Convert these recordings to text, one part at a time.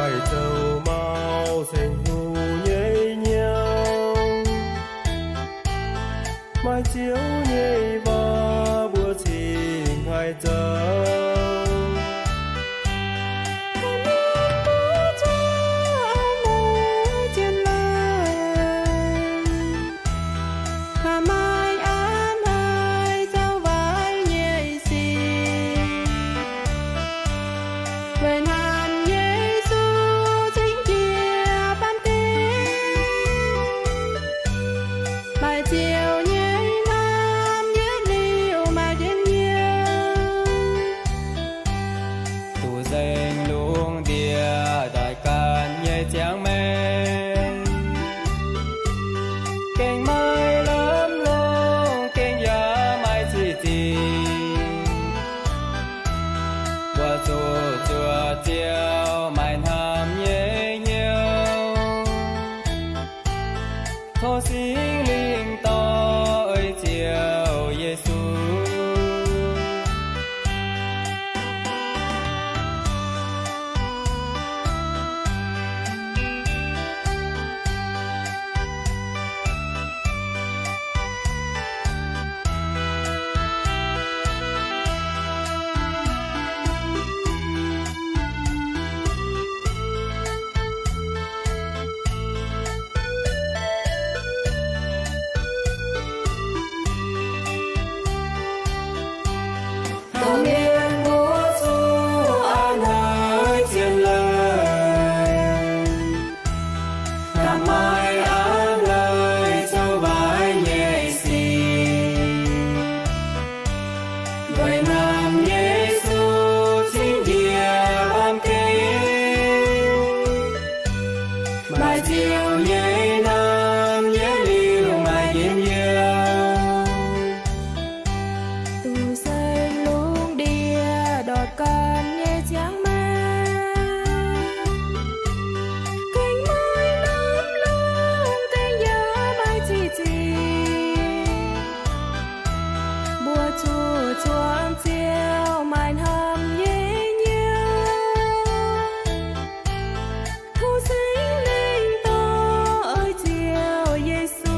haih zoux mau ceng hungh nyei hnyouv. Maaih Ziouv nyei waac mbuo cingx haih zoux. Maaih hnamv haic zoux waaic nyei sic, weic hnamv Yesu cingx jiex baamh gen. Maaih Ziouv nyei hnamv yietv liuz maaih njien-youh. Duqv nzengc lungh ndiev doic ganh nyei ziangh maengc, gengh maiv lamh longc, gengh yaac maiv cih zingh. Mbuo zuqc zuoqc Ziouv maaih hnamv nyei hnyouv. Tov Singx Lingh dorh ei Ziouv Yesu. Dongh mienh mbuo zuqc a'hneiv zien leiz, hnamv maiv a'hneiv leiz zoux waaic nyei sic. Weic hnamv Yesu cingx jiex baamh gen, maaih Ziouv nyei hnamv yietv liuz maaih njien-youh. Duqv nzengc lungh ndiev doic ganh nyei ziangh maengc, gengh maiv lamh longc, gengh yaac maiv cih zingh. Mbuo zuqc zuangx Ziouv maaih hnamv nyei hnyouv. Tov Singx Lingh dorh ei Ziouv Yesu.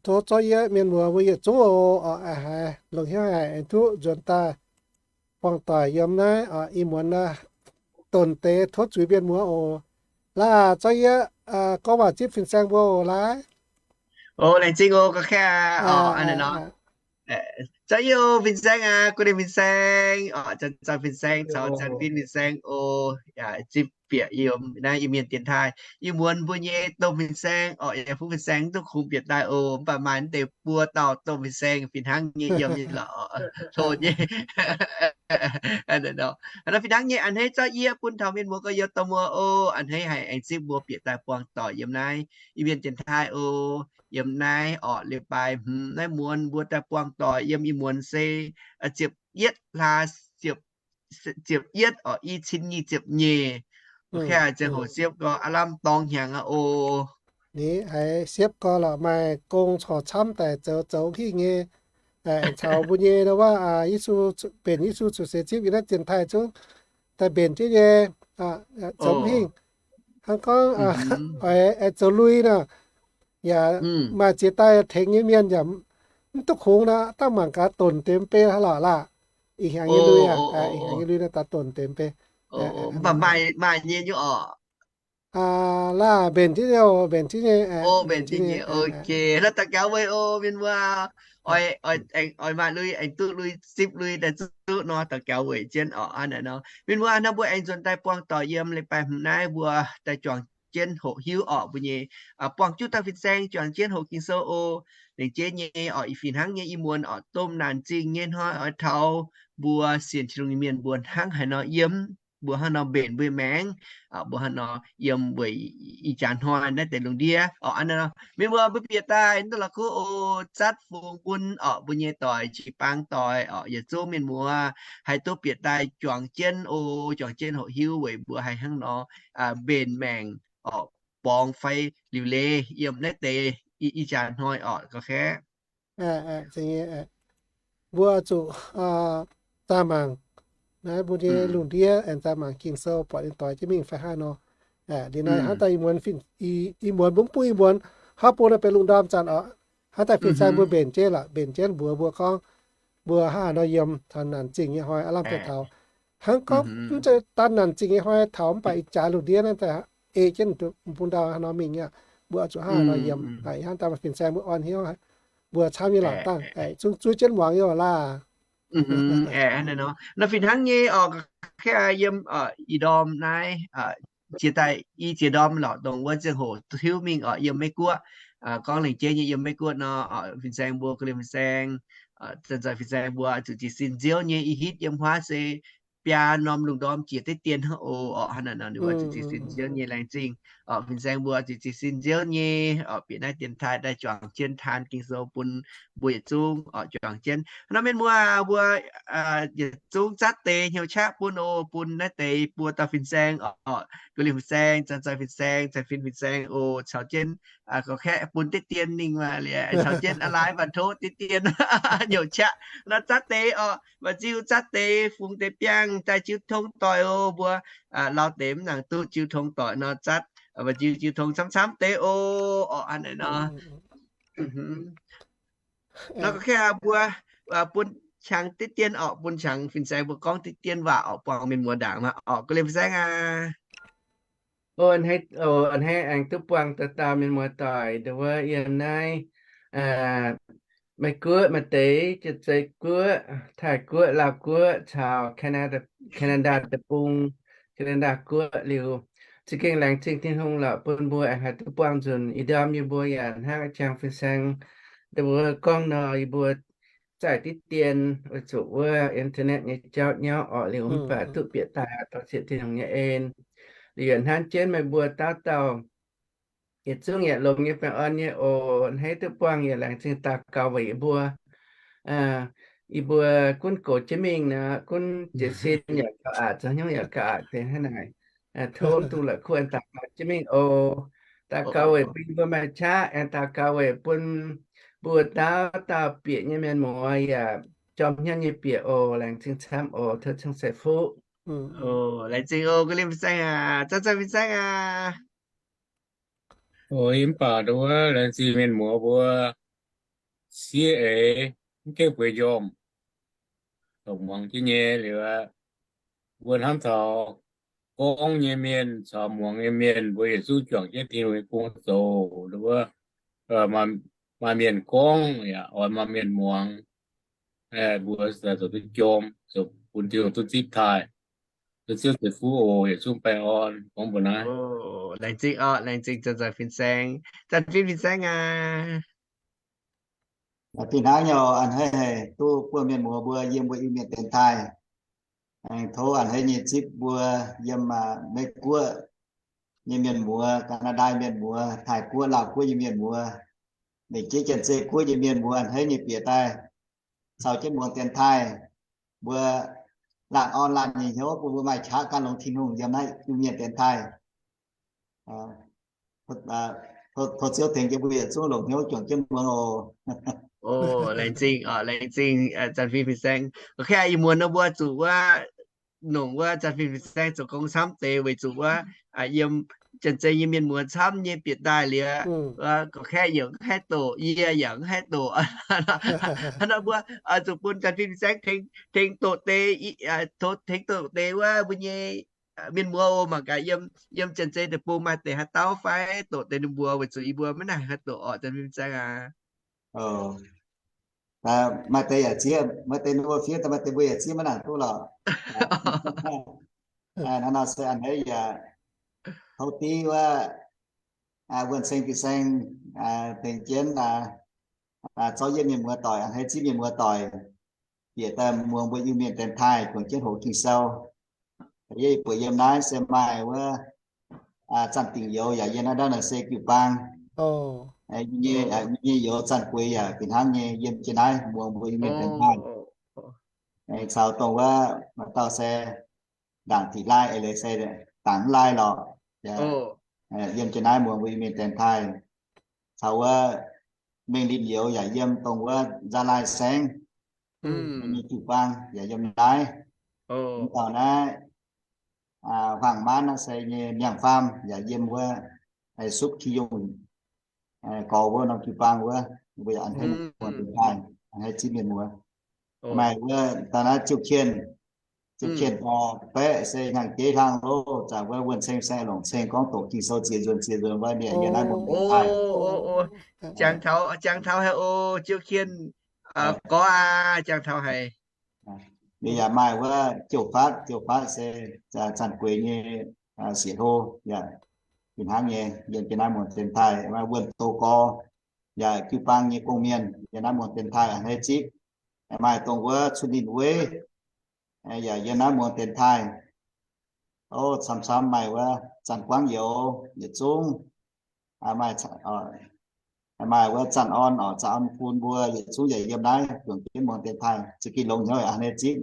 Tov zorqv yie mienh muoz mbuo yietc zungv oc, haiz longx hnyouv haic aengx duqv nzuonx daaih buangh doic yiem naaiv ih muonz naaiv, donc deix tov zuiz mienh muoz oc. Laaix zorqv yie gorngv waac zipv fin-saeng mbuo oc laaix. O, laengz zingh oc, gorngv kaav oc. Zorqv yie oc, fin-saeng aac, guv deix fin-saeng oc, zanc fin-saeng caux zanc fin fin-saeng oc, yaac zipv bieqc yiem naaiv Iu-Mienh dienx taaih. Ih muonz mbuo nyei domh fin-saeng oc, yaac fuqv fin-saeng mv duqv kungx bieqc daaih oc, mv baac maaih mv deix buo dauh domh fin-saeng fih hnangv nyei yiem nyei lorqc, hlo nyei. Naaiv fih hnangv nyei a'hneiv zorqv yie bun taux mienh muoz gorx-youz dorh muoz oc, a'hneiv haic aengx zipv mbuo bieqc daaih buangh doic yiem naaiv Iu-Mienh dienx taaih oc. Yiem naaiv orqc, leiz-baaix hmz naaiv muonz mbuo daaih buangh doic yiem ih muonz se ziepc yietv hlaax, ziepc yietv orqc, i cin nyic ziepc nyeic. Ziangh hoc siepv gorx aav lamh dorngx hnyangx aqv oc. Ninh haiz siepv gorx lorqc maaih gong corc camv daaih zoux zoux hingh nyei, caux mbuo nyei wuov Yesu, mbenc Yesu cuotv seix zipv yiem naaiv dienx taaih zungv daaih mbenc jienv nyei, zoux hingh. Hnangv gorngv oix zoux lui nor, yaac maaih ziex daaih tengx nyei mienh yaac mv duqv kungx nor, dangh mangc gaax donc deix mv bei lorqc laah. Ih hnyangx nyei lui, ih hnyangx nyei lui nor daaih donc deix mv bei. Mv baac maaih nyei nyungc oc. Laah mbenc jienv nyei, mbenc jienv nyei. Ok, naaiv daux gaux weic oc mienh muoz. Oix maaih lui aengx duqv lui, zipv lui daaih zuqv nor, daux gaux weic jienv oc. Hnangv naaiv nor mienh muoz, hnangv mbuo aengx nzuonx daaih buangh doic yiem leiz-baaix hmz naaiv mbuo daaih juangc jienv hoqc hiuv orqc mbuo nyei, buangh juqv dauh fin-saeng juangc jienv hoqc Ging-Sou oc. Lengc jeiv nyei orqc, ih fih hnangv nyei ih muonz orqc, domh naanc zingh nyei hnoi oix taux mbuo sienx Tin-Hungh nyei mienh mbuo hnangv haaix nor yiem, mbuo hnangv nor mbenc mbuo maengc, mbuo hnangv nor yiem weic ih jaax hnoi naaiv deix lungh ndiev orqc. Aa, mienh muoz mbuo bieqc daaih naaiv la'kuqv oc, zatv fungx bun orqc mbuo nyei doic, jiu-baang doic orqc, yietc zungv mienh muoz haih duqv bieqc daaih juangc jienv oc, juangc jienv hoqc hiuv weic mbuo haih hnangv nor mbenc maengc orqc, borngz fai liuc leiz yiem naaiv deix ih jaax hnoi orqc, ga'kaeqv. Mbuo zuqc zaah mangc naaiv mbuo nyei lungh ndiev aengx zaah mangc Ging-Sou buatc ninh doix jienv mingh fai haaix nor. Liuz naaiv hnangv daaih ih muonz, ih muonz mbuo mv buv ih muonz, haaix bung naaiv benx lungh ndorm zanc orqc, hnangv daaih fin-saeng mbuo mbenc jienv lorqc, mbenc jienv mbuox mbuo gorngv mbuo hnangv haaix nor yiem taux naanc zingh nyei hnoi aav lamh daaih taux. Hnangv gorngv mv zeiz daan naanc zingh nyei hnoi taux mv baac ih jaax lungh ndiev naaiv daaih ei jienv bung ndau haaix nor mingh aqv, mbuo oix zuqc hnangv haaix nor yiem. Ih hnangv daaih fin-saeng mbuo orn hnyouv mbuo camv nyei lorqc dangh, zungv zuov jienv muangx nyei oc laah. Nor fih hnangv nyei orqc, ga'kaeqv yiem ih ndorm naaiv, jiex daaih i ziex ndorm lorqc, dongh wuov ziangh hoc hiuv mingh orqc, yiem Meiv Guoqv, gorngv lengc jeiv nyei yiem Meiv Guoqv nor, fin-saeng mbuo, ga'lienh fin-saeng, zanc-zanc fin-saeng mbuo zuqc jiez sin nziouv nyei, i hitv yiem huaav se biaa norm lungh ndorm jiex deix dien hnangv oc. Orqc hnangv naaic nor ninh mbuo zuqc jiez sin nziouv nyei, laengz zingh orqc, fin-saeng mbuo zuqc jiez sin nziouv nyei orqc, bieqc naaiv dienx taaih daaih juangc jienv taan Ging-Sou bun mbuo yietc zungv orqc, juangc jienv. Hnangv nor mienh muoz mbuo yietc zungv zatv deix hnyouv qaqv bun oc, bun naaiv deix buo dauh fin-saeng orqc, ga'lienh fin-saeng, zanc-zanc fin-saeng, zanc-fin fin-saeng oc, caux jienv gorx-kaeqv bun deix dien ninh maah liuz caux jienv a'laaix mbaac tov deix dien hnyouv qaqv nor zatv deix orqc, mbaac ziu zatv deix fungx deix biangh daaih jiu tong doic oc. Mbuo lauh deix mv nangc duqv jiu tong doic nor zatv mbaac ziu jiu tong camv-camv deix oc. Orqc hnangv naaic nor. Nor gorx-kaeqv mbuo bun qangx deix dien orqc, bun qangx fin-saeng mbuo gorngv deix dien waac orqc, buangh mienh muoz ndaangc maah. Orqc ga'lienh fin-saeng aac. Hnangv aengx duqv buangh dauh dauh mienh muoz doic ndongc wuov yiem naaiv Meiv Guoqv maaih deix, Janx-Zei Guoqv, Taiv Guoqv, Laauv Guoqv caux Canada deic-bung, Canada Guoqv liuz, za'gengh laengz zingh Tin-Hungh lorqc bun mbuo aengx haih duqv buangh nzunc. Ih ndorm yie mbuo yaac hnangv qangx fin-saeng ndongc wuov gorngv nor, yie mbuo zaih diqv dien weic zuqc wuov internet nyei jauv nyauv orqc, liuz mv baac duqv bieqc daaih dorh siepv Tin-Hungh nyei en. Liuz yaac hnamv jienv meih mbuo dauh dauh yietc zungv yaac longx nyei baengh orn nyei oc. Hneiv duqv buangh yaac laengz zingh daux gaux weic yie mbuo. Yie mbuo gunv gox jienv mingh nor, gunv jiez sin yaac gauh aqc, zoux hnyouv yaac gauh aqc deix hnangv naaic. Tov mv dungx la'kuqv aengx daux gaux jienv mingh oc. Daux gaux weic bun yie mbuo maaih qaqv, aengx daux gaux weic bun mbuo dauh dauh bieqc nyei mienh muoz yaac jorm hnyouv nyei bieqc oc. Laengz zingh camv oc. Tov ceng sei fuqv. Laengz zingh oc, ga'lienh fin-saeng aac, zanc-zanc fin-saeng aac. Mv baac ndongc wuov laengz zingh mienh muoz mbuo siev eix, mv gaengh bueix njormh, dongh muangx jienv nyei liuz aqv. Mbuo hnamv taux gorngv nyei mienh caux muangx nyei mienh, mbuo yietc zungv juangc jienv Tin-Hungh nyei gong zoux. Ndongc wuov maaih mienh gorngv yaac oix maaih mienh muangx. Mbuo zoux duqv jorm, zoux bun Tin-Hungh duqv zipv taaih. Duqv Ziouv ceix fuqv oc. Yietc zungv baengh orn gorngv mbuo naaiv. Laengz zingh orqc, laengz zingh zanc-zanc fin-saeng, zanc-fin fin-saeng aac. Fih hnangv nyei oc, a'hneiv haih duqv buangh mienh muoz mbuo yiem mbuo Iu-Mienh dienx taaih. Aengx tov a'hneiv nyei zipv mbuo yiem Meiv Guoqv nyei mienh muoz, Gaa^naa^ndaa mienh muoz, Taiv Guoqv, Laauv Guoqv nyei mienh muoz, lengc jeiv Janx-Zei Guoqv nyei mienh muoz a'hneiv nyei bieqc daaih caux jienv muangx dienx taaih. Mbuo laanh orn laanh nyei hnyouv bun mbuo maaih qaqv gan longx Tin-Hungh yiem naaiv Iu-Mienh dienx taaih. Tov Ziouv tengx jienv mbuo yietc zungv longc hnyouv juangc jienv muangx oc. Laengz zingh, laengz zingh zanc-fin fin-saeng. Gorngv ih muonz nor mbuo zuqc wuov, nongc wuov zanc-fin fin-saeng zoux gong camv deix weic zuqc wuov yiem Janx-Zei nyei mienh muoz camv nyei bieqc daaih liuz, gorngv kaeqv yaac mv haih doqc, yie yaac mv haih doqc. Hnangv nor mbuo zuqc bun zanc-fin fin-saeng tengx doqc deix, tengx doqc deix wuov mbuo nyei mienh muoz oc. Mangc gaax yiem Janx-Zei deic-bung maaih deix haaix dauh fai doqc deix ninh mbuo, weic zuqc yie mbuo maiv nangc haih doqc orqc, zanc-fin fin-saeng aac. Maaih deix yaac zieqv, maaih deix ninh mbuo fiev, maaih deix mbuo yaac zieqv maiv nangc duqv lorqc. Hnangv nor se a'hneiv yaac tov div wuov, wuonh ceng fin-saeng tengx jienv zorqv yie mienh muoz doic, a'hneiv zipv mienh muoz doic, bieqc daaih muangx mbuo Iu-Mienh dienx taaih, juangc jienv hoqc Ging-Sou. Yie buatc yiem naaiv se maaih wuov Zanh Dingc Youz yaac yiem naaiv ndau naaic se jiu-baang. Nyei youz Zanh Gueix yaac fih hnangv nyei yiem jienv naaiv muangx mbuo Iu-Mienh dienx taaih. Caux dongh wuov maaih dauh se ndaangc Tin Lai, eix leiz se ndaangc Lai lorqc, yiem jienv naaiv muangx mbuo Iu-Mienh dienx taaih. Caux wuov Mengh Linh Youz yaac yiem dongh wuov Gia Lai Saengv nyei jiu-baang yaac yiem naaiv. Mv baac naaiv Huaang Maanv naaiv se nyei Miangh Faam yaac yiem wuov, Supv Ki Yungh gorx wuov norm jiu-baang wuov, mbuo yaac a'hneiv muangx dienx taaih, a'hneiv zipv mienh muoz. Maaih wuov daaih naaiv Ziouv Kienh, Ziouv Kienh Dorh Baeqv se hnyangx-jeiv hlang loh, zanc wuov wuonh ceng fin-saeng longc ceng gorngv doqc Ging-Sou ziex nzuonx ziex nzuonx wuov, ninh yaac yiem naaiv muangx dienx taaih. Jangx taux, jangx taux haic oc, Ziouv Kienh gorx aac, jangx taux haic. Ninh yaac maaih wuov Jouv Fatv, Jouv Fatv se Zanh Gueix nyei sieqv hlo, yaac fih hnangv nyei yiem jienv naaiv muangx dienx taaih. Maaih Wuonh Douz Gorx yaac jiu-baang nyei gong-mienh yiem naaiv muangx dienx taaih, a'hneiv zipv. Maaih dongh wuov Cun Ninh Weiv yaac yiem naaiv muangx dienx taaih. O, camv-camv maaih wuov Zanh Guangv Youz yietc zungv, maaih wuov Zanh Orn oc, Zanh Orn Fun mbuo yietc zungv yaac yiem naaiv juangc jienv muangx dienx taaih. Za'gengh longx hnyouv a'hneiv zipv.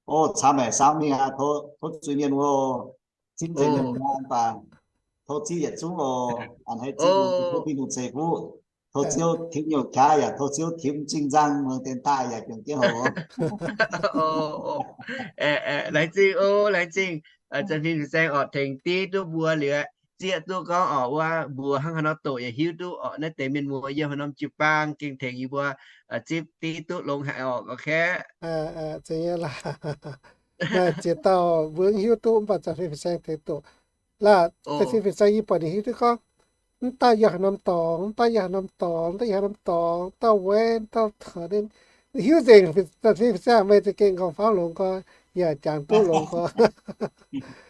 O, camv haic, saauv mingh aqv, tov zuiz mienh wuov, zipv nzengc mienh mbuo mv baac tov zipv yietc zungv oc. A'hneiv zipv mbuo tov Tin-Hungh ceix fuqv, tov Ziouv timx nyungc qaqv yaac tov Ziouv timx zinh nzangc, muangx dienx taaih yaac juangc jienv hoqc. Laengz zingh o, laengz zingh. Zanh Fingx Fin-Saeng oc, tengx div duqv mbuo liuz, zieqv duqv gorngv oc, wuov mbuox hnangv haaix nor doqc yaac hiuv duqv oc, naaiv deix mienh muoz yiem haaix norm jiu-baang gengh tengx yie mbuo zipv div duqv longx haic oc, gorx-kaeqv. Maaih ziex dauh mbuo mv hiuv duqv, mv baac Zanh Fingx Fin-Saeng tengx doqc. Laah, Zanh Fingx Fin-Saeng yie buatc ninh hiuv duqv gorngv, mv daaih yiem haaix norm dorngx, mv daaih yiem haaix norm dorngx, mv daaih yiem haaix norm dorngx, dauh wuov dauh taux, hiuv nzengc. Zanh Fingx Fin-Saeng meih za'gengh nqorngv faaux longx gorx, yaac jangx duqv longx gorx.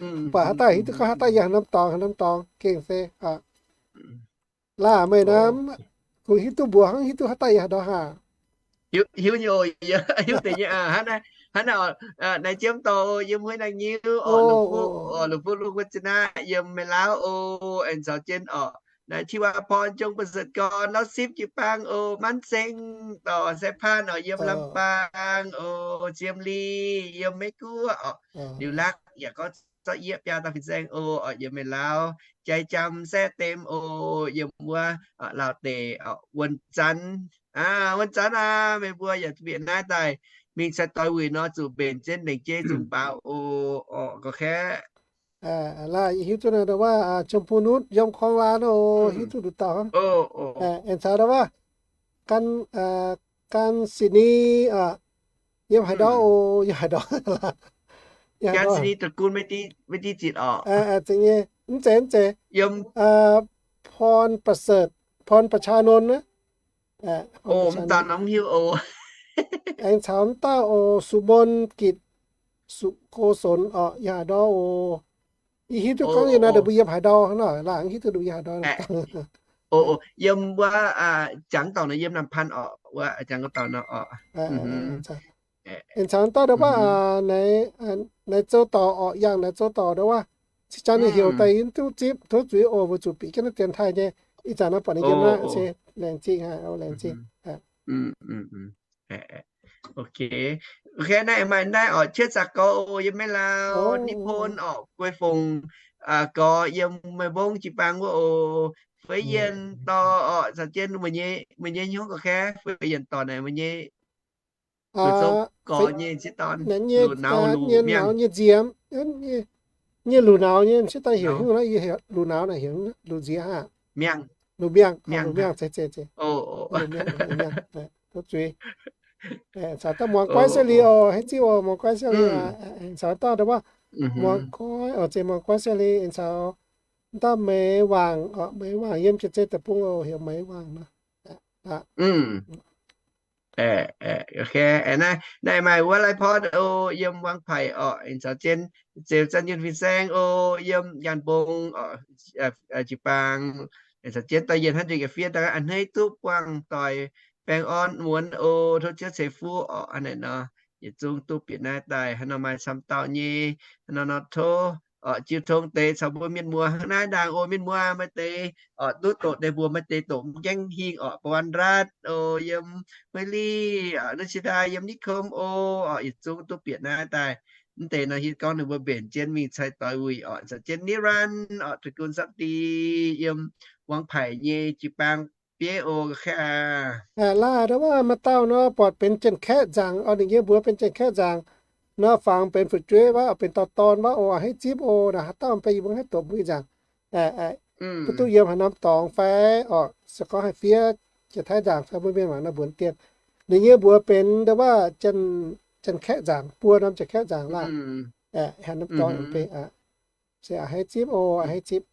Mv baac haaix dauh hiuv duqv gorngv haaix dauh yiem haaix norm dorngx, haaix norm dorngx gengh se Laah, meih naaiv, kuh hiuv duqv mbuox hnangv hiuv duqv haaix dauh yiem haaix ndorm haac? Hiuv nyei oc, hiuv deix nyei aqv. Hnangv naaiv, naaiv Jiem Dorh yiem Hueiv Naang Nyiuv oc, Lungh Fuqv, Lungh Fuqv Lungh Wuonh Zinh Naaiv yiem Meiv Lauv oc, aengx caux jienv oc, naaiv Ti Waa Porn, Jong Ba'Setc Gorn, Lauv Sipv Jiu-Baang oc, Manv Seng dorh Sai Paan oc, yiem Lam Baang oc, Ziem Li yiem Meiv Guoqv oc, Liuz Lakv yaac gorngv zorqv yie biaa dauh fin-saeng oc, yiem Meiv Lauv, Jai Jam, Saeqv Dem oc, yiem wuov Laauv deic oc, Wuonh Zanx, Wuonh Zanx aac, meih mbuo yaac bieqc naaiv daaih mingh cai doix wuic nor, zuqc mbenc jienv lengc jeiv zunv baaux oc, gorx-kaeqv. Laah, hiuv duqv naaiv ndau wuov Jiem Bun Nutv yiem Kuang Laa oc, hiuv duqv nduqc dauh hnangv. Aengx caux ndau wuov Gan, Gan Sini, yiem haaix ndorm oc, yiem haaix ndorm? Gan Sini deic-bung maiv diqv zitc oc. Zeiz nyei, mv zeiz, mv zeiz. Porn Ba'Setc, Porn Ba'Chaa Nonx naaiv. Mv dauh mv hiuv oc. Aengx caux mv dauh oc, Suqc Mon Gitc, Suqc Go Sonx oc, yiem haaix ndorm oc? Yie hiuv duqv gorngv yiem naaiv ndau mbuo yiem haaix ndorm hnangv nor, laangc hiuv duqv ndau yiem haaix ndorm. Yiem wuov jangx dorngc nor, yiem Nam Paan oc, wuov jangx dorngc nor oc. Aengx caux mv dauh ndau wuov, naaiv Zou Dorc oc, yangh naaiv Zou Dorc ndau wuov. Cing jang ninh heuc daaih yie mv duqv zipv, tov zuiz oc, weic zuqc bieqc jienv naaiv dienx taaih nyei. Ih zanc nor buatc ninh yiem naaiv se laengz zingh haic, laengz zingh. Ok, naaiv maaih naaiv oc, Qiex Zaqc Gorx oc, yiem Meiv Lauv, Nipc Pon oc, Guei Fongc Gorx yiem Meiv Mbong jiu-baang wuov oc, Feix Yienh Dorh oc, caux jienv meih nyei hnyouv gorx-kaeqv, Feix Yienh Dorh naaic meih nyei Gorx nyei sieqv dorn, luqc nauz luqc miangh nyei nziemx, nyei luqc nauz nyei sieqv dorn heuc hnyouv, luqc nauz naaic heuc luqc nziex aqv. Miangh, luqc miangh, luqc miangh, zeiz, zeiz, zeiz. Tov zuiz. Caux dauh muangx guaiv siou liuz oc, haaix ziqv oc, muangx guaiv siou liuz, caux dauh ndau wuov muangx guaiv oc, zeiz muangx guaiv siou liuz, caux dauh Meix Waangc oc, Meix Waangc yiem Jiex Zei deic-bung oc, heuc Meix Waangc nor. Aeqv, naaiv maaih wuov lai-porn o, yiem Wangv Paic orqc, aengx caux jienv Zeux Zanc Yunh fin-saeng o, yiem Nyaanh Mbong orqc, jiu-baang, aengx caux jienv dorh yienh hnangv nzengc yietc fiev daaih a'hneiv duqv buangh doic baengh orn muonz o, tov Ziouv ceix fuqv orqc. Hnangv naaic nor, yietc zungv duqv bieqc naaiv daaih. Hnangv nor maaih camv dauh nyei, hnangv nor nor tov orqc, jiu tong deix caux mbuo mienh muoz hnangv naaiv ndaangc o. Mienh muoz maaih deix orqc duqv doqc deix mbuox, maaih deix doqc mv gaengh hingh orqc, baan ratv o, yiem Huei Lich orqc, Nushidan, yiem Nikomv o, orqc, yietc zungv duqv bieqc naaiv daaih. Mv deix nor hitv gorngv ninh mbuo mbenc jienv mingh cai doix wuic orqc, caux jienv Niranth orqc, ตระกูล Sapv Di yiem Wangv Paic nyei jiu-baang bieiv o. Laaih ndau wuov maaih dauh nor buatc benx Janx-Kaeqv nzaangc orqc, ninh nyei mbuox benx Janx-Kaeqv nzaangc nor, fangx benx fu'jueiv wuov, benx dauh dorn wuov o, a'hneiv zipv o. Naaiv haaix dauh benx yie mbuo haih doqc mbuo nzaangc, mv duqv yiem haaix norm dorngx fai orqc, se gorngv haih fiev Janx-Taiv nzaangc fai mbuo mienh mangc nor mbuonx dien. Ninh nyei mbuox benx ndau wuov Janx-Kaeqv nzaangc, buo norm Janx-Kaeqv nzaangc laanh, haaix norm dorngx benx, se a'hneiv zipv o, a'hneiv zipv.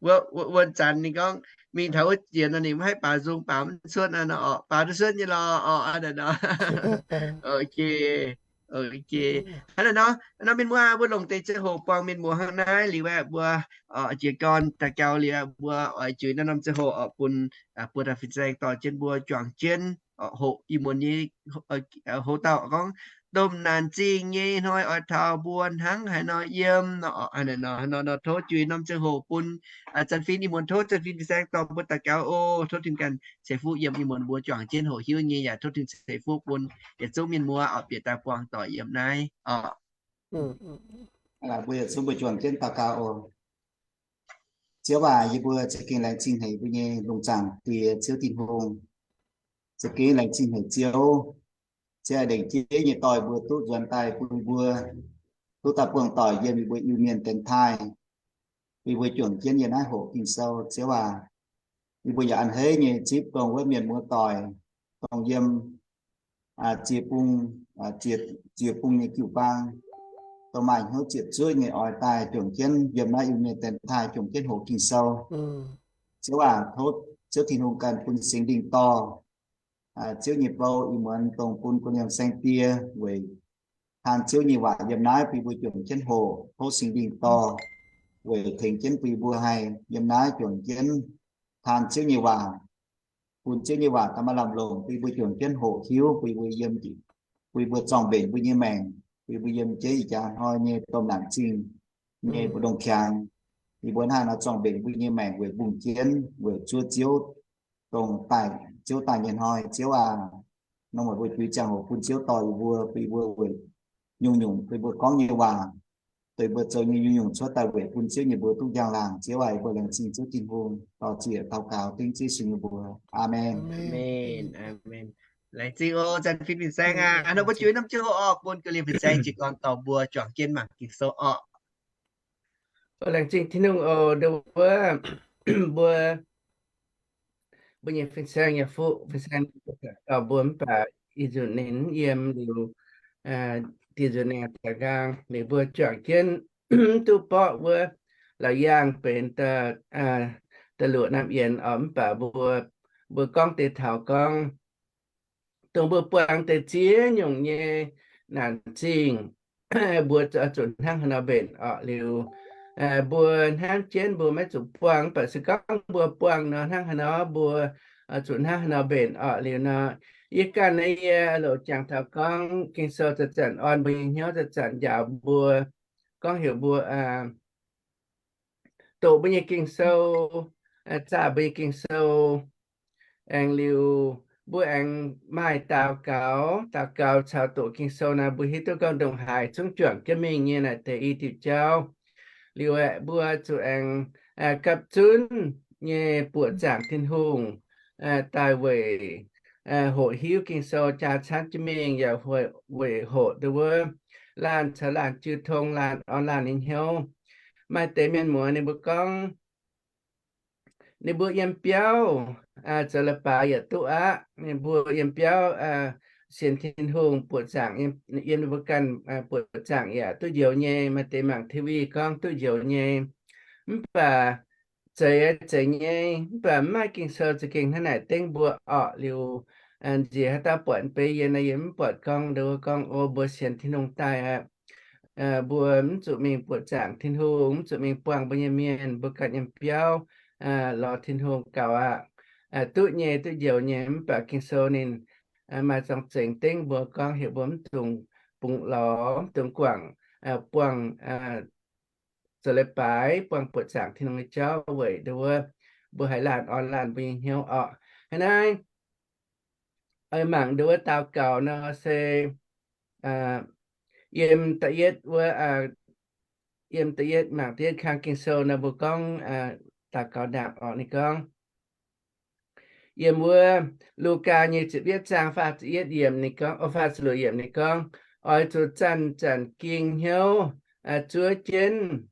Wuov zanc ninh gorngv mingh taux wuov jiex nor, ninh mv haih baaux nzung, baaux mv cuotv nor, orqc, baaux duqv cuotv nyei lorqc orqc, aa nor. Ok. Hnangv naaiv nor, nor mienh muoz, mbuo longc deix ziangh hoc buangh mienh muoz hnangv naaiv liuz aeqv, mbuo jiez gorn daux gaux liuz aeqv, mbuo oix juix naaiv norm ziangh hoc orqc bun buo dauh fin-saeng dorh jienv mbuo juangc jienv hoqc ih muonz nyei houc dauh gorngv, Domh Naanc Zingh nyei hnoi oix taux mbuo hnangv haaix nor yiem nor, nor, nor tov juix norm ziangh hoc bun Zanc Fin ih muonz. Tov Zanc Fin fin-saeng dorh mbuo daux gaux o. Tov Tin-Hungh ganh ceix fuqv yiem ih muonz mbuo juangc jienv hoqc hiuv nyei, yaac tov Tin-Hungh ceix fuqv bun yietc zungv mienh muoz oix bieqc daaih buangh doic yiem naaiv orqc. Mbuo yietc zungv mbuo juangc jienv daux gaux oc. Ziouv aac, yie mbuo za'gengh laengz zingh haic mbuo nyei lungh zaangc Diex Ziouv Tin-Hungh. Za'gengh laengz zingh haic Ziouv, Ziouv aac, lengc jeiv nyei dorh mbuo duqv nzuonx daaih bun mbuo duqv daaih buangh doic yiem yie mbuo Iu-Mienh dienx taaih, bun mbuo juangc jienv yiem naaiv hoqc Ging-Sou. Ziouv aac, yie mbuo yaac a'hneiv nyei zipv dongh wuov mienh muoz doic, dongh yiem ziex bung, ziex bung nyei jiu-baang, dongh maaih hnyouv ziepc zuoqv nyei oix daaih juangc jienv yiem naaiv Iu-Mienh dienx taaih juangc jienv hoqc Ging-Sou. Ziouv aac, tov Ziouv Tin-Hungh ganh bun Singx Lingh dorh Ziouv nyei bou ih muonz dongh bun gu'nyuoz saeng-die weic taan Ziouv nyei waac yiem naaiv bun mbuo juangc jienv hoqc. Tov Singx Lingh dorh weic tengx jienv bun mbuo haih yiem naaiv juangc jienv taan Ziouv nyei waac, bun Ziouv nyei waac daaih maaih lamh longc bun mbuo juangc jienv hoqc hiuv, bun mbuo yiem, bun mbuo zorng-mbenc mbuo nyei maengc, bun mbuo yiem jienv ih jaax hnoi nyei domh naanc zingh nyei mbu'ndongx qangx. Yie mbuo hnangv nor zorng-mbenc mbuo nyei maengc weic mbungh jienv weic zuov Ziouv, dongh daaih Ziouv daaih nyei hnoi. Ziouv aac, norm mbuo juix ziangh hoc bun Ziouv dorh yie mbuo, bun yie mbuo weic nyungc-nyungc bun mbuo gorngv nyei waac, dongh mbuo zoux nyei nyungc-nyungc cuotv daaih weic bun Ziouv nyei mbuox duqv njang-laangc. Ziouv aac, yie mbuo laengz zingh Ziouv Tin-Hungh, dorh ziec daux gaux dengv Ziouv Yesu nyei mbuox. Aamen. Laengz zingh oc, Zanc Fin fin-saeng aac. Hnangv nor mbuo juix norm ziangh hoc orqc, bun ga'lienh fin-saeng jiez gorn dorh mbuo juangc jienv mangc Ging-Sou orqc. Laengz zingh Tin-Hungh oc, ndau wuov mbuo, mbuo nyei fin-saeng yaac fuqv fin-saeng dorh mbuo mv baac ih nzunc ninh mv yiem liuz, dinh nzunc ninh daaih nqaang liuz mbuo juangc jienv mv duqv borqv wuov laauc yaangh benx da'luoqc norm yienx orqc, mv baac mbuo, mbuo gorngv deix taux gorngv dongh mbuo buangh deix ziex nyungc nyei naanc zingh, mbuo zuqc hnangv haaix nor mbenc orqc liuz, mbuo hnamv jienv mbuo maiv zuqc buangh, mv baac se gorngv mbuo buangh nor hnangv haaix nor mbuo zuqc hnangv haaix nor mbenc orqc liuz nor, yie ganh naaiv yie loc jangx taux gorngv Ging-Sou zanc-zanc orn mbuo nyei hnyouv, zanc-zanc njaaux mbuo, gorngv heuc mbuo doqc mbuo nyei Ging-Sou, zaah mbuo nyei Ging-Sou. Aengx liuz, mbuo aengx maaih daux gaux, daux gaux caux doqc Ging-Sou naaic, mbuo hiuv duqv gorngv ndongc haaix zungv juangc jienv mingh nyei naaic deix i diuc jauv. Liuz aeqv, mbuo zuqc aengx gapv zunv nyei buoqc zaangc Tin-Hungh daaih weic hoqc hiuv Ging-Sou jaa caanv jienv mingh, yaac weic hoqc dongh wuov laanh caux laanh jiu tong, laanh orn laanh nyei hnyouv. Maaih deix mienh muoz ninh mbuo gorngv, ninh mbuo yiem biauv zoux leiz-baaix yaac duqv aqv. Ninh mbuo yiem biauv sienx Tin-Hungh buoqc zaangc, yiem ninh mbuo ganh buoqc zaangc yaac duqv njoux nyei. Maaih deix mangc T V gorngv duqv njoux nyei. Mv baac zeiz, zeiz nyei, mv baac mv maaih Ging-Sou za'gengh hnangv naaic dengv mbuo orqc. Liuz nziex haaix dauh buatc beiv yie nor, yie mv buatc gorngv ndo wuov gorngv, o, mbuo sienx Tin-Hungh daaih aqv, mbuo mv zuqc mingh buoqc zaangc Tin-Hungh, mv zuqc mingh buangh mbuo nyei mienh, mbuo ganh yiem biauv lorz Tin-Hungh gaux aqv. Duqv nyei, duqv njoux nyei, mv baac Ging-Sou ninh maaih zorng-zengx dengv mbuo gorngv heuc mbuo mv dungx bungx lorz, mv dungx guangc, buangh zoux leiz-baaix, buangh buoqc zaangc Tin-Hungh nyei jauv weic ndo wuov mbuo haiz laanh orn laanh mbuo nyei hnyouv orqc. Hnangv naaiv, oix mangc ndo wuov daux gaux nor se yiem da'yietv wuov, yiem da'yietv, mangc da'yietv kang Ging-Sou nor mbuo gorngv daux gaux ndaangc orqc. Ninh gorngv, yiem wuov Lugaa nyei ziepc yietv zaang faah ziepc yietv yiemc ninh gorngv, o, faah ziepc luoqc yiemc ninh gorngv, oix zuqc zanc-zanc ging hnyouv zuov jienv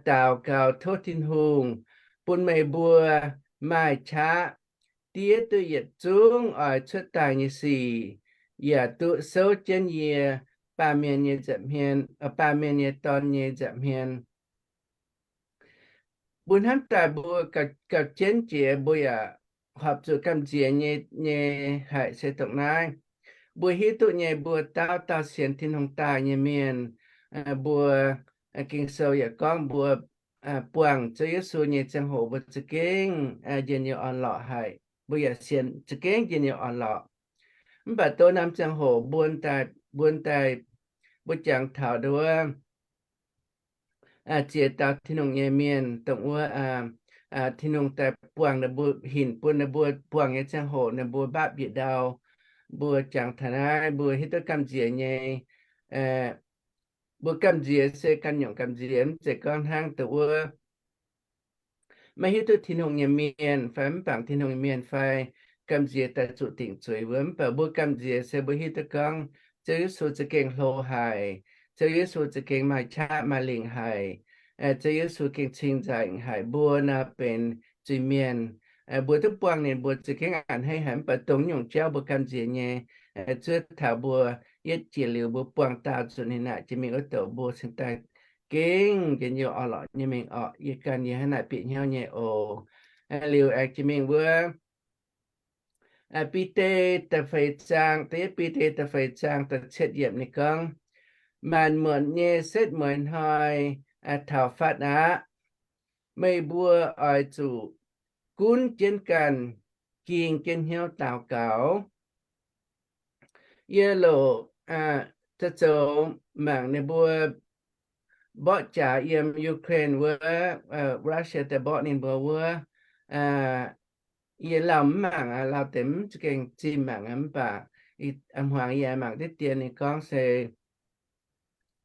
daux gaux tov Tin-Hungh bun meih mbuo maaih qaqv diev duqv yietc zungv oix cuotv daaih nyei sic, yaac duqv souv jienv yie baamh mienh nyei nza'hmien, baamh mienh nyei dorn nyei nza'hmien. Mbuo hnamv daaih mbuo gauh jienv jiex, mbuo yaac horpc zuqc gamh nziex nyei, nyei haic se dongh naaiv. Mbuo hiuv duqv nyei, mbuo dauh dauh sienx Tin-Hungh daaih nyei mienh, mbuo, Ging-Sou yaac gorngv mbuo buangh Ziouv Yesu nyei ziangh hoc mbuo za'gengh njien-youh orn-lorqc haic. Mbuo yaac sienx za'gengh njien-youh orn-lorqc. Mv baac doh norm ziangh hoc mbuo daaih, mbuo daaih, mbuo jangx taux ndo wuov ziex dauh Tin-Hungh nyei mienh, dongh wuov Tin-Hungh daaih buangh ninh mbuo, hinc bun ninh mbuo buangh nyei ziangh hoc ninh mbuo mbapv njiec ndau. Mbuo jangx taux naaiv mbuo hiuv duqv gamh nziex nyei. Mbuo gamh nziex se ganh nyungc gamh nziex, mv zeiz gorngv hnangv dongh wuov maiv hiuv duqv Tin-Hungh nyei mienh fai mv bangc Tin-Hungh nyei mienh fai gamh nziex daaih zuqc dingc zuiz wuov. Mv baac mbuo gamh nziex se mbuo hiuv duqv gorngv Ziouv Yesu za'gengh hlo haic, Ziouv Yesu za'gengh maaih qaqv maaih lingc haic, Ziouv Yesu gengh cing-nzengc haic mbuo nor benx zuiz-mienh. Mbuo duqv buangh ninh mbuo za'gengh a'hneiv haic, mv baac dongh nyungc jauv mbuo gamh nziex nyei, zuov taux mbuo yietv jiex liuz mbuo buangh daauh zuqc ninh naaic jiex mingh wuov douc mbuo cingx daaih gengh njien-youh orn-lorqc nyei mingh orqc. Yie ganh yie hnangv naaic bieqc hnyouv nyei oc. Liuz aengx jiex mingh wuov Bide da'feix zaang, da'yietv Bide da'feix zaang da'cietv yiemc ninh gorngv, maanc muotc nyei setv mueiz hnoi taux fatv aqv. Meih mbuo oix zuqc gunv jienv ganh, ging jienv hnyouv daux gaux. Yie loc zoux mangc ninh mbuo mborqv jaax yiem Ukraine wuov, Russia daaih mborqv ninh mbuo wuov. Yie lauh mv mangc, lauh deix mv za'gengh zinh mangc, mv baac hmuangx yie mangc diqv dien ninh gorngv se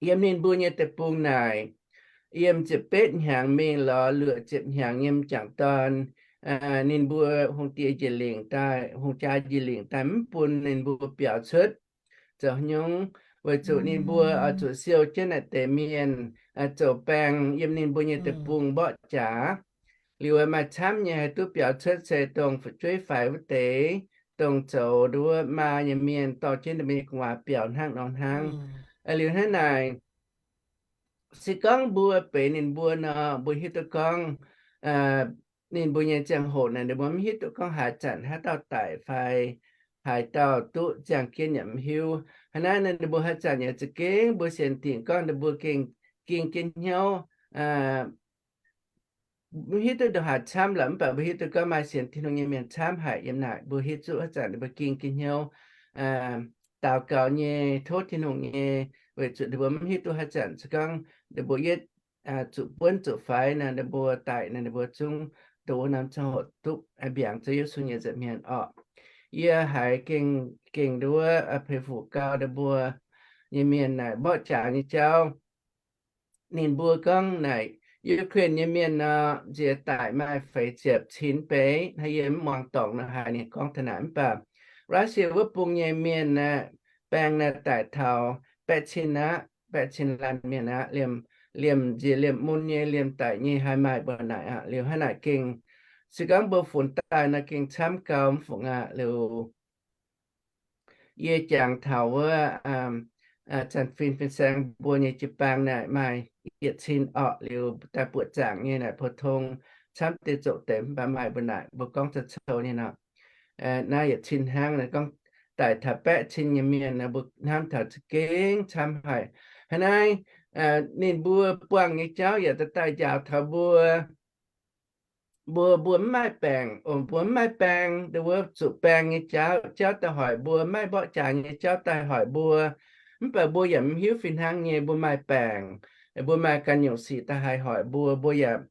yiem ninh mbuo nyei deic-bung naaic, yiem ziepc betv hnyangx mingh lorz luoqc ziepc hnyangx nyei m'jangc dorn, ninh mbuo hungh diex njiec lingc daaih, hungh jaa njiec lingc daaih mv bun ninh mbuo biaux cuotv. Zoux nyungc? Weic zuqc ninh mbuo oix zuqc siou jienv naaiv deix mienh zoux baeng yiem ninh mbuo nyei deic-bung mborqv jaax. Liuz maaih camv nyei haih duqv biaux cuotv se dongh fu'jueiv faix wuov deix, dongh zoux nduov maa nyei mienh dorh jienv ninh mbuo nyei gu'nguaaz biaux hnangv nor hnangv. Liuz hnangv naaic, se gorngv mbuo benx ninh mbuo nor, mbuo hiuv duqv gorngv ninh mbuo nyei ziangh hoc naaic ninh mbuo mv hiuv duqv gorngv haaix zanc haaix dauh daic fai haaix dauh duqv ziangh jienv yaac mv hiuv. Hnangv naaiv ninh mbuo haaix zanc yaac za'gengh mbuo sienx dingc gorngv ninh mbuo gengh ging jienv hnyouv, mv hiuv duqv ndongc haaix camv lorqc, mv baac mbuo hiuv duqv gorngv maaih sienx Tin-Hungh nyei mienh camv haic yiem naaic. Mbuo hiuv duqv haaix zanc ninh mbuo ging jienv hnyouv daux gaux nyei, tov Tin-Hungh nyei, weic zuqc ninh mbuo mv hiuv duqv haaix zanc se gorngv ninh mbuo yietv zuqc buonv zuqc faix nor, ninh mbuo daic nor, ninh mbuo zungv dongh wuov norm ziangh hoc duqv mbiaangx Ziouv Yesu nyei nza'hmien orqc. Yie haiz gengh, gengh nduov peix fuc gau ninh mbuo nyei mienh naaic mborqv jaax nyei jauv. Ninh mbuo gorngv naaic, Ukraine nyei mienh nor, nziex daic maaih feix ziepc cin beiv. Hnangv yie mv muangx dorngc nor haiz ninh gorngv taux naaic. Mv baac Russia wuov bung nyei mienh aeqv, baeng naaic daic taux baeqv cin aqv, baeqv cin laanh mienh aqv. Liemh, liemh nziex liemh mun nyei, liemh daic nyei haih maaih mbuo naaic aqv. Liuz hnangv naaic gengh, se gorngv mbuo funx daaih nor gengh camv gau mv fungc aqv. Liuz yie jangx taux wuov Zanc Fin Fin-Saeng mbuo nyei jiu-baang naaic maaih yietc cin orqc. Liuz daaih buoqc zaangc nyei naaic pou-tong camv deix zoqc deix, mv baac maaih mbuo naaic mbuo gorngv za'cou nyei nor. Naaiv yietc cin hnangv, gorngv daic taux baeqv cin nyei mienh, mbuo hnamv taux za'gengh camv haic. Hnangv naaiv, ninh mbuo buangh nyei jauv yaac daaih njaaux taux mbuo. Mbuo, mbuo mv maaih baengc, mbuo mv maaih baeng, ndongc wuov zuqc baeng nyei jauv, jauv daaih hoic mbuo, maiv mborqv jaax nyei jauv daaih hoic mbuo. Mv baac mbuo yaac mv hiuv fih hnangv nyei, mbuo maaih baengc, mbuo maaih ganh nyungc sic daaih haih hoic mbuo, mbuo yaac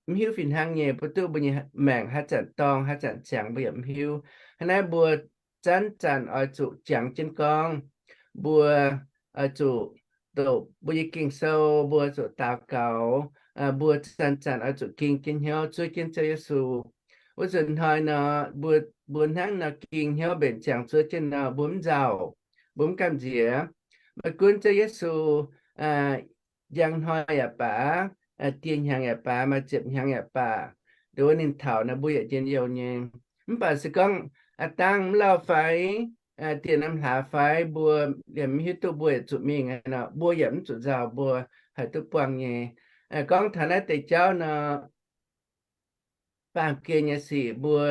mv hiuv fih hnangv nyei, mbuo duqv mbuo nyei maengc haaix zanc dorng, haaix zanc ziangx, mbuo yaac mv hiuv. Hnangv naaiv mbuo zanc-zanc oix zuqc jangx jienv gorngv, mbuo oix zuqc doqc mbuo nyei Ging-Sou, mbuo zuqc daux gaux, mbuo zanc-zanc oix zuqc ging jienv hnyouv zuov jienv Ziouv Yesu. Wuov nzunc hnoi nor, mbuo, mbuo hnangv nor ging hnyouv mbenc ziangx zuov jienv nor, mbuo mv nzauh, mbuo mv gamh nziex. Maiv gunv Ziouv Yesu njang hnoi yaac baac, dieh hnyangx yaac baac, maaih ziepc hnyangx yaac baac, ndongc wuov ninh taux nor mbuo yaac njien-youh nyei. Mv baac se gorngv a'dangh mv lauh fai dieh norm hlaax fai, mbuo yaac mv hiuv duqv, mbuo yaac zuqc mingh nor, mbuo yaac mv zuqc nzauh, mbuo haih duqv buangh nyei. Gorngv taux naaiv deix jauv nor, baamh gen nyei sic mbuo,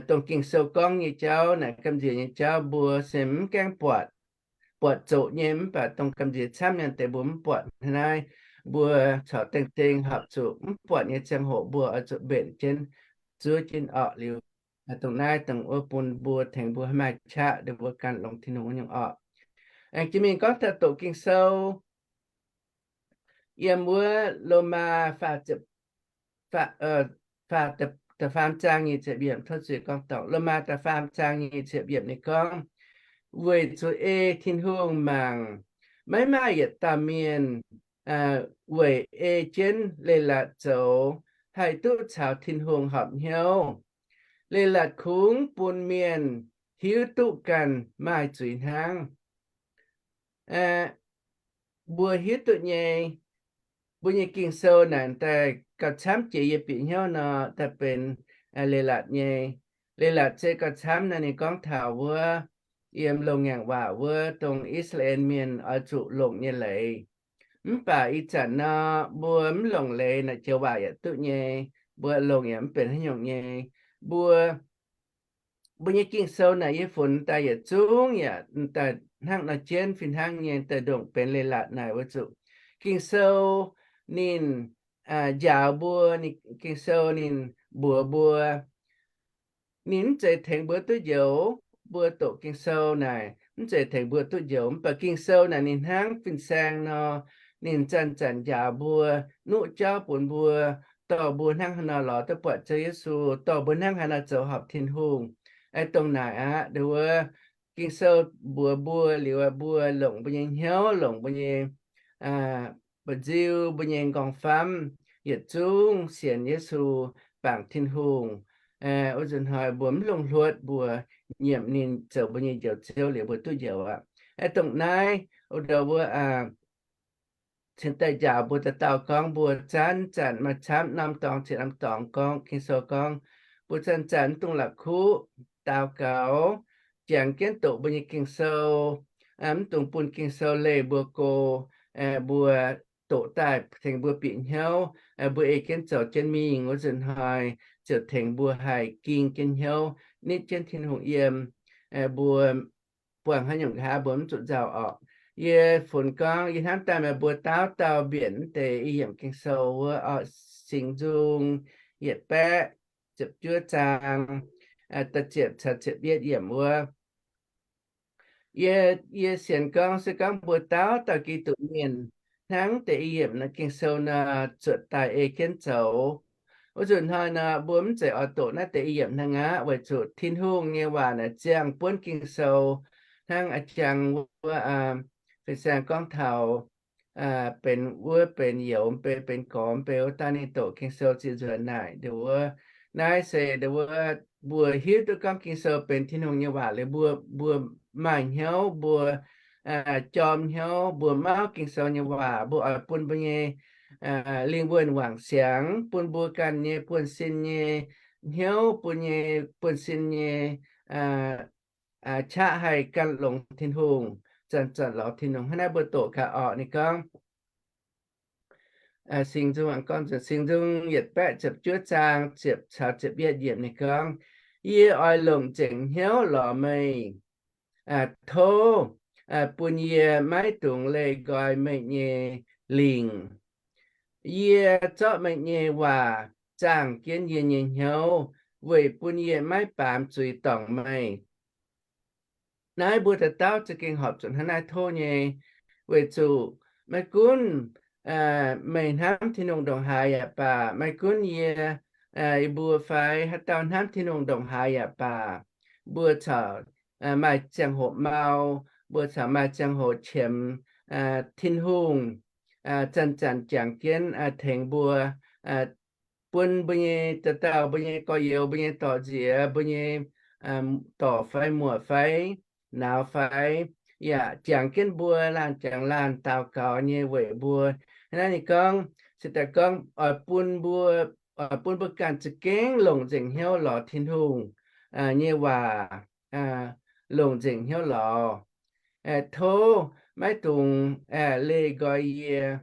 dongh Ging-Sou gorngv nyei jauv naaic, gamh nziex nyei jauv mbuo se mv gaengh buatc, buatc zoqc nyei, mv baac dongh gamh nziex camv nyei deix mbuo mv buatc. Hnangv naaiv mbuo corc dengh dengh horpc zuqc mv buatc nyei ziangh hoc mbuo oix zuqc mbenc jienv, zuov jienv orqc liuz. Dongh naaiv dongh wuov bun mbuo tengx mbuo maaih qaqv ndongc mbuo ganh longx Tin-Hungh wuov nyungc orqc. Aengx jiex mingh gorngv taux doqc Ging-Sou, yiem wuov Lomaa faah, faah, da'faam zaang nyic ziepc yiemc, tov zuiz gorngv dorngc, Lomaa da'faam zaang nyic ziepc yiemc ninh gorngv, weic zuqc ei Tin-Hungh mangc, maiv maaih yietc dauh mienh weic ei jienv leiz-latc zoux haih duqv caux Tin-Hungh horpc hnyouv. Leiz-latc kungx bun mienh hiuv duqv ganh maaih zuiz hnangv. Mbuo hiuv duqv nyei, mbuo nyei Ging-Sou naaic daaih gauh camv jiex yie bieqc hnyouv nor, daaih benx leiz-latc nyei. Leiz-latc se gauh camv nor, ninh gorngv taux wuov yiem Loz-Ngaengc Waac wuov dongh I^saa^laa^en Mienh oix zuqc longc nyei leiz. Mv baac ih zanc nor, mbuo mv longc leiz naaic joux waac yaac duqv nyei, mbuo longc yaac mv benx haaix nyungc nyei. Mbuo, mbuo nyei Ging-Sou naaic yie funx daaih yietc zungv yaac daaih hnangv nor jienv fih hnangv nyei, daaih ndongc benx leiz-latc naaic weic zuqc Ging-Sou ninh njaaux mbuo, Ging-Sou ninh mbuox mbuo, ninh mv zeiz tengx mbuo duqv njoux. Mbuo doqc Ging-Sou naaic mv zeiz tengx mbuo duqv njoux, mv baac Ging-Sou naaic ninh hnangv fin-saeng nor, ninh zanc-zanc njaaux mbuo, nuqv jauv bun mbuo, dorh mbuo hnangv haaix nor lorz duqv buatc Ziouv Yesu, dorh mbuo hnangv haaix nor zoux horpc Tin-Hungh. Aeqv, dongh naaic aqv, ndongc wuov Ging-Sou mbuox mbuo liuz, mbuo longc mbuo nyei hnyouv, longc mbuo nyei mba'nziu, mbuo nyei nqorngv-famv, yietc zungv sienx Yesu, bangc Tin-Hungh. Wuov nzunc hnoi mbuo mv longc hluotv mbuo nyiemc ninh zoux mbuo nyei Njoux Ziouv liuz mbuo duqv njoux aqv. Aeqv, dongh naaiv, ndongc wuov cingx daaih njaaux mbuo dauh dauh gorngv mbuo zanc-zanc maaih camv norm dorngx ciex norm dorngx gorngv, Ging-Sou gorngv, mbuo zanc-zanc mv dungx la'kuqv, daux gaux, jangx jienv doqc mbuo nyei Ging-Sou, mv dungx bun Ging-Sou leih mbuo go, mbuo doqc daaih tengx mbuo bieqc hnyouv, mbuo ei jienv zoux jienv mingh wuov nzunc hnoi ziouc tengx mbuo haih ging jienv hnyouv, nitv jienv Tin-Hungh yiem, mbuo buangh haaix nyungc nqa'haav mbuo mv zuqc nzauh orqc. Yie funx gorngv yie hnamv daaih meih mbuo dauh dauh mbienc mv deix i yiemc Ging-Sou wuov orqc, Singx Nzung yietc baeqv ziepc juov zaang, da'ziepc caux ziepc yietv yiemc wuov. Yie, yie sienx gorngv se gorngv mbuo dauh dauh Giduc mienh hnangv deix i yiemc naaiv Ging-Sou nor zuotc daaih ei jienv zoux, wuov nzunc hnoi nor mbuo mv zeiz oix doqc naaiv deix i yiemc hnangv aqv, weic zuqc Tin-Hungh nyei waac naaic ziangh buonv Ging-Sou hnangv a'jang wuov fin-saeng gorngv taux benx wuov benx youz mv bei, benx gorx mv bei wuov dauh ninh doqc Ging-Sou ziqc nzuonx naaic ndongc wuov. Naaiv se ndongc wuov mbuo hiuv duqv gorngv Ging-Sou benx Tin-Hungh nyei waac liuz mbuo, mbuo maaih hnyouv, mbuo jorm hnyouv, mbuo mauv Ging-Sou nyei waac, mbuo oix bun mbuo nyei lingh wuonh wangc siangx, bun mbuo ganh nyei buonv-sin nyei hnyouv, bun nyei buonv-sin nyei qaqv haih gan longx Tin-Hungh, zanc-zanc lorz Tin-Hungh. Hnangv naaiv mbuo doqc gaax orqc, ninh gorngv, Singx Nzung, gorngv nzunc Singx Nzung yietc baeqv ziepc juov zaang ziepc caux ziepc yietv yiemc ninh gorngv, Yie oix longc nzengc hnyouv lorz meih. Tov bun yie maiv dungx leih nqoi meih nyei lingc. Yie zorqv meih nyei waac zaangh jienv yie nyei hnyouv, weic bun yie maiv baamz zuiz dorngc meih. Naaiv mbuo dauh dauh za'gengh horpc zuqc hnangv naaiv tov nyei, weic zuqc maiv gunv meih hnamv Tin-Hungh ndongc haaix yaac baac, maiv gunv yie, yie mbuo fai haaix dauh hnamv Tin-Hungh ndongc haaix yaac baac, mbuo corc maaih ziangh hoc mau, mbuo corc maaih ziangh hoc qiemx Tin-Hungh zanc-zanc jangx jienv tengx mbuo, bun mbuo nyei dauh dauh, mbuo nyei gorx-youz, mbuo nyei dorc nziex, mbuo nyei dorc fai muoc fai nauz fai, yaac jangx jienv mbuo laanh jangx laanh daux gaux nyei weic mbuo. Hnangv naaiv ninh gorngv, se daaih gorngv oix bun mbuo, oix bun mbuo ganh za'gengh longc nzengc hnyouv lorz Tin-Hungh nyei waac, longc nzengc hnyouv lorz. Tov maiv dungx leih nqoi yie,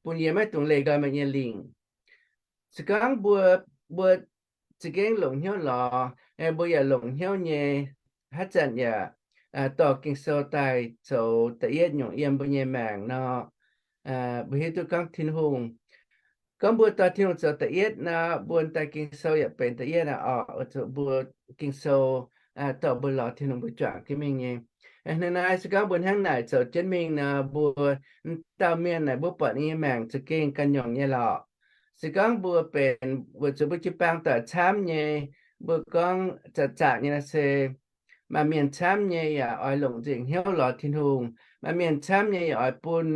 bun yie maiv dungx leih nqoi meih nyei lingc. Se gorngv mbuo, mbuo za'gengh longc hnyouv lorz, mbuo yaac longc hnyouv nyei, haaix zanc yaac dorh Ging-Sou daaih zoux da'yietv nyungc yiem mbuo nyei maengc nor, mbuo hiuv duqv gorngv Tin-Hungh, gorngv mbuo dorh Tin-Hungh zoux da'yietv nor, mbuo daaih Ging-Sou yaac benx da'yietv aqv orqc, weic zuqc mbuo Ging-Sou dorh mbuo lorz Tin-Hungh mbuo juangc jienv mingh nyei. Hnangv naaiv se gorngv mbuo hnangv naaic zoux jienv mingh nor, mbuo dauh mienh naaic mbuo buatc ninh nyei maengc za'gengh ganh nyungc nyei lorqc. Se gorngv mbuo benx weic zuqc mbuo jiu-baang doic camv nyei, mbuo gorngv zaqc zaqc nyei nor se, maaih mienh camv nyei yaac oix longc nzengc hnyouv lorz Tin-Hungh. Maaih mienh camv nyei yaac oix bun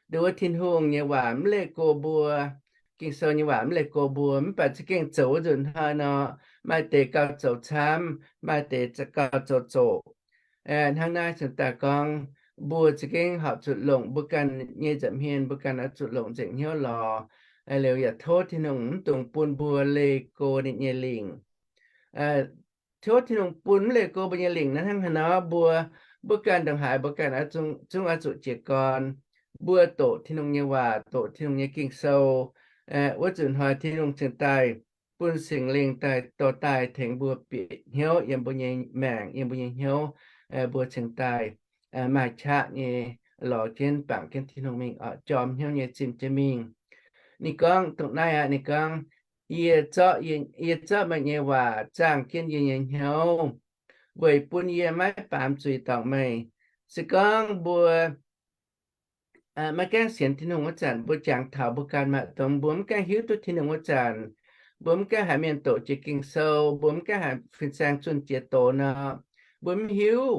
nduov Tin-Hungh nyei waac mv leih go mbuo, Ging-Sou nyei waac mv leih go mbuo, mv baac za'gengh zoux wuov nzunc hnoi nor, maaih deix gauh zoux camv, maaih deix gauh zoux zoqc. Hnangv naaiv cingx daaih gorngv, mbuo za'gengh horpc zuqc longc mbuo ganh nyei nza'hmien, mbuo ganh oix zuqc longc nzengc hnyouv lorz. Liuz yaac tov Tin-Hungh mv dungx bun mbuo leih go ninh nyei lingc. Tov Tin-Hungh bun mv leih go mbuo nyei lingc naaiv hnangv haaix nor mbuo, mbuo ganh ndongc haaix mbuo ganh zungv oix zuqc jiez gorn. Mbuo doqc Tin-Hungh nyei waac, doqc Tin-Hungh nyei Ging-Sou, wuov nzunc hnoi Tin-Hungh cingx daaih bun Singx Lingh daaih dorh daaih tengx mbuo bieqc hnyouv yiem mbuo nyei maengc, yiem mbuo nyei hnyouv, mbuo cingx daaih maaih qaqv nyei lorz jienv bangc jienv Tin-Hungh mingh oc, jorm hnyouv nyei zimh jienv mingh. Ninh gorngv dongh naaiv aqv, ninh gorngv, Yie zorqv, yie zorqv meih nyei waac zaangh jienv yie nyei hnyouv, weic bun yie maiv baamz zuiz dorngc meih. Se gorngv mbuo maiv gaengh sienx Tin-Hungh wuov zanc, mbuo jangx taux mbuo ganh maaih dongh mbuo mv gaengh hiuv duqv Tin-Hungh wuov zanc, mbuo mv gaengh haiz mienh doqc jiex Ging-Sou, mbuo mv gaengh haiz fin-saeng zunh jiex doz nor, mbuo mv hiuv.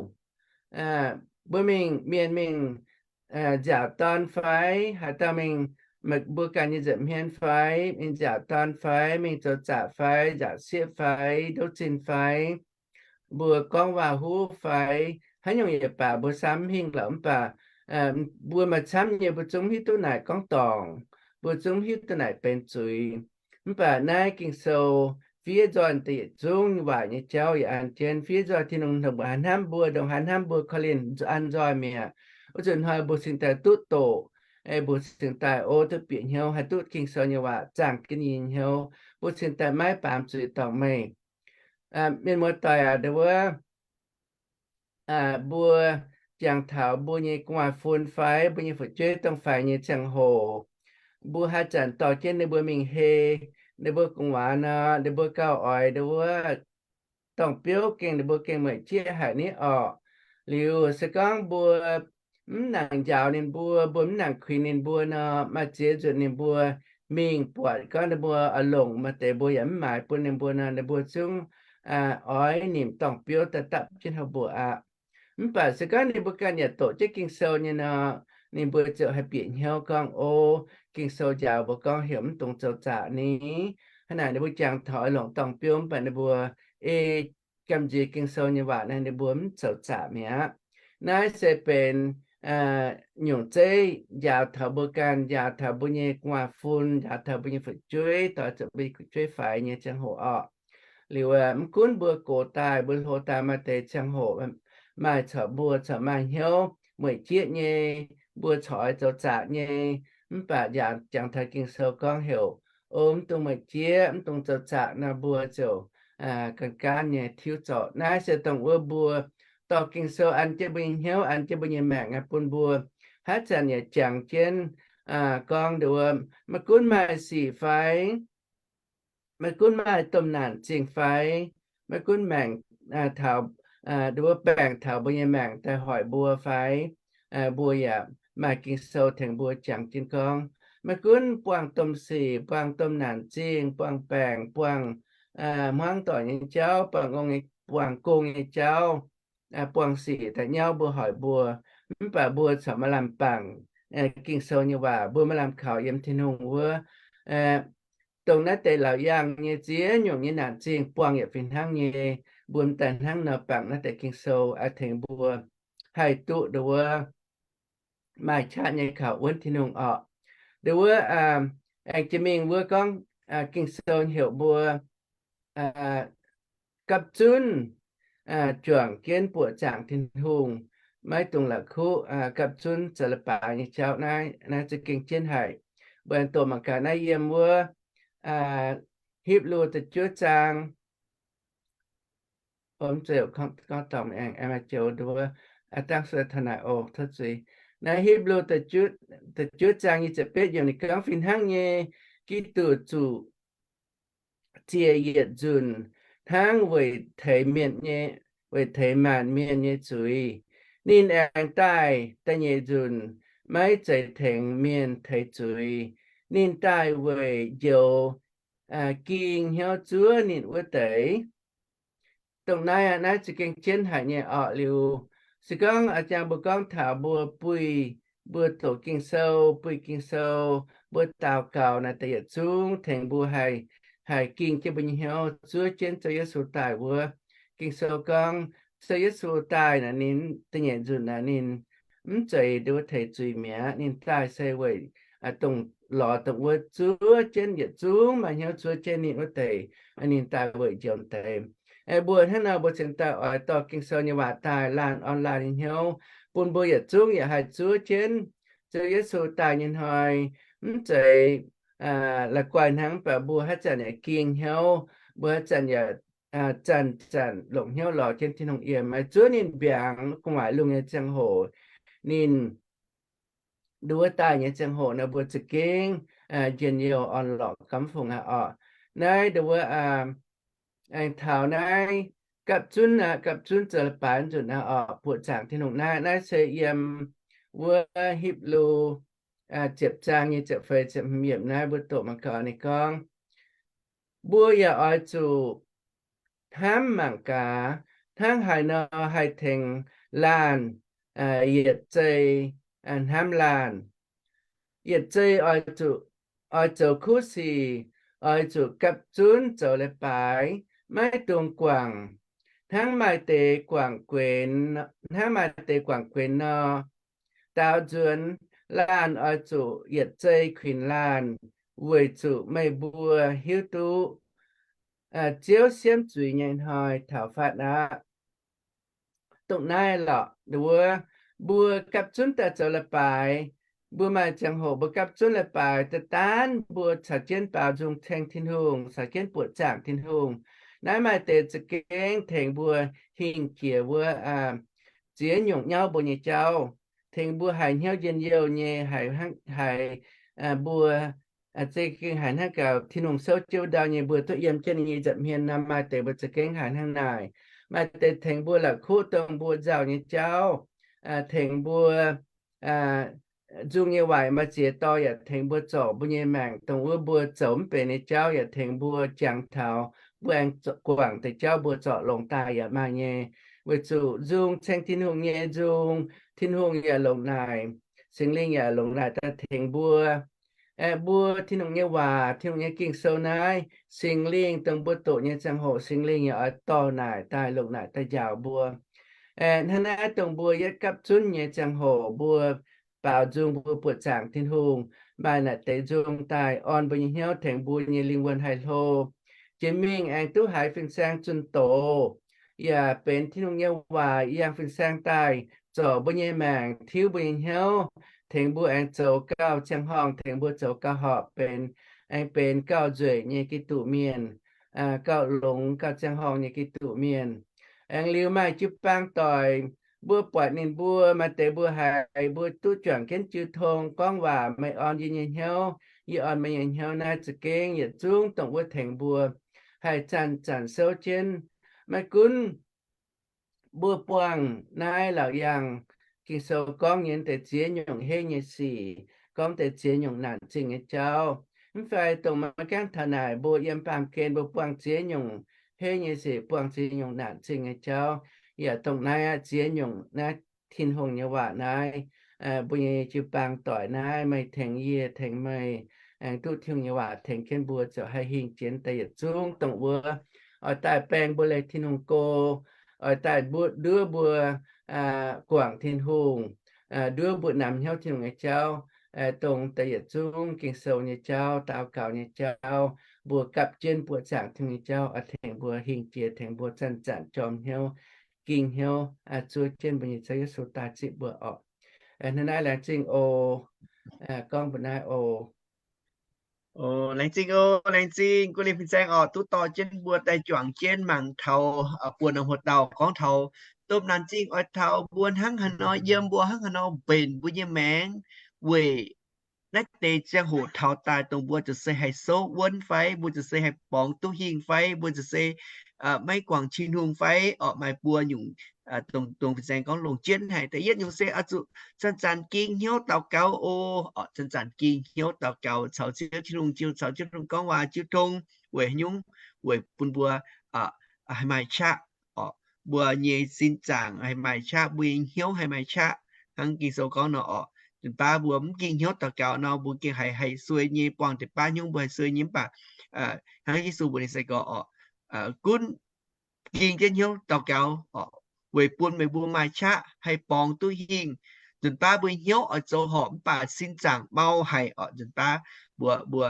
Mbuo mingh, mienh mingh nziaauc dorn fai, haaix dauh mingh, mbuo ganh nyei nza'hmien fai, mingh nziaauc dorn fai, mingh zoux zaqc fai, nziaauc sieqv fai, ndouv zinh fai, mbuo gorngv waac-huv fai, haaix nyungc yaac baac mbuo samv mv hingh lorqc. Mv baac mbuo maaih camv nyei mbuo zungv mv hiuv duqv naaic gorngv dorngc, mbuo zungv mv hiuv duqv naaic benx zuiz. Mv baac naaiv Ging-Sou fiev nzoih deix yietc zungv waac nyei jauv yaac an jienv, fiev nzoih Tin-Hungh ndongc haaix hnamv mbuo, ndongc haaix hnamv mbuo korv-lienh an nzoih mi'aqv. Wuov nzunc hnoi mbuo cingx daaih duqv doqc, mbuo cingx daaih o duqv bieqc hnyouv, haih duqv Ging-Sou nyei waac zaangh jienv nyei hnyouv, mbuo cingx daaih maiv baamz zuiz dorngc meih. Mienh muoz-doic aac, ndau wuov mbuo jangx taux mbuo nyei gu'nguaaz-fun fai mbuo nyei fu'jueiv dongh faix nyei ziangh hoc, mbuo haaix zanc dorh jienv ninh mbuo mingh hei ninh mbuo gu'nguaaz nor, ninh mbuo gauh oix ndau wuov dorng-biouv gengh ninh mbuo gengh meih jieqv haic ni orqc. Liuz se gorngv mbuo mv nangc njaaux ninh mbuo, mbuo mv nangc kuinx ninh mbuo nor, maaih ziex nzunc ninh mbuo mingh buatc gorngv ninh mbuo oix longc maaih deix mbuo yaac mv maaiz bun ninh mbuo nor, ninh mbuo zungv oix nimc dorng-biouv daaih dapv jienv hoz mbuoqc aqv. Mv baac se gorngv ninh mbuo ganh yaac doqc jienv Ging-Sou nyei nor, ninh mbuo ziouc haih bieqc hnyouv gorngv, O, Ging-Sou njaaux mbuo gorngv heuc mv dungx zoux zaqc ni. Hnangv naaic ninh mbuo jangx taux oix longc dorng-biouv mv baac ninh mbuo ei gamh nziex Ging-Sou nyei waac naaiv ninh mbuo mv zoux zaqc mi'aqv. Naaiv se benx nyungc zeiv njaaux taux mbuo ganh, njaaux taux mbuo nyei gu'nguaaz-fun, njaaux taux mbuo nyei fu'jueiv, doix zuqc mbuo nyei fu'jueiv faix nyei ziangh hoc orqc. Liuz mv gunv mbuo gox daaih, mbuo hlo daaih maaih deix ziangh hoc maaih corc mbuo corc maaih hnyouv mueic jieqv nyei, mbuo corc oix zoux zaqc nyei, Mv baac yaac jangx taux Ging-Sou gorngv heuc, O, mv dungx meih jieqv, mv dungx zoux zaqc nor, mbuo ziouc gaanv gaanv nyei tiuv zorc. Naaiv se dongh wuov mbuo dorh Ging-Sou an jienv mbuo nyei hnyouv, an jienv mbuo nyei maengc bun mbuo haaix zanc yaac jangx jienv gorngv nduov, maiv gunv maaih sic fai maiv gunv maaih domh naanc zingh fai, maiv gunv maengc taux, nduov baengc taux mbuo nyei maengc daaih hoic mbuo fai, mbuo yaac maaih Ging-Sou tengx mbuo jangx jienv gorngv. Maiv gunv buangh domh sic, buangh domh naanc zingh, buangh baengc, buangh hmuangv doic nyei jauv, buangh gong nyei jauv, buangh sic daaih nyauv mbuo hoic mbuo, mv baac mbuo corc maaih lamh bangc Ging-Sou nyei waac, mbuo maaih lamh kaux yiem Tin-Hungh wuov. Dongh naaiv deix laauc yaangh nyei ziex nyungc nyei naanc zingh buangh yaac fih hnangv nyei. Mbuo m'daaih hnangv nor bangc naaiv deix Ging-Sou tengx mbuo haih duqv nduov maaih qaqv nyei kaux wuonv Tin-Hungh orqc. Nduov wuov aengx jiex mingh wuov gorngv Ging-Sou heuc mbuo gapv zunv juangc jienv buoqc zaangc Tin-Hungh, maiv dungx la'kuqv, gapv zunv zoux leiz-baaix nyei jauv. Naaiv, naaiv za'gengh jienv haic. Mbuo aengx doqc mangc gaax naaiv yiem wuov Hipv^lu da'juov zaang, gorngv dorngc aengx maaih joux nduov, dangv se taux naaic oc, tov zuiz. Naaiv Hipv^lu da'juov zaang nyei ziepc betv yiemc ninh gorngv, Fih hnangv nyei, Giduc zuqc ziec yietc nzunc hnangv weic teix mienh nyei, weic teix maanc mienh nyei zuiz. Ninh aengx daaih da'nyeic nzunc maiv zeiz tengx mienh teix zuiz. Ninh daaih weic njoux ging hnyouv zuov ninh wuov deix. Dongh naaiv, naaiv za'gengh jienv haic nyei orqc. Liuz se gorngv a'jang mbuo gorngv taux mbuo buih, mbuo doqc Ging-Sou, buih Ging-Sou, mbuo daux gaux naaic deix yietc zungv tengx mbuo haih, haih ging jienv mbuo nyei hnyouv zuov jienv Ziouv Yesu daaih wuov. Ging-Sou gorngv Ziouv Yesu daaih naaic ninh da'nyeic nzunc naaic ninh mv zeiz nduov teix zuiz mi'aqv. Ninh daaih se weic dongh lorz dongh wuov zuov jienv yietc zungv maaih hnyouv zuov jienv ninh wuov deix, ninh daaih weic njoux deix. Mbuo hnangv nor mbuo cingx daaih oix dorh Ging-Sou nyei waac daaih laanh orn laanh nyei hnyouv, bun mbuo yietc zungv yaac haih zuov jienv Ziouv Yesu daaih nyei hnoi, mv zeiz la'guaih hnangv, mv baac mbuo haaix zanc yaac ging hnyouv, mbuo haaix zanc yaac zanc-zanc longc hnyouv lorz jienv Tin-Hungh yiem, zuov ninh mbiaangx gu'nguaaic lungh nyei ziangh hoc, ninh nduov daaih nyei ziangh hoc nor mbuo za'gengh njien-youh orn-lorqc gaamv fungc aqv orqc. Naaiv nduov aengx taux naaiv gapv zunv aqv, gapv zunv zoux leiz-baaix nzunc aqv orqc, buoqc zaangc Tin-Hungh naaiv. Naaiv se yiem wuov Hipv^lu ziepc zaang nyei ziepc feix ziepc hmz yiemc naaiv mbuo doqc mangc gaax ninh gorngv, mbuo yaac oix zuqc hnamv mangc gaax hnangv haaix nor haih tengx laanh yietc zei hnamv laanh. Yietc zei oix zoux kuv sic, oix zuqc gapv zunv zoux leiz-baaix, maiv dungx guangc hnangv maaih deix guangc guenx, hnangv maaih deix guangc guenx nor. Daaux nzuonx, laanh oix zuqc yietc zei kuinx laanh, weic zuqc meih mbuo hiuv duqv Ziouv siemv zuiz nyei hnoi taux fatv aqv. Dongh naaiv lorqc, nduov mbuo gapv zunv daaih zoux leiz-baaix, mbuo maaih ziangh hoc mbuo gapv zunv leiz-baaix daaih daanv mbuo caux jienv baaux nzung ceng Tin-Hungh, caux jienv buoqc zaangc Tin-Hungh. Naaiv maaih deix za'gengh tengx mbuo hingh jiex wuov ziex nyungc nyauv mbuo nyei jauv, tengx mbuo haiz hnyouv njien-youh nyei, haiz mbuo za'gengh haiz hnangv gaax Tin-Hungh souv jienv wuov ndau nyei, mbuo duqv yiem jienv ninh nyei nza'hmien nor. Maaih deix mbuo za'gengh haiz hnangv naaic. Maaih deix tengx mbuo la'kuqv dongh mbuo nzauh nyei jauv, tengx mbuo nzung nyei waaic maaih ziex dorh yaac tengx mbuo zorc mbuo nyei maengc, dongh wuov mbuo zoux mv benx nyei jauv yaac tengx mbuo jangx taux, mbuo aengx guangc deix jauv mbuo zorc longx daaih yaac maaih nyei. Weic zuqc nzung ceng Tin-Hungh nyei nzung, Tin-Hungh yaac longc naaic, Singx Lingh yaac longc naaic daaih tengx mbuo. Aeqv, mbuo Tin-Hungh nyei waac, Tin-Hungh nyei Ging-Sou naaiv, Singx Lingh dongh mbuo doqc nyei ziangh hoc Singx Lingh yaac oix dorh naaic daaih, longc naaic daaih njaaux mbuo. Aeqv, hnangv naaiv dongh mbuo yietv gapv zunv nyei ziangh hoc mbuo baaux nzung, mbuo buoqc zaangc Tin-Hungh, maaih naaic deix nzung daaih orn mbuo nyei hnyouv, tengx mbuo nyei lingh wuonh haih hlo. Jiex mingh aengx duqv haiz fin-saeng zunh doz, yaac benx Tin-Hungh nyei waac yangh fin-saeng daaih zorc mbuo nyei maengc, tiuv mbuo nyei hnyouv, tengx mbuo aengx zoux gauh ziangh horngh, tengx mbuo zoux gauh horpc benx, aengx benx gauh nzueic nyei Giduc mienh, gauh longx gauh ziangh horngh nyei Giduc mienh. Aengx liuz maaih jiu-baang doic, mbuo buatc ninh mbuo maaih deix mbuo haiz mbuo duqv juangc jienv jiu tong gorngv waac, meih orn yie nyei hnyouv, yie orn meih nyei hnyouv naaiv za'gengh yietc zungv dongh wuov tengx mbuo haih zanc-zanc souv jienv. Maiv gunv mbuo buangh naaiv laauc yaangh Ging-Sou gorngv nyei deix ziex nyungc heiv nyei sic, gorngv deix ziex nyungc naanc zingh nyei jauv. Mv fai dongh maiv gaengh taux naaic mbuo yiem baamh gen mbuo buangh ziex nyungc heiv nyei sic, buangh ziex nyungc naanc zingh nyei jauv, yaac dongh naaiv aqv, ziex nyungc naaiv Tin-Hungh nyei waac naaiv, mbuo nyei jiu-baang doic naaiv, meih tengx yie, tengx meih, aengx duqv Tin-Hungh nyei waac tengx jienv mbuo ziouc haih hingh jienv daaih yietc zungv dongh wuov. Oix daaih baeng mbuo leih Tin-Hungh go, oix daaih mbuo nduov mbuo guangc Tin-Hungh, nduov mbuo namx hnyouv Tin-Hungh nyei jauv, dongh daaih yietc zungv Ging-Sou nyei jauv, daux gaux nyei jauv, mbuo gapv jienv buoqc zaangc Tin-Hungh nyei jauv, oix tengx mbuo hingh jiex, tengx mbuo zanc-zanc jorm hnyouv, ging hnyouv, zuov jienv mbuo nyei Ziouv Yesu daaih zipv mbuo orqc. Hnangv naaiv laengz zingh oc. Gorngv mbuo naaiv oc. Laengz zingh oc, laengz zingh guv lingh fin-saeng orqc, duqv dorh jienv mbuo daaih juangc jienv mangc taux buonc norm hoc dauh gorngv taux domh naanc zingh oix taux mbuo hnangv haaix nor, yiem mbuo hnangv haaix nor mbenc mbuo nyei maengc weic naaiv deix ziangh hoc taux daaih dongh mbuo ziouc se haih souv wuonv fai, mbuo ziouc se haih borngz duqv hingh fai, mbuo ziouc se maiv guangc Tin-Hungh fai orqc. Maaih buo nyungc dongh, dongh fin-saeng gorngv longc jienv haic. Da'yietv nyungc se oix zuqc zanc-zanc ging hnyouv daux gaux oc. Zanc-zanc ging hnyouv daux gaux caux Ziouv Tin-Hungh, caux Ziouv Tin-Hungh gorngv waac jiu tong weic haaix nyungc? Weic bun mbuo haih maaih qaqv orqc, mbuo nyei sin zaangc haih maaih qaqv, mbuo nyei hnyouv haih maaih qaqv. Hnangv Ging-Sou gorngv nor orqc, nzunc baav mbuo mv ging hnyouv daux gaux nor, mbuo gengh haih, haih suei nyei, buangh deix baav hnyouv mbuo haih suei nyei. Mv baac hnangv Yesu mbuox ninh sai-gorx orqc, gunv ging jienv hnyouv daux gaux orqc, weic bun meih mbuo maaih qaqv haih borngz duqv hingh. Nzunc baav mbuo hnyouv oix zoux horpc mv baac sin zaangc mau haic orqc. Nzunc baav mbuo, mbuo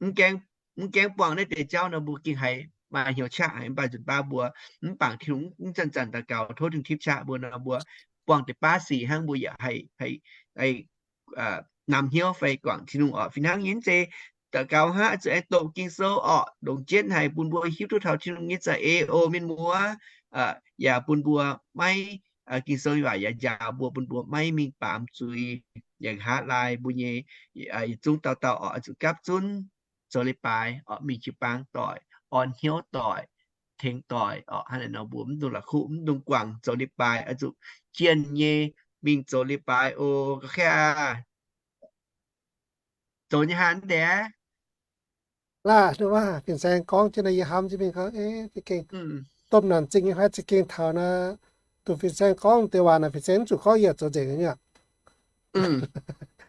mv gaengh, mv gaengh buangh naaiv deix jauv nor, mbuo gengh haiz maaih hnyouv qaqv haic. Mv baac nzunc baav mbuo mv bangc Tin-Hungh, mv zanc-zanc daux gaux tov Tin-Hungh tipv qaqv mbuo nor, mbuo buangh deix baav sic hnangv mbuo yaac haih, haih namx hnyouv fai guangc Tin-Hungh orqc. Fih hnangv nyei, mv zeiz daux gaux hnangv, zuqc aengx doqc Ging-Sou orqc, longc jienv haic bun mbuo hiuv duqv taux Tin-Hungh nyei za'eix oc, mienh muoz. Yaac bun mbuo maiv, Ging-Sou waac yaac njaaux mbuo, bun mbuo maiv mingh baamz zuiz, yaac nqa'haav laai mbuo nyei yietc zungv dauh dauh orqc, oix zuqc gapv zunv zoux leiz-baaix orqc, mingh jiu-baang doic, orn hnyouv doic, tengx doic orqc. Hnangv naaiv nor mbuo mv dungx la'kuqv, mv dungx guangc, zoux leiz-baaix oix zuqc jienh nyei mingh zoux leiz-baaix oc. Ga'kei aac, zoux nyei haaix deix? Laaih, fin-saeng gorngv jienv naaiv yie hnamv jienv mingh gorngv, za'gengh domh naanc zingh nyei fai za'gengh taux naaiv, dongh fin-saeng gorngv deix waac naaic, fin-saeng mv zuqc gorngv yie zoux nzengc nyei.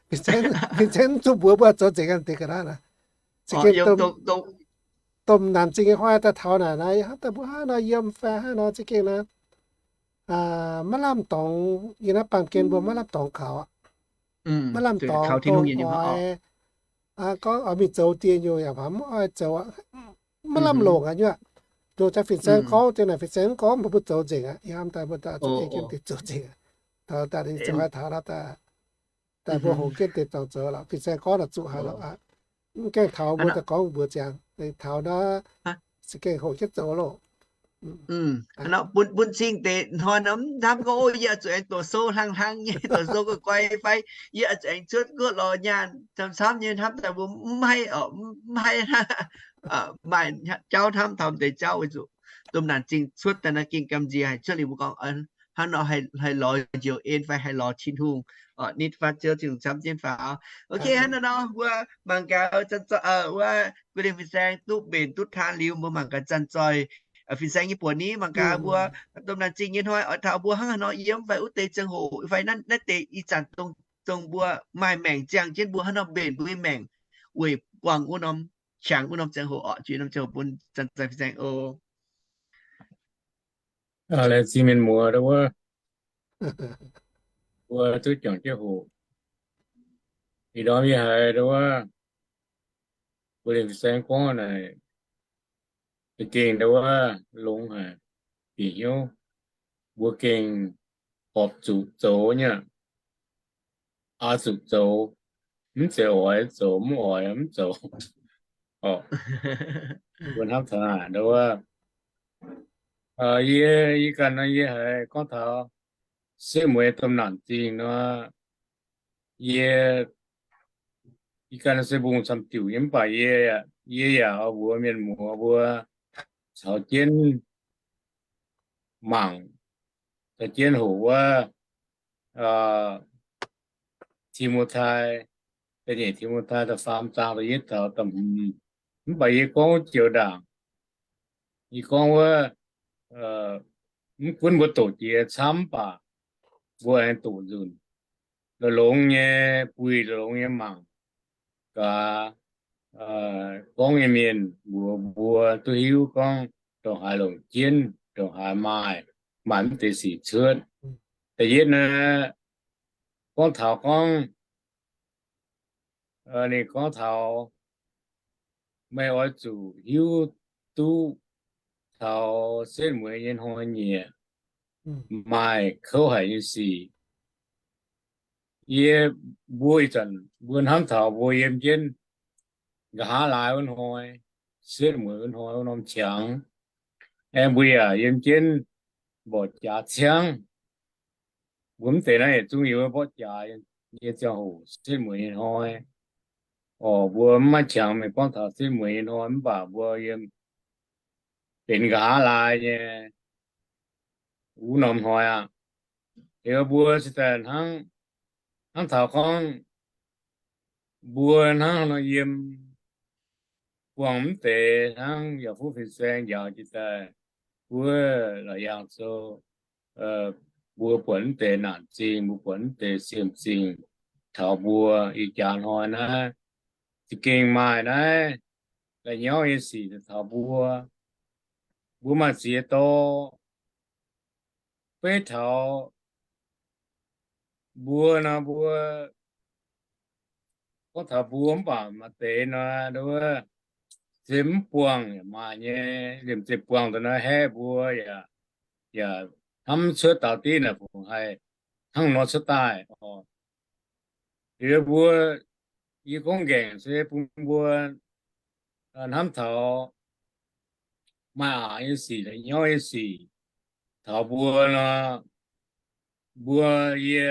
Fin-saeng mv zuqc mbuox mbuo zoux nzengc deix ga'naaiv naaic. Za'gengh domh naanc zingh nyei fai daaih taux naaic naaiv, hnangv daaih mbuo hnangv nor yiem fai hnangv nor za'gengh naaiv maiv lamh dorngx, yiem naaiv baamh gen mbuo maiv lamh dorngx kaux aqv. Maiv lamh dorngx dongh oix gorngv oix mingh zoux dieh nyungc yaac mv oix zoux aqv. Maiv lamh longc aqv nyuoqc. Dongh za'gengh fin-saeng gorngv deix naaic, fin-saeng mv gorngv mbuo mv zoux nzengc aqv. Yiem daaih mbuo daaih zoux jienv deix zoux nzengc aqv. Taux daaih ninh zoux haaix taux daaih, daaih mbuo hoqc jienv deix dorngx zoux lorqc. Fin-saeng gorngv naaic zuqc haaix lorqc aqv. Mv gaengh taux mbuo daaih gorngv mbuox ziangx, taux naaiv za'gengh hoqc jienv zoux loh. Bun, bun cing deix hnoi nor mv hnamv gorngv, o, yie zuqc aengx doqc sou hlang hlang nyei, doqc sou guai guai fai, yie zuqc aengx cuotv guoqv lorz nyaanh camv-camv nyei hnamv daaih mbuo mv haih orqc, mv haih maaih jauv hnamv taux deix jauv weic zuqc domh naanc zingh cuotv daaih naaiv gengh gamh nziex haic. Cuotv liuz mbuo gorngv hnangv nor haih lorz njoux en fai haih lorz Tin-Hungh, nitv fatv Ziouv Tin-Hungh camv jienv faaux. Ok, hnangv nor mbuo mangc gaax wuov guei lingh fin-saeng duqv mbenc duqv taan liuz, mbuo mangc gaax zanc-zoih fin-saeng nyei buonc ni, mangc gaax mbuo domh naanc zingh nyei hnoi oix taux mbuo hnangv haaix nor yiem fai wuov deix ziangh hoc fai naaiv deix ih zanc dongh mbuo maaih maengc ziangh jienv mbuo hnangv nor mbenc mbuo nyei maengc weic buangh wuov norm qangx wuov norm ziangh hoc orqc, jiex norm ziangh hoc bun zanc-zoih fin-saeng oc. Laengz zingh mienh muoz ndau wuov, mbuo duqv juangc jienv hoqc. Ih ndorm yie haiz ndau wuov, mbuo lingh fin-saeng gorngv naaic, za'gengh ndau wuov longx haic, bieqc hnyouv. Mbuo gengh horpc zuqc zoux nyei aqv. oix zuqc zoux, mv zeiz oix zoux mv oix mv zoux. Mbuo hnamv taux naaic, yie, yie ganh nor yie haiz gorngv taux setv mueiz domh naanc zingh nor, yie, yie ganh se mbungh camv diuc nyei, mv baac yie, yie yaac oix mbuox mienh muoz mbuo caux jienv mangc, caux jienv hoqc wuov Ti^mo^tai, da'nyeic Ti^mo^tai da'faam zaang da'yietv taux da'hmz. Mv baac yie gorngv joux ndaangc, yie gorngv wuov, mv gunv mbuo doqc jiex camv mv baac mbuo aengx doqc nzunc, longx-longx nyei buih, longx-longx nyei mangc gaax, gorngv nyei mienh mbuox mbuo duqv hiuv gorngv ndongc haaix longc jienv, ndongc haaix maaih, maaih mv deix sic cuotv. Da'yietv naaiv, gorngv taux gorngv, ninh gorngv taux meih oix zuqc hiuv duqv taux setv mueiz nyei hnoi-nyieqc maaih kouv haic nyei sic. Yie, mbuo ih zanc mbuo hnamv taux mbuo yiem jienv nqa'haav laai wuov hnoi, setv mueiz wuov hnoi wuov norm qangx, aengx mbuo yaac yiem jienv mborqv jaax ciangv. Mbuo mv deix naaiv yietc zungv yiem mborqv jaax nyei ziangh hoc, setv mueiz nyei hnoi. Orqc, mbuo mv maaih qangx mingh gorngv taux setv mueiz nyei hnoi, mv baac mbuo yiem benx nqa'haav laai nyei wuov norm hnoi aqv. Liuz mbuo cingx daaih hnangv, hnangv taux gorngv mbuo hnangv nor yiem buangh mv deix hnangv yaac fuqv fin-saeng njaaux jiex daaih wuov la'yangh sou, mbuo buatc mv deix naanc zingh, mbuo buatc mv deix siem-zingh taux mbuo ih jaax hnoi naaiv, za'gengh maaih naaiv la'nyauv nyei sic taux mbuo. Mbuo maaih ziex dorh, beiv taux mbuo nor, mbuo gorngv taux mbuo mv baac maaih deix nor, wuov se mv buangh yaac maaih nyei. Liemh zeih buangh daaih nor, haeqv mbuo yaac, yaac hnamv cuotv daaux div naaic fungc haih hnangv nor cuotv daaih oc. Liuz mbuo, yie gorngv nqaengc se bun mbuo hnamv taux maaih aqc nyei sic, la'nyauv nyei sic taux mbuo nor, mbuo, yie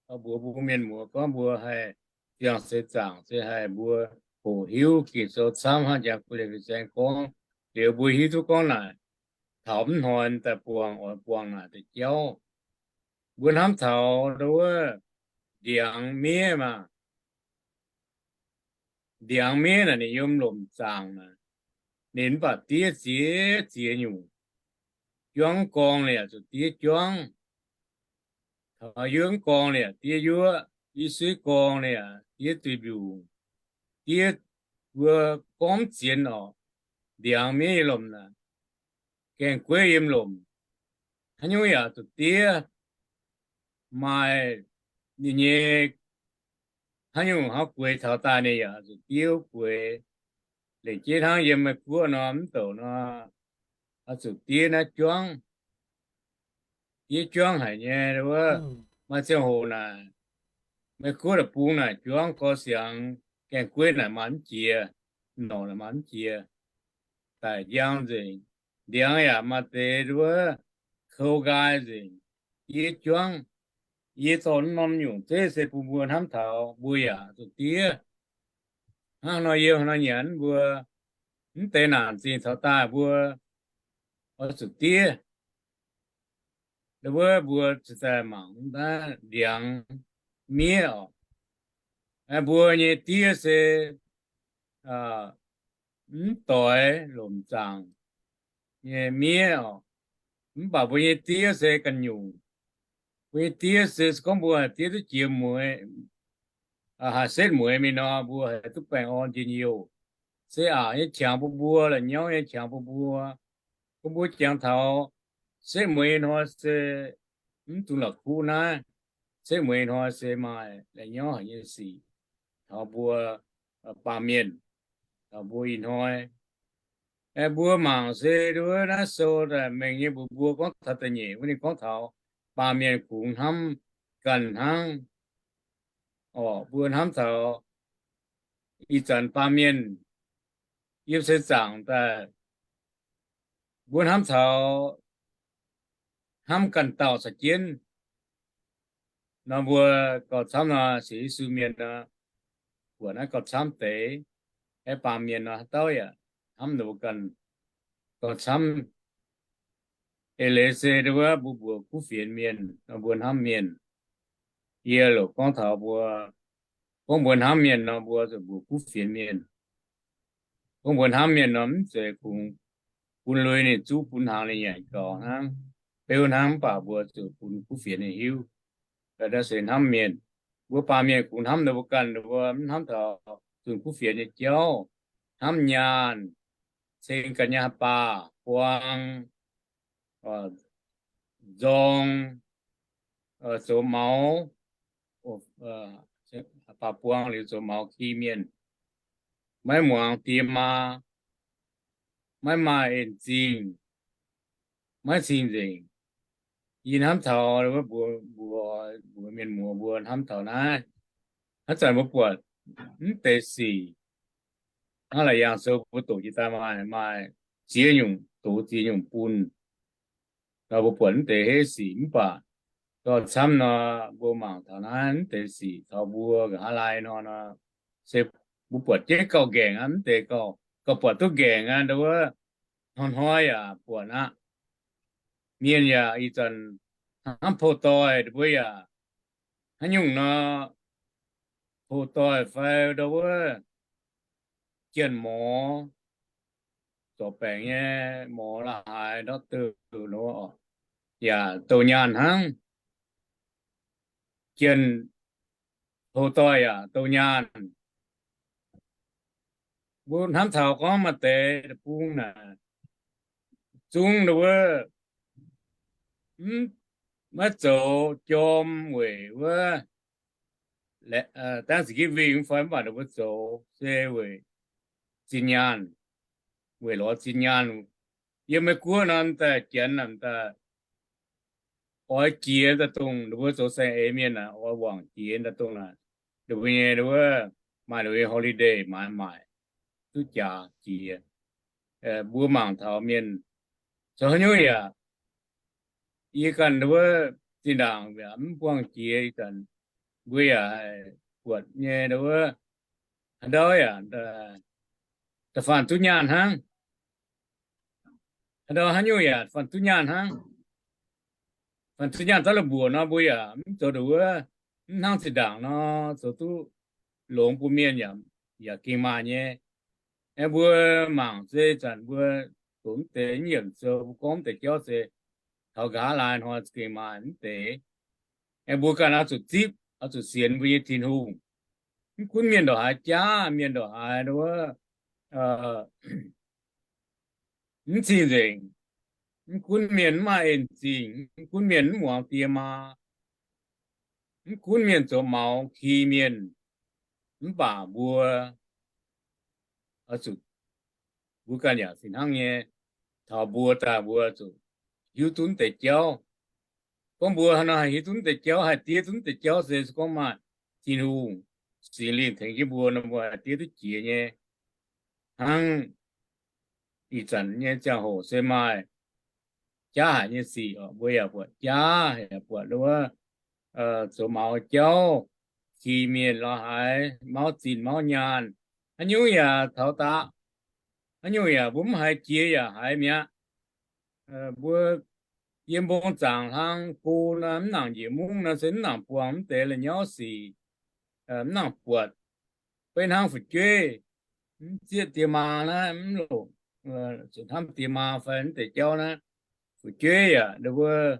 mbuox mbuo mienh muoz gorngv mbuo haih ziangh seix zaangc se haih mbuo hoqc hiuv Ging-Sou camv hnangv jangx kuv liemh fin-saeng gorngv. Liuz mbuo hiuv duqv gorngv naaic, taux mv hnoi daaih buangh oix buangh naaic deix jauv. Mbuo hnamv taux wuov ndiangx miev maah. Ndiangx miev naaic ninh yiem lomc zaangc naaic, ninh mv baac diev ziex ziex nyungc. Juangv gorngv ninh yaac zuqc diev juangv. Taux yuov gorngv ninh yaac diev yuov, i suiv gorngv ninh yaac diev duih mbiungc. Diev mbuo gorngv mv zienx oc. Ndiangx miev yiem lomc naaic, gaeng-gueiv yiem lomc, haaix nyungc yaac zuqc diev. Maaih ninh nyei haaix nyungc haaix gueix taux daaih ninh yaac zuqc diev gueix. Lengc jeiv hnangv yiem Meiv Guoqv nor, mv douc nor, oix zuqc diev naaiv juangv. Diev juangv haic nyei wuov. Maaih ziangh hoc naaic, Meiv Guoqv deic-bung naaic juangv gorx siangx, gaeng-gueiv naaic maaih mv jiex, norqc naaic maaih mv jiex, daic njang nzengc. Ndiangx yaac maaih deix wuov, kou nqaai nzengc, diev juangv. Yie dorh norm nyungc zeiv se bun mbuo hnamv taux mbuo yaac zuqc diev. Hnangv nor yiem nor nyanc mbuo mv deix naanc zingh taux daaih mbuo oix zuqc diev. Wuov mbuo cingx daaih mangc naaiv ndiangx miev oc. Mbuo nyei diev se mv doix lomc zaangc nyei miev oc. Mv baac mbuo nyei diev se ganh nyungc. Mbuo nyei diev se, se gorngv mbuo haih diev duqv jiex mueiz, haih setv mueiz mingh nor, mbuo haih duqv baengh orn njien-youh. Se aqc nyei qangx bun mbuo, la'nyauv nyei qangx bun mbuo. Gorngv mbuo jangx taux setv mueiz nyei hnoi se mv dungx la'kuqv naaiv. Setv mueiz nyei hnoi se maaih la'nyauv haic nyei sic taux mbuo baamh mienh, taux mbuo ih hnoi. Mbuo mangc se wuov naaiv sou daaih mengh nyei mbuox mbuo gorngv taux da'nyeic wuov ninh gorngv taux baamh mienh kungx hnamv ganh hnangv. orqc, mbuo hnamv taux ih zanc baamh mienh yiem seix zaangc daaih, mbuo hnamv taux hnamv ganh dauh caux jienv nor, mbuo gauh camv nor, sienx Yesu mienh nor, buatc naaiv gauh camv deix. Aeqv, baamh mienh nor, haaix dauh yaac hnamv ninh mbuo ganh gauh camv. Eix leiz se wuov mbuo mbuox kuv fienx mienh nor, mbuo hnamv mienh. Yie loc gorngv taux mbuo, gorngv mbuo hnamv mienh nor, mbuo zuqc mbuox kuv fienx mienh. Gorngv mbuo hnamv mienh nor, mv zeiz kungx bun lui ninh zuqv, bun hnaangx ninh nyanc gaux hnangv. Beu hnangv, mv baac mbuo zuqc bun kuv fienx ninh hiuv, daaih se hnamv mienh. Mbuo baamh mienh kungx hnamv ninh mbuo ganh, mbuo mv hnamv taux zunh kuv fienx nyei jauv. Hnamv nyaanh, ceng ganh nyei haaix baac buang, nzorng, zoux maux, haaix baac buang liuz zoux maux ki mienh, maiv muangx die maa, maiv maaih en zingh, maiv cing-nzengc. Yie hnamv taux mbuo, mbuo, mbuo mienh muoz mbuo hnamv taux naaiv. Haaix zanc mbuo buatc mv deix sic, hnangv la'yangh sou mbuo doqc jiex daaih maaih, maaih ziex nyungc, dox ziex nyungc bun. Nor mbuo buatc mv deix heiv sic, mv baac gauh camv nor, mbuo mangc taux naaiv mv deix sic taux mbuo nqa'haav laai nor, nor se mbuo buatc jienv gauh nqaengc aqv. Mv deix gauh, gauh buatc duqv nqaengc aqv. Ndau wuov hnoi-hnoi yaac buatc aqv. Mienh yaac ih zanc hnamv pou doih, mbuo yaac haaix nyungc nor, pou doih fai ndau wuov jien morz, zorc baengc nyei morz la'haaix ndortv douh nor, yaac douh nyaanh hnangv. Jien pou doih yaac douh nyaanh. Mbuo hnamv taux gorngv maaih deix deic-bung naaic, zungv ndau wuov maiv zoux jorm weic wuov Thanksgiving fai, mv baac ninh mbuo zoux se weic zinh nyaanh, weic lorz zinh nyaanh. Yiem Meiv Guoqv nor, daaih janx naaic daaih oix jiex daaih dongh ninh mbuo zoux saeng-eix mienh naaic, oix wangc jiex daaih dongh naaic, ninh mbuo nyei wuov maaih ninh mbuo nyei holiday maaiz maaic duqv jaax jiex. Mbuo mangc taux mienh zoux haaix nyungc yaac, yie ganh wuov zinh ndaangc yaac mv buangh jiex ih zanc, mbuo yaac buatc nyei wuov, haaix ndau yaac da'faanh duqv nyaanh hnangv. Haaix ndau haaix nyungc yaac faanh duqv nyaanh hnangv. Faanh duqv nyaanh daav la'mbuoqc nor, mbuo yaac mv zoux nduqc wuov, mv hnangv zinh ndaangc nor, zoux duqv longx bun mienh yaac, yaac gengh maaih nyei. Aeqv, mbuo mangc se zanc mbuo doqc mv deix yiemc sou, mbuo gorngv mv deix jauv se taux nqa'haav laai hnoi gengh maaih mv deix. Aeqv, mbuo ganh oix zuqc zipv, oix zuqc sienx mbuo nyei Tin-Hungh. Mv gunv mienh ndongc haaix jaav, mienh ndongc haaix wuov mv cing-nzengc, mv gunv mienh mv maaih en zingh, mv gunv mienh mv muangx die maa, mv gunv mienh zoux maux ki mienh, mv baac mbuo oix zuqc, mbuo ganh yaac fih hnangv nyei, taux mbuo daaih mbuo zuqc hiuv duqv mv deix jauv. Gorngv mbuo haaix nor haih hiuv duqv mv deix jauv, haih diev duqv mv deix jauv se, se gorngv maaih Tin-Hungh, Singx Lingh tengx jienv mbuo nor, mbuo haih diev duqv jiex nyei. Hnangv ih zanc nyei ziangh hoc se maaih jaav haic nyei sic oc. Mbuo yaac buatc jaav, yaac buatc wuov zoux maux jauv, ki mienh lorz haaix, mauv zinh mauv nyaanh, haaix nyungc yaac taux daqc. Haaix nyungc yaac mbuo mv haiz jiex yaac haiz mi'aqv. Mbuo yiem mbong zaangc hlang go nor, mv nangc njiec mungv nor, se mv nangc buangh mv deix la'nyauv sic, mv nangc buatc. Beiv hnangv fu'jueiv mv zieqv die maa naaiv, mv longc zuqc hnamv die maa fai mv deix jauv naaiv, fu'jueiv yaac ndau wuov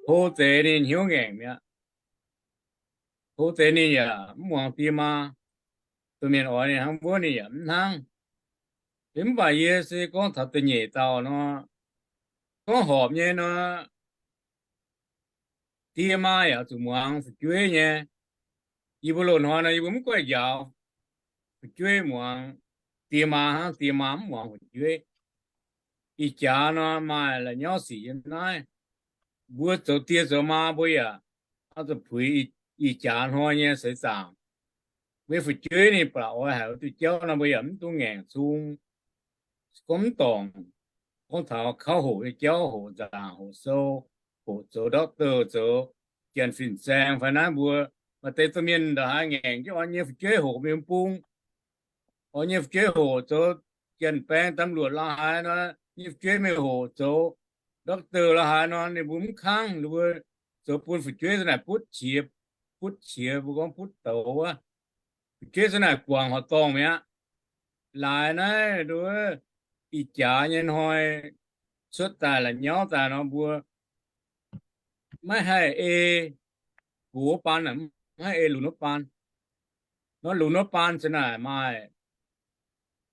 hlo deix ninh hnyouv ngaengc mi'aqv. Hlo deix ninh yaac mv muangx die maa. Dongh mienh oix ninh hnangv wuov ninh yaac mv hnangv. Mv baac yie se gorngv taux da'nyeic dauh nor, gorngv horpc nyei nor, die maa yaac zuqc muangx fu'jueiv nyei. Yie mbuo loz-hnoi nor, yie mbuo mv guaih njaaux fu'jueiv muangx die maa hnangv, die maa mv muangx fu'jueiv. Ih jaax nor maaih la'nyauv sic yiem naaiv. Mbuo zoux die zoux maa mbuo yaac oix zuqc puix ih jaax hnoi nyei seix zaangc. Mbuo nyei fu'jueiv ninh baac oix haiz wuov diuh jauv nor, mbuo yaac mv dungx ngaengc cung. Gorngv mv dorngc, gorngv taux kauv hoqc nyei jauv, hoqc nzaangc, hoqc sou, hoqc zoux doctor, zoux janx fin-saeng fai naaiv mbuo maaih deix domh mienh ndongc haaix ngaengc jienv oix nyei fu'jueiv hoqc mingh bung, oix nyei fu'jueiv hoqc zoux janx-baeng ตำรวจ la'haaix nor, nyei fu'jueiv mingh hoqc zoux doctor la'haaix nor, ninh mbuo mv kangv, ninh mbuo zoux bun fu'jueiv za'naaic butv qiex, butv qiex mbuo gorngv butv douz wuov, fu'jueiv za'naaic guangc horqc dorngh mi'aqv. Laaix naaiv nduov ih jaax nyei hnoi cuotv daaih la'nyauv daaih nor, mbuo maiv haih ei gox wuov baan, maiv haih ei lunx wuov baan. Nor lunx wuov baan za'naaic maaih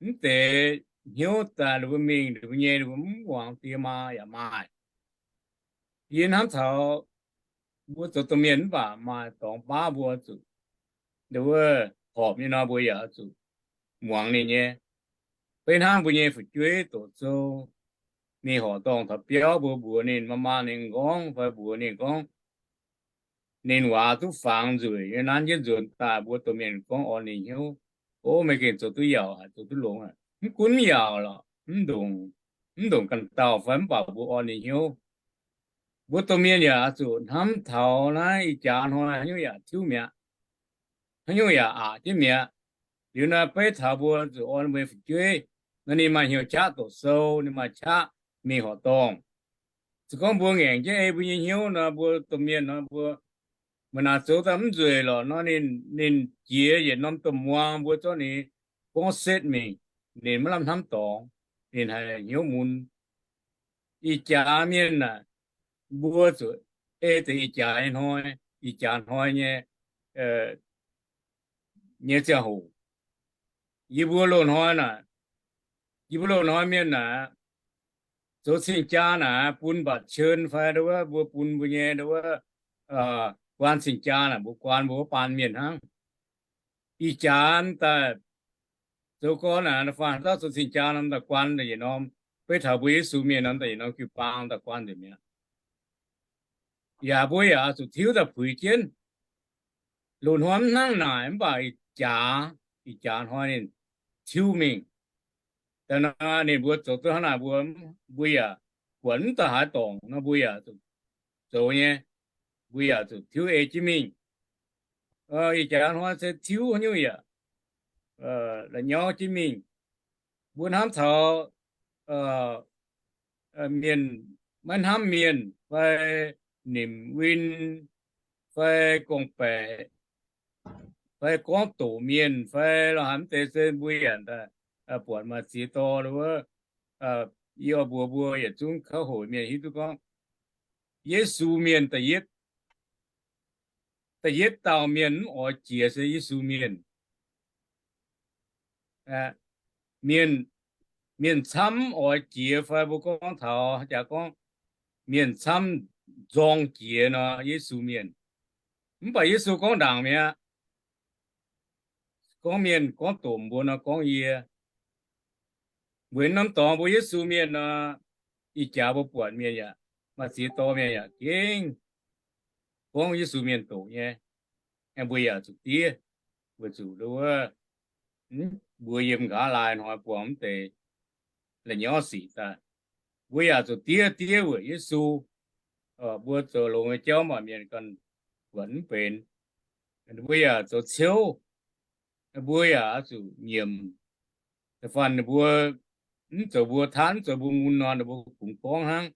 mv deix hnyouv daaih ninh mbuo mingh, ninh mbuo nyei, ninh mbuo mv muangx die maa yaac maaih. Yie hnamv taux mbuo zoux domh mienh mv baac maaih dorngx baav mbuo zuqc, nduov, horpc nyei nor mbuo yaac zuqc muangx ninh nyei. Beiv hnangv mbuo nyei fu'jueiv doqc sou, ninh horqc dorngh taux biauv, mbuo mbuox ninh, maa maa ninh nqorngv fai mbuox ninh gorngv, ninh waac duqv fangx nzueic nyei, nanv jienv nzuonx daaih, mbuo domh mienh gorngv orn ninh hnyouv, o, meih gengh zoux duqv yaauc haic, zoux duqv longx haic. Mv gunv mv yaauc lorqc, mv ndongc, mv ndongc ganh dauh fai mv baac mbuo orn ninh hnyouv. Mbuo domh mienh yaac oix zuqc hnamv taux naaiv ih jaax hnoi haaix nyungc yaac tiuv mi'aqv, haaix nyungc yaac aqc jienv mi'aqv. Liuz naaiv beiv taux mbuo zuqc orn mbuo nyei fu'jueiv nor, ninh maaih hnyouv qaqv doqc sou, ninh maaih qaqv mingh horqc dorngh. Se gorngv mbuo ngaengc jienv ei mbuo nyei hnyouv nor, mbuo domh mienh nor, mbuo maaih naaic zoux daaih mv nzueic lorqc nor, ninh, ninh jiex yietc norm domh muang, mbuo zorqv ninh gorngv setv mingh, ninh maiv lamh hnamv dorngx, ninh haiz hnyouv mun. Ih jaax mienh aah, mbuo zuqc ei deix ih jaax nyei hnoi, ih jaax hnoi nyei, nyei ziangh hoc. Yie mbuo loz-hnoi naaic, yie mbuo loz-hnoi mienh naaic, zoux cing-jaa naaic bun mbatc cien fai nduov, mbuo bun mbuo nyei nduov, guaan cing-jaa naaic, mbuo guaan mbuo wuov baan mienh hnangv. Ih jaax daaih zoux gorn naaic, faanh dauh zoux cing-jaa norm daaih guaan daaih yietc norm, beiv taux mbuo Yesu mienh norm daaih yietc norm jiu-baang daaih guaan nzengc mi'aqv. Yaac mbuo yaac zuqc tiuv daaih puix jienv. Loz-hnoi mv hnangv naaic mv baac ih jaax, ih jaax hnoi ninh tiuv mingh. Daaih nor ninh mbuo zoux duqv hnangv naaic, mbuo, mbuo yaac buatc mv daaih haaix dorngc nor, mbuo yaac zuqc zoux nyei, mbuo yaac zuqc tiuv ei jienv mingh. Ih jaax hnoi se tiuv haaix nyungc yaac la'nyauv jienv mingh. Mbuo hnamv taux mienh maiv hnamv mienh fai nimc win fai gorngv-baeqc fai gorngv doqc mienh fai lorqc, haaix mv deix se mbuo yaac buatc maaih ziex dorh wuov. Yie oix mbuox mbuo yietc zungv kauv hoqc mienh hiuv duqv gorngv Yesu mienh da'yietv, da'yietv dauh mienh mv oix jiex se Yesu mienh. Mienh, mienh camv mv oix jiex fai mbuo gorngv taux jaax gorngv mienh camv nzorng jiex nor Yesu mienh. Mv baac Yesu gorngv ndaangc mi'aqv. Gorngv mienh gorngv doqc mbuo nor gorngv yie. Mbuo norm dorngx mbuo Yesu mienh nor, ih jaax mbuo buatc mienh yaac maaih ziex dorh mienh yaac gengh gorngv Yesu mienh doqc nyei. Mbuo yaac zuqc diev, weic zuqc wuov, mbuo yiem nqa'haav laai hnoi buangh mv deix la'nyauv sic daaih. Mbuo yaac zuqc diev, diev weic Yesu. Mbuo zoux longx nyei jauv mv baac mienh ganh buatc mv benx. Mbuo yaac zoux ciouv, mbuo yaac oix zuqc nyiemc. Da'faanh ninh mbuo mv zoux mbuo taatv, mv zoux mbuo mun nor, ninh mbuo kungx gorngv hnangv.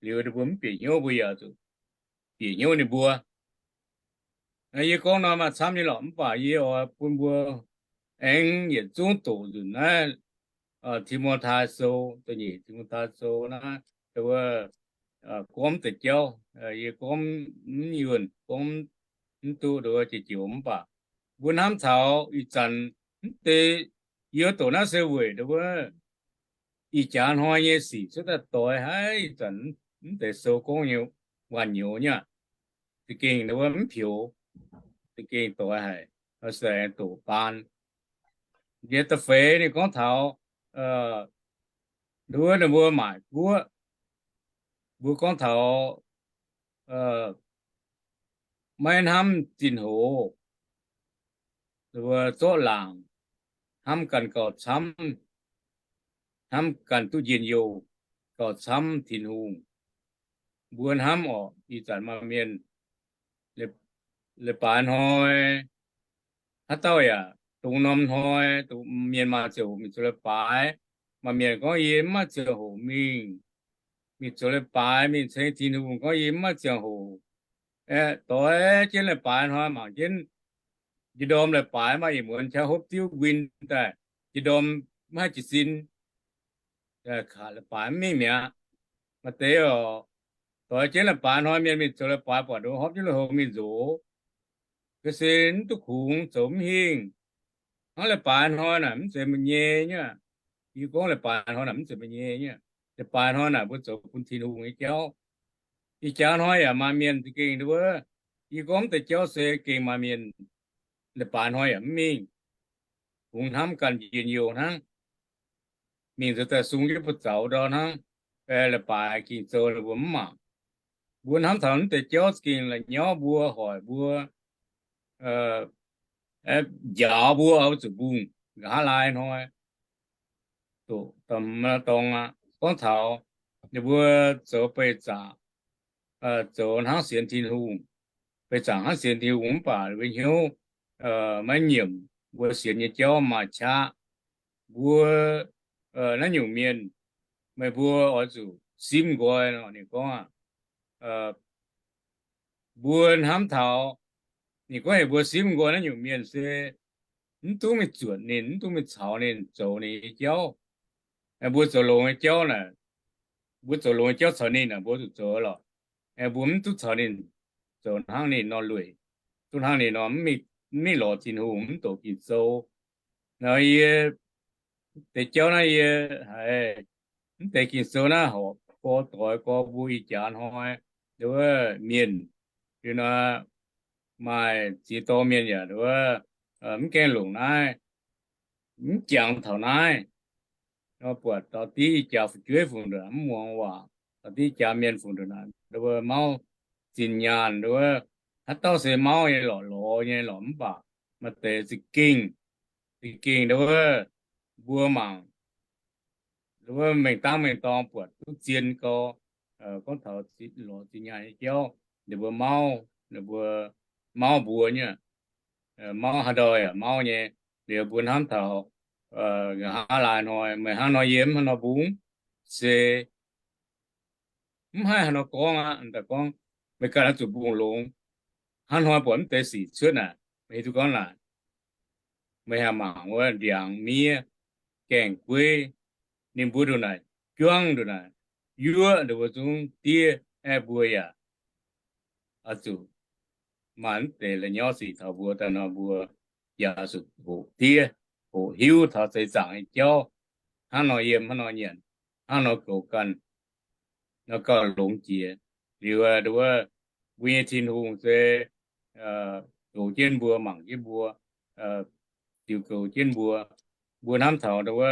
Liuz ninh mbuo mv bieqc hnyouv, mbuo yaac zuqc bieqc hnyouv ninh mbuo. Yie gorngv nor maaih camv nyei lorqc, mv baac yie oix bun mbuo aengx yietc zungv doqc nzunc naaiv Ti^mo^tai Sou, da'nyeic Ti^mo^tai Sou naaiv, wuov, gorngv deix jauv, yie gorngv mv yuonh, gorngv mv duqv nduov jiex joux, mv baac mbuo hnamv taux ih zanc mv deix yie doqc naaiv se weic nduov ih jaax hnoi nyei sic cuotv daaih doix haic. Ih zanc mv deix sou gorngv nyei waanh nyouz nyei, za'gengh nduov mv pioux, za'gengh doix haic, se aengx doqc baan. Yie da'feix ninh gorngv taux nduov ninh mbuo maaic guoqv, mbuo gorngv taux maiv hnamv zinh hoc, zorqv laangc, hnamv ganh gauh camv, hnamv ganh duqv njien-youh, gauh camv Tin-Hungh. Mbuo hnamv orqc, ih zanc maaih mienh leiz-baaix hnoi, haaix dauh yaac dongh norm hnoi, dongh mienh maaih ziangh hoc mingh zoux leiz-baaix. Maaih mienh gorngv, yie maiv maaih ziangh hoc mingh, mingh zoux leiz-baaix, mingh ceng Tin-Hungh, gorngv yie maiv maaih ziangh hoc. Aeqv, doix jienv leiz-baaix hnoi mangc jienv, jiex ndorm leiz-baaix maaih ih muonz qaqv hopv diuv nquin daaih, jiex ndorm maiv haih jiez sin, kaav leiz-baaix mv mingh mi'aqv. Maaih deix oc, doix jienv leiz-baaix hnoi mienh mingh zoux leiz-baaix buatc ndoqv hopv jienv lui-houx mingh nzox, ga'sie mv duqv kungx, zoux mv hingh. Hnangv leiz-baaix hnoi naaic mv zeiz meih nyei nyei. Yie gorngv leiz-baaix hnoi naaic mv zeiz meih nyei nyei. Leiz-baaix hnoi naaic mbuo zoux bun Tin-Hungh nyei jauv. Ih jaax hnoi yaac maaih mienh za'gengh nduov, yie gorngv mv deix jauv se gengh maaih mienh leiz-baaix hnoi yaac mv mingh, kungx hnamv ganh njien-youh hnangv, mingh zoux daaih sung jienv buoz zaux ndau hnangv, leiz-baaix Ging-Sou ninh mbuo mv mangc. Mbuo hnamv taux mv deix jauv za'gengh la'nyauv mbuo, hoic mbuo, njaaux mbuo oix zuqc mbungh nqa'haav laai hnoi, doqc dorngx aqv. Gorngv taux ninh mbuo zoux beih zaqc, zoux hnangv sienx Tin-Hungh, beih zaqc hnangv sienx Tin-Hungh mv baac ninh mbuo hnyouv maiv nyiemc mbuo sienx nyei jauv maaih qaqv. Mbuo naaiv nyungc mienh, meih mbuo oix zuqc simv nqoi nor. Ninh gorngv aqv, mbuo hnamv taux, ninh gorngv heuc mbuo simv nqoi naaiv nyungc mienh se mv duqv mingh zuotc ninh, mv duqv mingh caux ninh zoux ninh nyei jauv. Mbuo zoux longx nyei jauv naaic, mbuo zoux longx nyei jauv caux ninh naaic, mbuo zuqc zoux lorqc. Mbuo mv duqv caux ninh zoux hnangv ninh nor lueic, duqv hnangv ninh nor mv mingh lorz Tin-Hungh, mv doqc Ging-Sou. Nor yie deix jauv naaiv yie haiz mv deix Ging-Sou naaiv horpc gorx doix gorx mbuo ih jaax hnoi, nduov mienh, liuz nor maaih ziex dorh mienh yaac nduov mv gaengh longc naaiv, mv jangx taux naaiv. Nor buatc daux div ih jaax fu'jueiv fungc nduqc mv muangx waac, daux div ih jaax mienh fungc nduqc naaic nduov mauv zinh nyaanh nduov, haaix dauh se mauv nyei lorqc, lorz nyei lorqc, mv baac maaih deix za'gengh, za'gengh nduov mbuo mangc, nduov mengh dangv mengh dorng buatc duqv zien gau. Gorngv taux lorz zinh nyaanh nyei jauv, ninh mbuo mauv, ninh mbuo mauv mbuo nyei, mauv haaix ndau yaac mauv nyei. Liuz mbuo hnamv taux nqa'haav laai hnoi, meih hnangv nor yiem, hnangv nor mbungv, se mv haih haaix nor gorngv aqv. Daaih gorngv meih ganh oix zuqc mbungh longx. Hnangv hnoi buatc mv deix sic cuotv naaic, meih hiuv duqv gorngv naaic, meih haih mangc wuov ndiangx miev, gaengh gueiv, ninh mbuo ndongc naaic juangv ndongc naaic yuoqv ndongc mbuo zungv diev. Aeqv, mbuo yaac oix zuqc maaih mv deix la'nyauv sic taux mbuo daaih nor, mbuo yaac zuqc hoqc diev, hoqc hiuv taux seix zaangc nyei jauv, hnangv nor yiem, hnangv nor nyanc, hnangv nor goux ganh, nor gauh longx jiex. Liuz nduov mbuo nyei Tin-Hungh se goux jienv mbuo, mangc jienv mbuo, ziux goux jienv mbuo. Mbuo hnamv taux nduov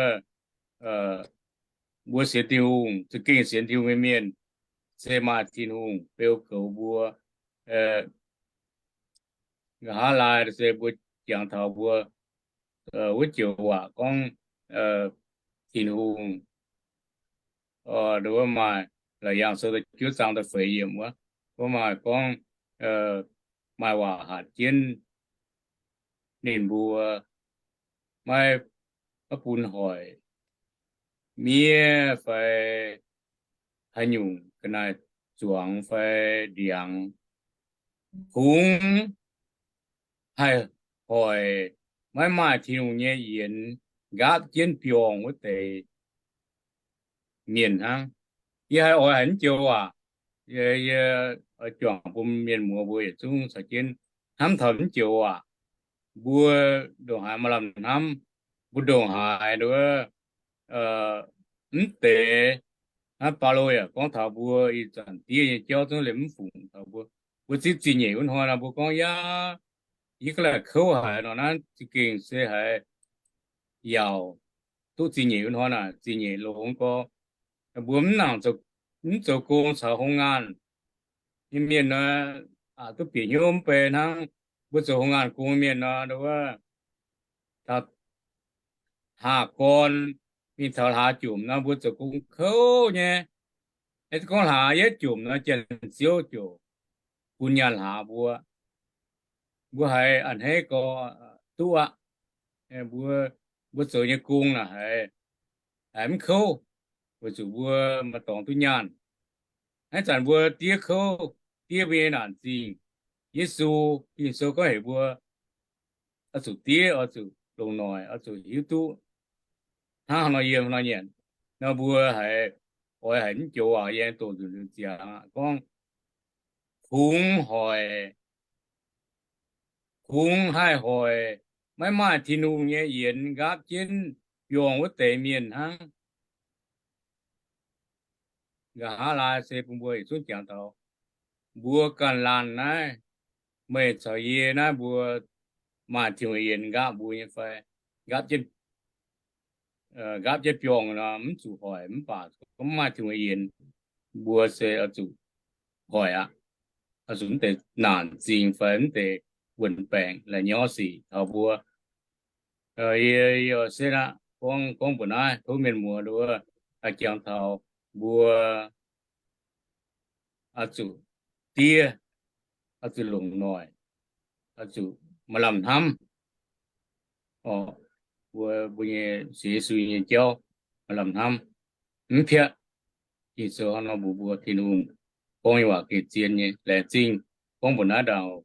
mbuo sienx Tin-Hungh, za'gengh sienx Tin-Hungh nyei mienh, se maaih Tin-Hungh beu goux mbuo. Nqa'haav laai se mbuo jangx taux mbuo wuov joux waac gorngv Tin-Hungh, nduov maaih, Laauc Yaangh Sou da'juov zaang da'feix yiemc wuov, wuov maaih gorngv maaih waac hatc jienv ninh mbuo, maiv, maiv bun hoic miev fai haaix nyungc ga'naaiv zuangx fai ndiangx, kungx haih hoic maiv maaih Tin-Hungh nyei yienx nqaapv jienv biorngh wuov deix mienh hnangv. Yie haiz oix haiz mv joux waac, yie, yie juangc bun mienh muoz mbuo yietc zungv caux jienv hnamv taux mv joux waac. Mbuo ndongc haaix maaih lamh hnamv, mbuo ndongc haaix nduov mv deix. Naaiv Baulo yaac gorngv taux mbuo ih zanc diev nyei jauv zungv liemh mv fungc taux mbuo. Mbuo zipv zingh nyeic wuov hnoi nor, mbuo gorngv, Yaac yie ga'naaiv kouv haic nor, naaiv za'gengh se haiz yaauc duqv zingh nyeic wuov hnoi naaic, zingh nyeic longx gorx. Mbuo mv nangc, mv zoux gong caux hungh ngaanh nyei mienh nor, duqv bieqc hnyouv mv bei hnangv. Mbuo zoux hungh ngaanh gong mienh nor, wuov, taux hlaax gorn mingh taux hlaax jomc nor, mbuo zoux gong kouv nyei. Gorngv hlaax yietv jomc nor, Janx-Ziouv ziouc bun nyaanh hlaax mbuo. Mbuo haiz a'hneiv gorx duqv aqv. Mbuo, mbuo zoux nyei gong naaic haiz, haiz mv kouv, weic zuqc mbuo maaih dorngx duqv nyaanh. Naaiv zanc mbuo diev kouv, diev mbuo nyei naanc zingh. Yesu, Ging-Sou gorngv heuc mbuo oix zuqc diev, oix zuqc longc noic, oix zuqc hiuv duqv. Hnangv haaix nor yiem haaix nor nyanc nor, mbuo haiz, oix haiz mv joux waac yie aengx doqc nzunc nzunc ziangx aqv. Gorngv kungx hoic, kungx haih hoic maiv maaih Tin-Hungh nyei yienx nqaapv jienv biorngh wuov deix mienh hnangv. Nqa'haav laai se bun mbuo yietc zungv jangx taux mbuo ganh laanh naaiv, meih caux yie naaiv, mbuo maaih Tin-Hungh yienx nqaapv mbuo nyei fai? Nqaapv jienv, nqaapv jienv biorngh nor mv zuqc hoic, mv baac mv maaih Tin-Hungh yienx, mbuo se oix zuqc hoic aqv. Oix zuqc mv deix naanc zingh fai mv deix wuon-baengc la'nyorv sic taux mbuo. Yie, yie setv aqv, gorngv, gorngv mbuox naaiv tov mienh muoz nduov, jangx taux mbuo oix zuqc diev, oix zuqc longc noic, oix zuqc maaih lamh hnamv. Mbuo, mbuo nyei sienx Yesu nyei jauv maaih lamh hnamv, mv piatv. Ging-Sou hnangv nor mbuox mbuo, Tin-Hungh gorngv nyei waac gengh zien nyei. Laengz zingh gorngv mbuox naaiv ndaangc.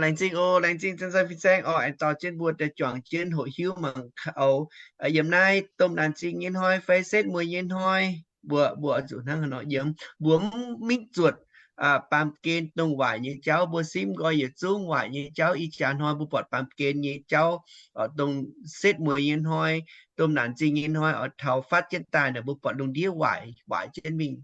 Laengz zingh oc, laengz zingh Fin-Saeng oc, aengx dorh jienv mbuo daaih juangc jienv hoqc hiuv mangc gaax, yiem naaiv domh naanc zingh nyei hnoi fai setv mueiz nyei hnoi, mbuo, mbuo oix zuqc hnangv haaix nor yiem, mbuo mv mingh zuotc baamh gen dongh waaic nyei jauv. Mbuo simv nqoi yietc zungv waaic nyei jauv. Ih jaax hnoi mbuo buatc baamh gen nyei jauv, dongh setv mueiz nyei hnoi, domh naanc zingh nyei hnoi oix taux fatv jienv daaih naaic, mbuo buatc lungh ndiev waaic, waaic jienv mingh.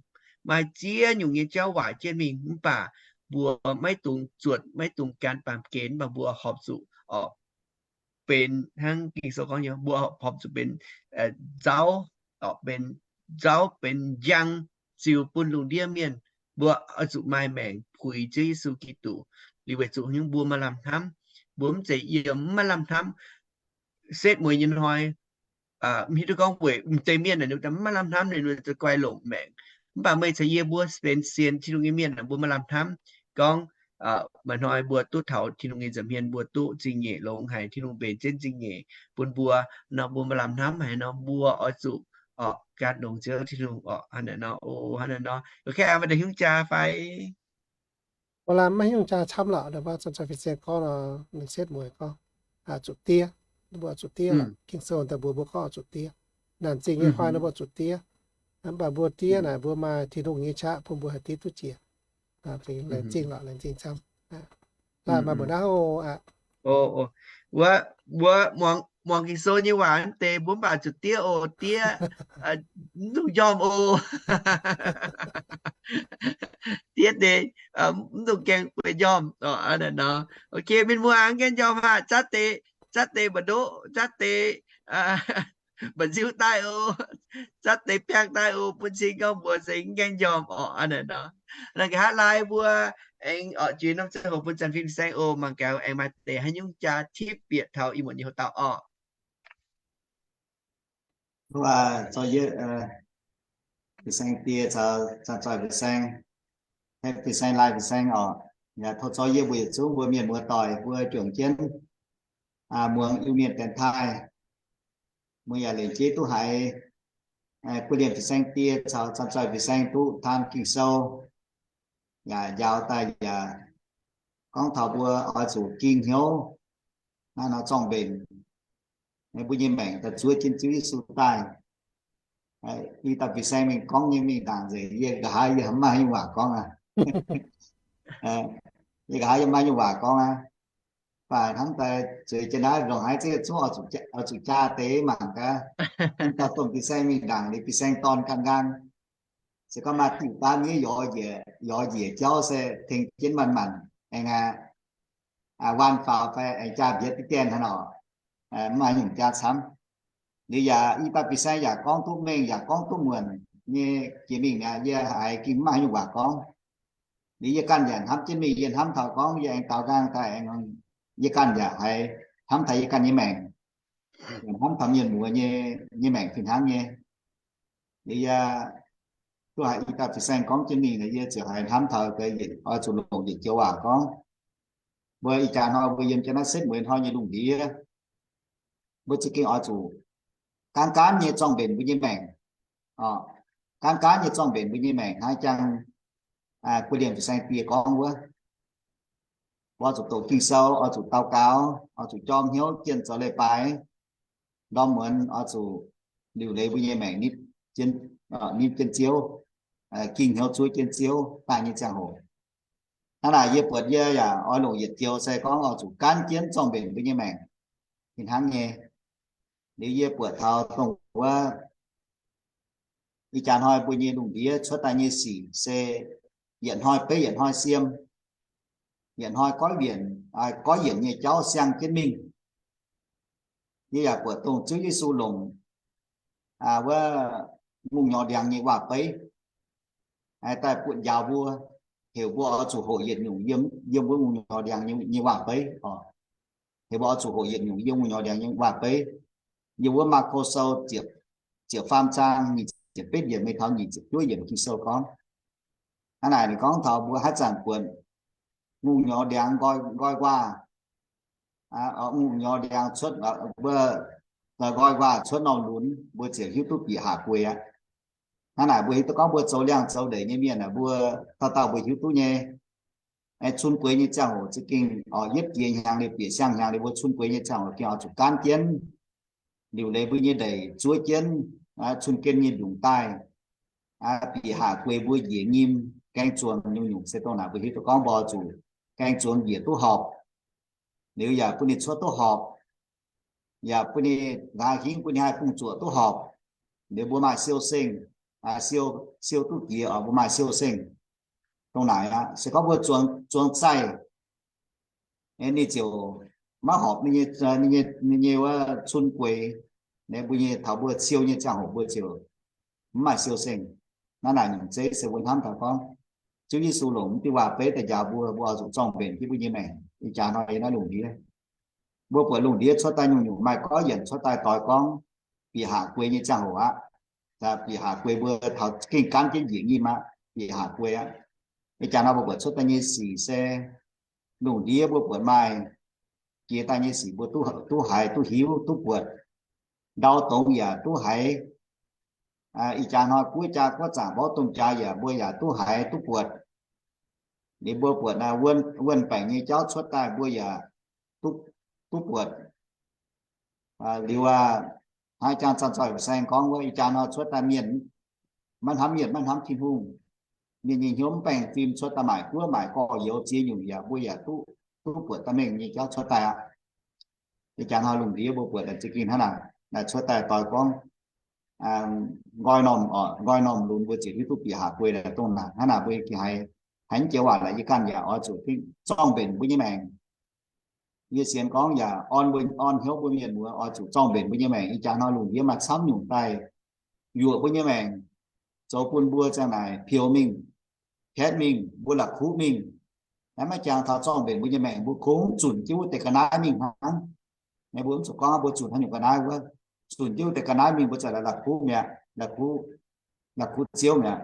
Maaih ziex nyungc nyei jauv waaic jienv mingh, mv baac mbuo maiv dungx zuotc, maiv dungx gan baamh gen, mv baac mbuo horpc zuqc oc benx hnangv Ging-Sou gorngv nyei, mbuo horpc zuqc benx nzauv, benx nzauv, benx njang ziux bun lungh ndiev mienh. Mbuo oix zuqc maaih maengc puix Ziouv Yesu Giduc. Liuz weic zuqc nyungc mbuo maaih lamh hnamv. Mbuo mv zeiz yiem mv maaih lamh hnamv. Setv mueiz nyei hnoi, mv hiuv duqv gorngv weic m'deix mienh naaic ninh mv maaih lamh hnamv, ninh za'guaih longc maengc. Mv baac meih caux yie mbuo benx sienx Tin-Hungh nyei mienh, mbuo maaih lamh hnamv gorngv maaih hnoi mbuo duqv taux Tin-Hungh nyei nza'hmien, mbuo duqv zingh nyeic longx haic, Tin-Hungh mbenc jienv zingh nyeic bun mbuo nor, mbuo maaih lamh hnamv haic nor, mbuo oix zuqc oc gan longx Ziouv Tin-Hungh oc. Hnangv naaic nor, o, hnangv naaic nor. Ok, maaih deix hnyungv jaa fai? Mbuo lamh maiv hnyungv jaa camv lorqc, mbuo zanc-zanc fin-saeng gorngv nor, ninh setv mueiz gorngv zuqc diev, mbuo zuqc diev lorqc. Ging-Sou daaih mbuox mbuo gorngv zuqc diev. Naanc zingh nyei hnoi nor mbuo zuqc diev. Mv baac mbuo diev naaic mbuo maaih Tin-Hungh nyei qaqv bun mbuo haih diev duqv jiex. Laengz zingh lorqc, laengz zingh camv. Maaih mbuo naaiv oc. Wuov, mbuo muangx Ging-Sou nyei waac deix mbuo mv baac zuqc diev oc, diev, mv dungx njormh oc. Diev deix mv dungx gaeng bueix njormh oc. Hnangv naaic nor. Ok, mienh muoz aengx gaengh njormh aqv. Zatv deix, zatv deix mba'ndoqv, zatv deix mba'nziu daaih oc, zatv deix biangh daaih oc, bun cing gorngv mbuox se mv gaengh njormh oc. Hnangv naaic nor. Nqa'haav laai mbuo aengx oc jiex norm ziangh hoc bun zanc fin-saeng oc, mangc gaax aengx maaih deix haaix nyungc jaa tipv bieqc taux ih muonz nyei hoc dauh oc. Tov, aa, zoux yie, aa, fin-saeng die caux zanc-zoih fin-saeng, fin-saeng laai fin-saeng oc. Yaac tov zoux yie mbuo yietc zungv mbuo mienh muoz-doic mbuo juangc jienv, aa, muangx Iu-Mienh dienx taaih, mbuo yaac lengc jeiv duqv haiz, aa, guv lienh fin-saeng die caux zanc-zoih fin-saeng duqv taam Ging-Sou, yaac njaaux daaih yaac gorngv taux mbuo oix zuqc ging hnyouv naaiv nor zorng-mbenc mbuo nyei maengc daaih zuov jienv Ziouv Yesu daaih. I dauh fin-saeng mingh gorngv nyei mingh ndaangc nzengc, yie nqa'haav yie mv maaih haaix nyungc waac gorngv aqv. Yie nqa'haav yie mv maaih haaix nyungc waac gorngv aqv. Mv baac hnamv daaih zueiz jienv naaiv ndongc haaix zengv zungv oix zuqc jaa deix mangc gaax. Dauh domh fin-saeng mingh ndaangc liuz fin-saeng dorn gan nqaang. Se gorngv maaih diuh baav miev yaac njiec jauv se tengx jienv manc-manc aengx aqv, waan faaux fai aengx jaa mbiauz diqv dien hnangv nor, mv maaih nyungc jaa camv. Liuz yaac i dauh fin-saeng yaac gorngv duqv mengh yaac gorngv duqv muonc nyei jiex mingh mi'aqv. Yie haiz ging mv maaih haaix nyungc waac gorngv. Liuz yie ganh yaac hnamv jienv mingh, yie hnamv taux gorngv yie aengx daaux nqaang daaih aengx, yie ganh yaac haiz hnamv taux yie ganh nyei maengc, hnamv taux mienh muoz nyei, nyei maengc fih hnangv nyei. Liuz yie duqv haiz i dauh fin-saeng gorngv jienv mingh, yie ziouc haiz hnamv taux oix zuqc longc yietc joux waac gorngv, mbuo ih jaax hnoi mbuo yiem jienv naaiv setv mueiz hnoi nyei lungh ndiev, mbuo za'gengh oix zuqc gaanv gaanv nyei zorng-mbenc mbuo nyei maengc. Gaanv gaanv nyei zorng-mbenc mbuo nyei maengc hnangv jang guei liemh fin-saeng die gorngv wuov, mbuo oix zuqc doqc Ging-Sou, oix zuqc daux gaux, oix zuqc jorm hnyouv jienh zoux leiz-baaix, ndorm muonz oix zuqc liuc leiz mbuo nyei maengc, nitv jienv Ziouv, ging hnyouv zuov jienv Ziouv daaih nyei ziangh hoc. Hnangv naaic yie buatc yie yaac oix longc yietc joux se gorngv oix zuqc gaanv jienv zorng-mbenc mbuo nyei maengc fih hnangv nyei. Liuz yie buatc taux dongh wuov, ih jaax hnoi mbuo nyei lungh ndiev cuotv daaih nyei sic se yietc hnoi beiv yietc hnoi siem, yietc hnoi goiv yienc, goiv yienc nyei jauv siang jienv mingh. Yie yaac buatc dongh Ziouv Yesu longc wuov ngongh nyorx ndiangx nyei waac-beiv daaih buatc njaaux mbuo, heuc mbuo oix zuqc hoqc yietc nyungc yiem wuov ngongh nyorx ndiangx nyei waac-beiv oc. Heuc mbuo oix zuqc hoqc yietc nyungc yiem ngongh nyorx ndiangx nyei waac-beiv. Yiem wuov Maako Sou ziepc faam zaang nyic ziepc betv yiemc mingh taux nyic ziepc juov yiemc Ging-Sou gorngv, hnangv naaic ninh gorngv taux mbuo haaix zanc buatc ngongh nyorx ndiangx nqoi nqoi nquaah, ngongh nyorx ndiangx cuotv, mbuo nqoi nquaah cuotv norm lunx, mbuo ziouc hiuv duqv bieqc haac guei aqv. Hnangv naaic mbuo hiuv duqv gorngv mbuo zoux liangh zoux ndeic nyei mienh aeqv, mbuo dauh dauh mbuo hiuv duqv nyei. Cun gueix nyei ziangh hoc za'gengh oix yietv jiex hnyangx liuz bieqc siang hnyangx liuz mbuo cun gueix nyei ziangh hoc gengh oix zuqc gaanv jienv liuc leiz mbuo nyei ndeic zuov jienv cun gen nyei ndongc daaih, bieqc haac gueix mbuo njiec nyim gaeng zuangx nyungc-nyungc se dongh naaic mbuo hiuv duqv gorngv mbuo zuqc gaeng zuangx njiec duqv horpc, liuz yaac bun ninh cuotv duqv horpc, yaac bun ninh nqa'haav hingv bun ninh haih bungx-zuoqc duqv horpc, liuz mbuo maaih siou-sengh, siou, siou duqv jiex oc, mbuo maaih siou-sengh. Dongh naaic aqv, se gorngv mbuo zuangx zaih, ninh ziouc maiv horpc ninh nyei, ninh nyei wuov cun gueix, mbuo nyei taux mbuo siou nyei ziangh hoc mbuo ziouc mv maaih siou-sengh. Hnangv naaic nyungc zeiv se mbuo hnamv taux gorngv Ziouv Yesu longc mv diuh waac-beiv daaih njaaux mbuo, mbuo oix zuqc zorng-mbenc jienv mbuo nyei maengc. Ih jaax hnoi yiem naaiv lungh ndiev, mbuo buatc lungh ndiev cuotv daaih nyungc-nyungc maaih goiv yienc cuotv daaih doix gorngv bieqc haac gueix nyei ziangh hoc aqv. Bieqc haac gueix mbuo taux gengh gaanv jienv njiec nyim aqv, bieqc haac gueix aqv. Ih jaax hnoi mbuo buatc cuotv daaih nyei sic se lungh ndiev mbuo buatc maaih jiex daaih nyei sic mbuo duqv haiz duqv hiuv duqv buatc. Ndau dongz yaac duqv haiz. Ih jaax hnoi guoqv jaa guoqv zaangc mborqv domh jaax yaac mbuo yaac duqv haiz duqv buatc. Liuz mbuo buatc wuonh baengc nyei jauv cuotv daaih mbuo yaac duqv buatc. Liuz aac, hnangv jang zanc-zoih saeng gorngv wuov, ih jaax hnoi cuotv daaih mienh maiv hnamv mienh, maiv hnamv Tin-Hungh. Mienh nyei hnyouv mv baengh fim, cuotv daaih maaic guoqv maaic gorx-youz ziex nyungc yaac mbuo yaac duqv, duqv buatc daaih mengh nyei jauv cuotv daaih aqv. Ih jaax hnoi lungh ndiev mbuo buatc za'gengh hnangv naaic, naaic cuotv daaih doix gorngv nqoi normh, nqoi normh lunx mbuo ziouc hiuv duqv bieqc haac gueix daaih dongh naaic. Hnangv naaic mbuo gengh haiz, haiz jienv joux waac naaic yie ganh yaac oix zuqc zorng-mbenc mbuo nyei maengc. Yie sienx gorngv yaac orn mbuo, orn hnyouv mbuo mienh muoz oix zuqc zorng-mbenc mbuo nyei maengc. Ih jaax hnoi lungh ndiev maaih camv nyungc daaih yuoqc mbuo nyei maengc, zoux bun mbuo ziang naaic piou mingh, kaetv mingh, mbuo la'kuqv mingh. Naaiv maiv jangx taux zorng-mbenc mbuo nyei maengc, mbuo kungx zunc jienv wuov deix ga'naaiv mingh hnangv. Naaiv mbuo mv zuqc gorngv mbuo zunc haaix nyungc ga'naaiv wuov, zunc jienv wuov deix ga'naaiv mingh mbuo ziouc la'kuqv mi'aqv, la'kuqv, la'kuqv Ziouv mi'aqv.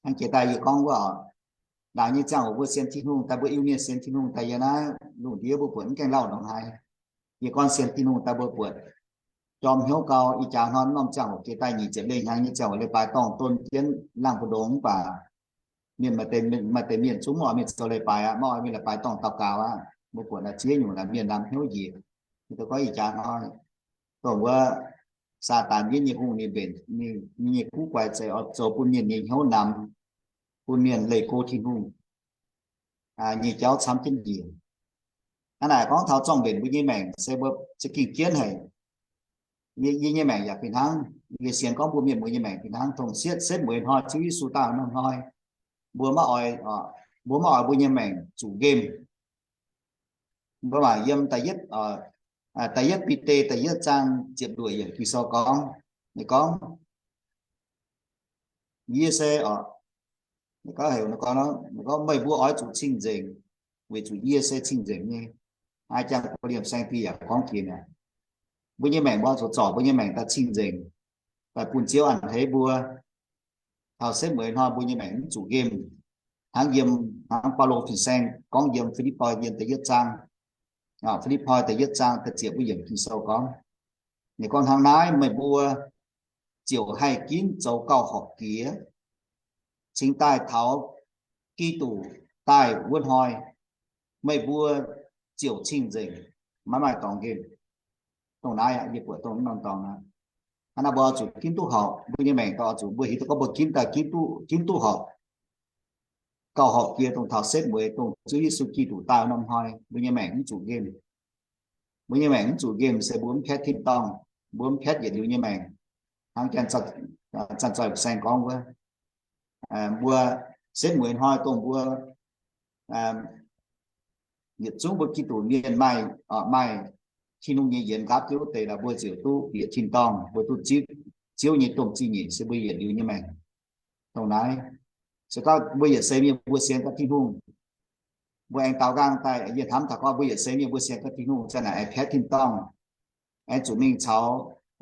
Hnangv jiex daaih yie gorngv wuov oc, laangz nyei ziangh hoc mbuo sienx Tin-Hungh daaih, mbuo Iu-Mienh sienx Tin-Hungh daaih yie naaiv lungh ndiev mbuo buatc mv gaengh lauh ndongc haaix. Yie gorngv sienx Tin-Hungh daaih mbuo buatc jorm hnyouv gau. Ih jaax hnoi norm ziangh hoc jiex daaih nyic ziepc lengh hnyangx nyei ziangh hoc leiz-baaix dorngh don jienv laangh mbu'ndongx mv baac mienh maaih deix mienh zungv mv oix mingh zoux leiz-baaix aqv, mv oix mingh leiz-baaix dorngh daux gaux aqv. Mbuo buatc naaiv ziex nyungc naaic mienh namx hnyouv njiec. Yie gorngv ih jaax hnoi dongh wuov Saadaan yietv nyei hungh ninh mbenc ninh nyei kuv guaix zeiz oix zoux bun mienh nyei hnyouv namx, bun mienh leih go Tin-Hungh nyei jauv camv jienv njiec. Hnangv naaic gorngv taux zorng-mbenc mbuo nyei maengc se mbuo za'gengh jienv haic. Yie nyei maengc yaac fih hnangv. Yie sienx gorngv mbuo mienh muoz nyei maengc fih hnangv. Dongh sieqv setv mueiz hnoi Ziouv Yesu daaih hnoi-hnoi, mbuo maiv oix, mbuo maiv oix mbuo nyei maengc zuqc nqemh. Mbuo mangc yiem da'yietv, da'yietv Bide da'yietv zaang ziepc luoqc yiemc Ging-Sou gorngv, ninh gorngv, yie se oc, Ninh gorngv heuc ninh gorngv, ninh gorngv, meih mbuo oix zuqc cing-nzengc, weic zuqc yie se cing-nzengc nyei. Hnangv jang Ko^lin^en Saeng Diex yaac gorngv jiex mi'aqv. Mbuo nyei maengc mbuo zuqc zorc mbuo nyei maengc daaih cing-nzengc, daaih bun Ziouv a'hneiv mbuo. Taux setv mueiz hnoi mbuo nyei maengc mv zuqc nqemh. Hnangv yiem, hnangv Baulo fin-saeng gorngv yiem Fi^lipv^poi yiem da'yietv zaang, Fi^lipv^poi da'yietv zaang da'ziepc wuov yiemc Ging-Sou gorngv, ninh gorngv, hnangv naaiv meih mbuo ziouc haih ginv zoux gauh horpc jiex, cingx daaih taux Giduc daaih wuov hnoi, meih mbuo ziouc cing-nzengc, maiv maaih dorngx nqemh. Dongh naaiv aqv, yie buatc dongh norm dorngx aqv. Hnangv naaic mbuo oix zuqc ginv duqv horpc, mbuo nyei maengc gauh oix zuqc, mbuo hiuv duqv gorngv mbuo ginv daaih ginv duqv, ginv duqv horpc, gauh horpc jiex dongh taux setv mueiz dongh Ziouv Yesu Giduc daaih wuov norm hnoi, mbuo nyei maengc mv zuqc nqemh. Mbuo nyei maengc mv zuqc nqemh se mbuo mv piatv tin-dorngh, mbuo mv piatv yietc liuz nyei maengc. Hnangv janx, Zanc Zoih Fin-Saeng gorngv wuov, mbuo setv mueiz hnoi dongh mbuo yietc zungv mbuo Giduc mienh maaih, maaih Tin-Hungh nyei yienx nqaapv jienv wuov deix, mbuo ziouc duqv bieqc tin-dorngh, mbuo duqv zipv Ziouv nyei domh zingh nyeic se mbuo yietc liuz nyei maengc. Dongh naaiv, se gorngv mbuo yietc seix mienh mbuo sienx gaax Tin-Hungh, mbuo aengx daaux nqaang daaih, yie hnamv taux gorngv mbuo yietc seix mienh mbuo sienx gaax Tin-Hungh, zanc naaic aengx piatv tin-dorngh, aengx zuqc mingh caux,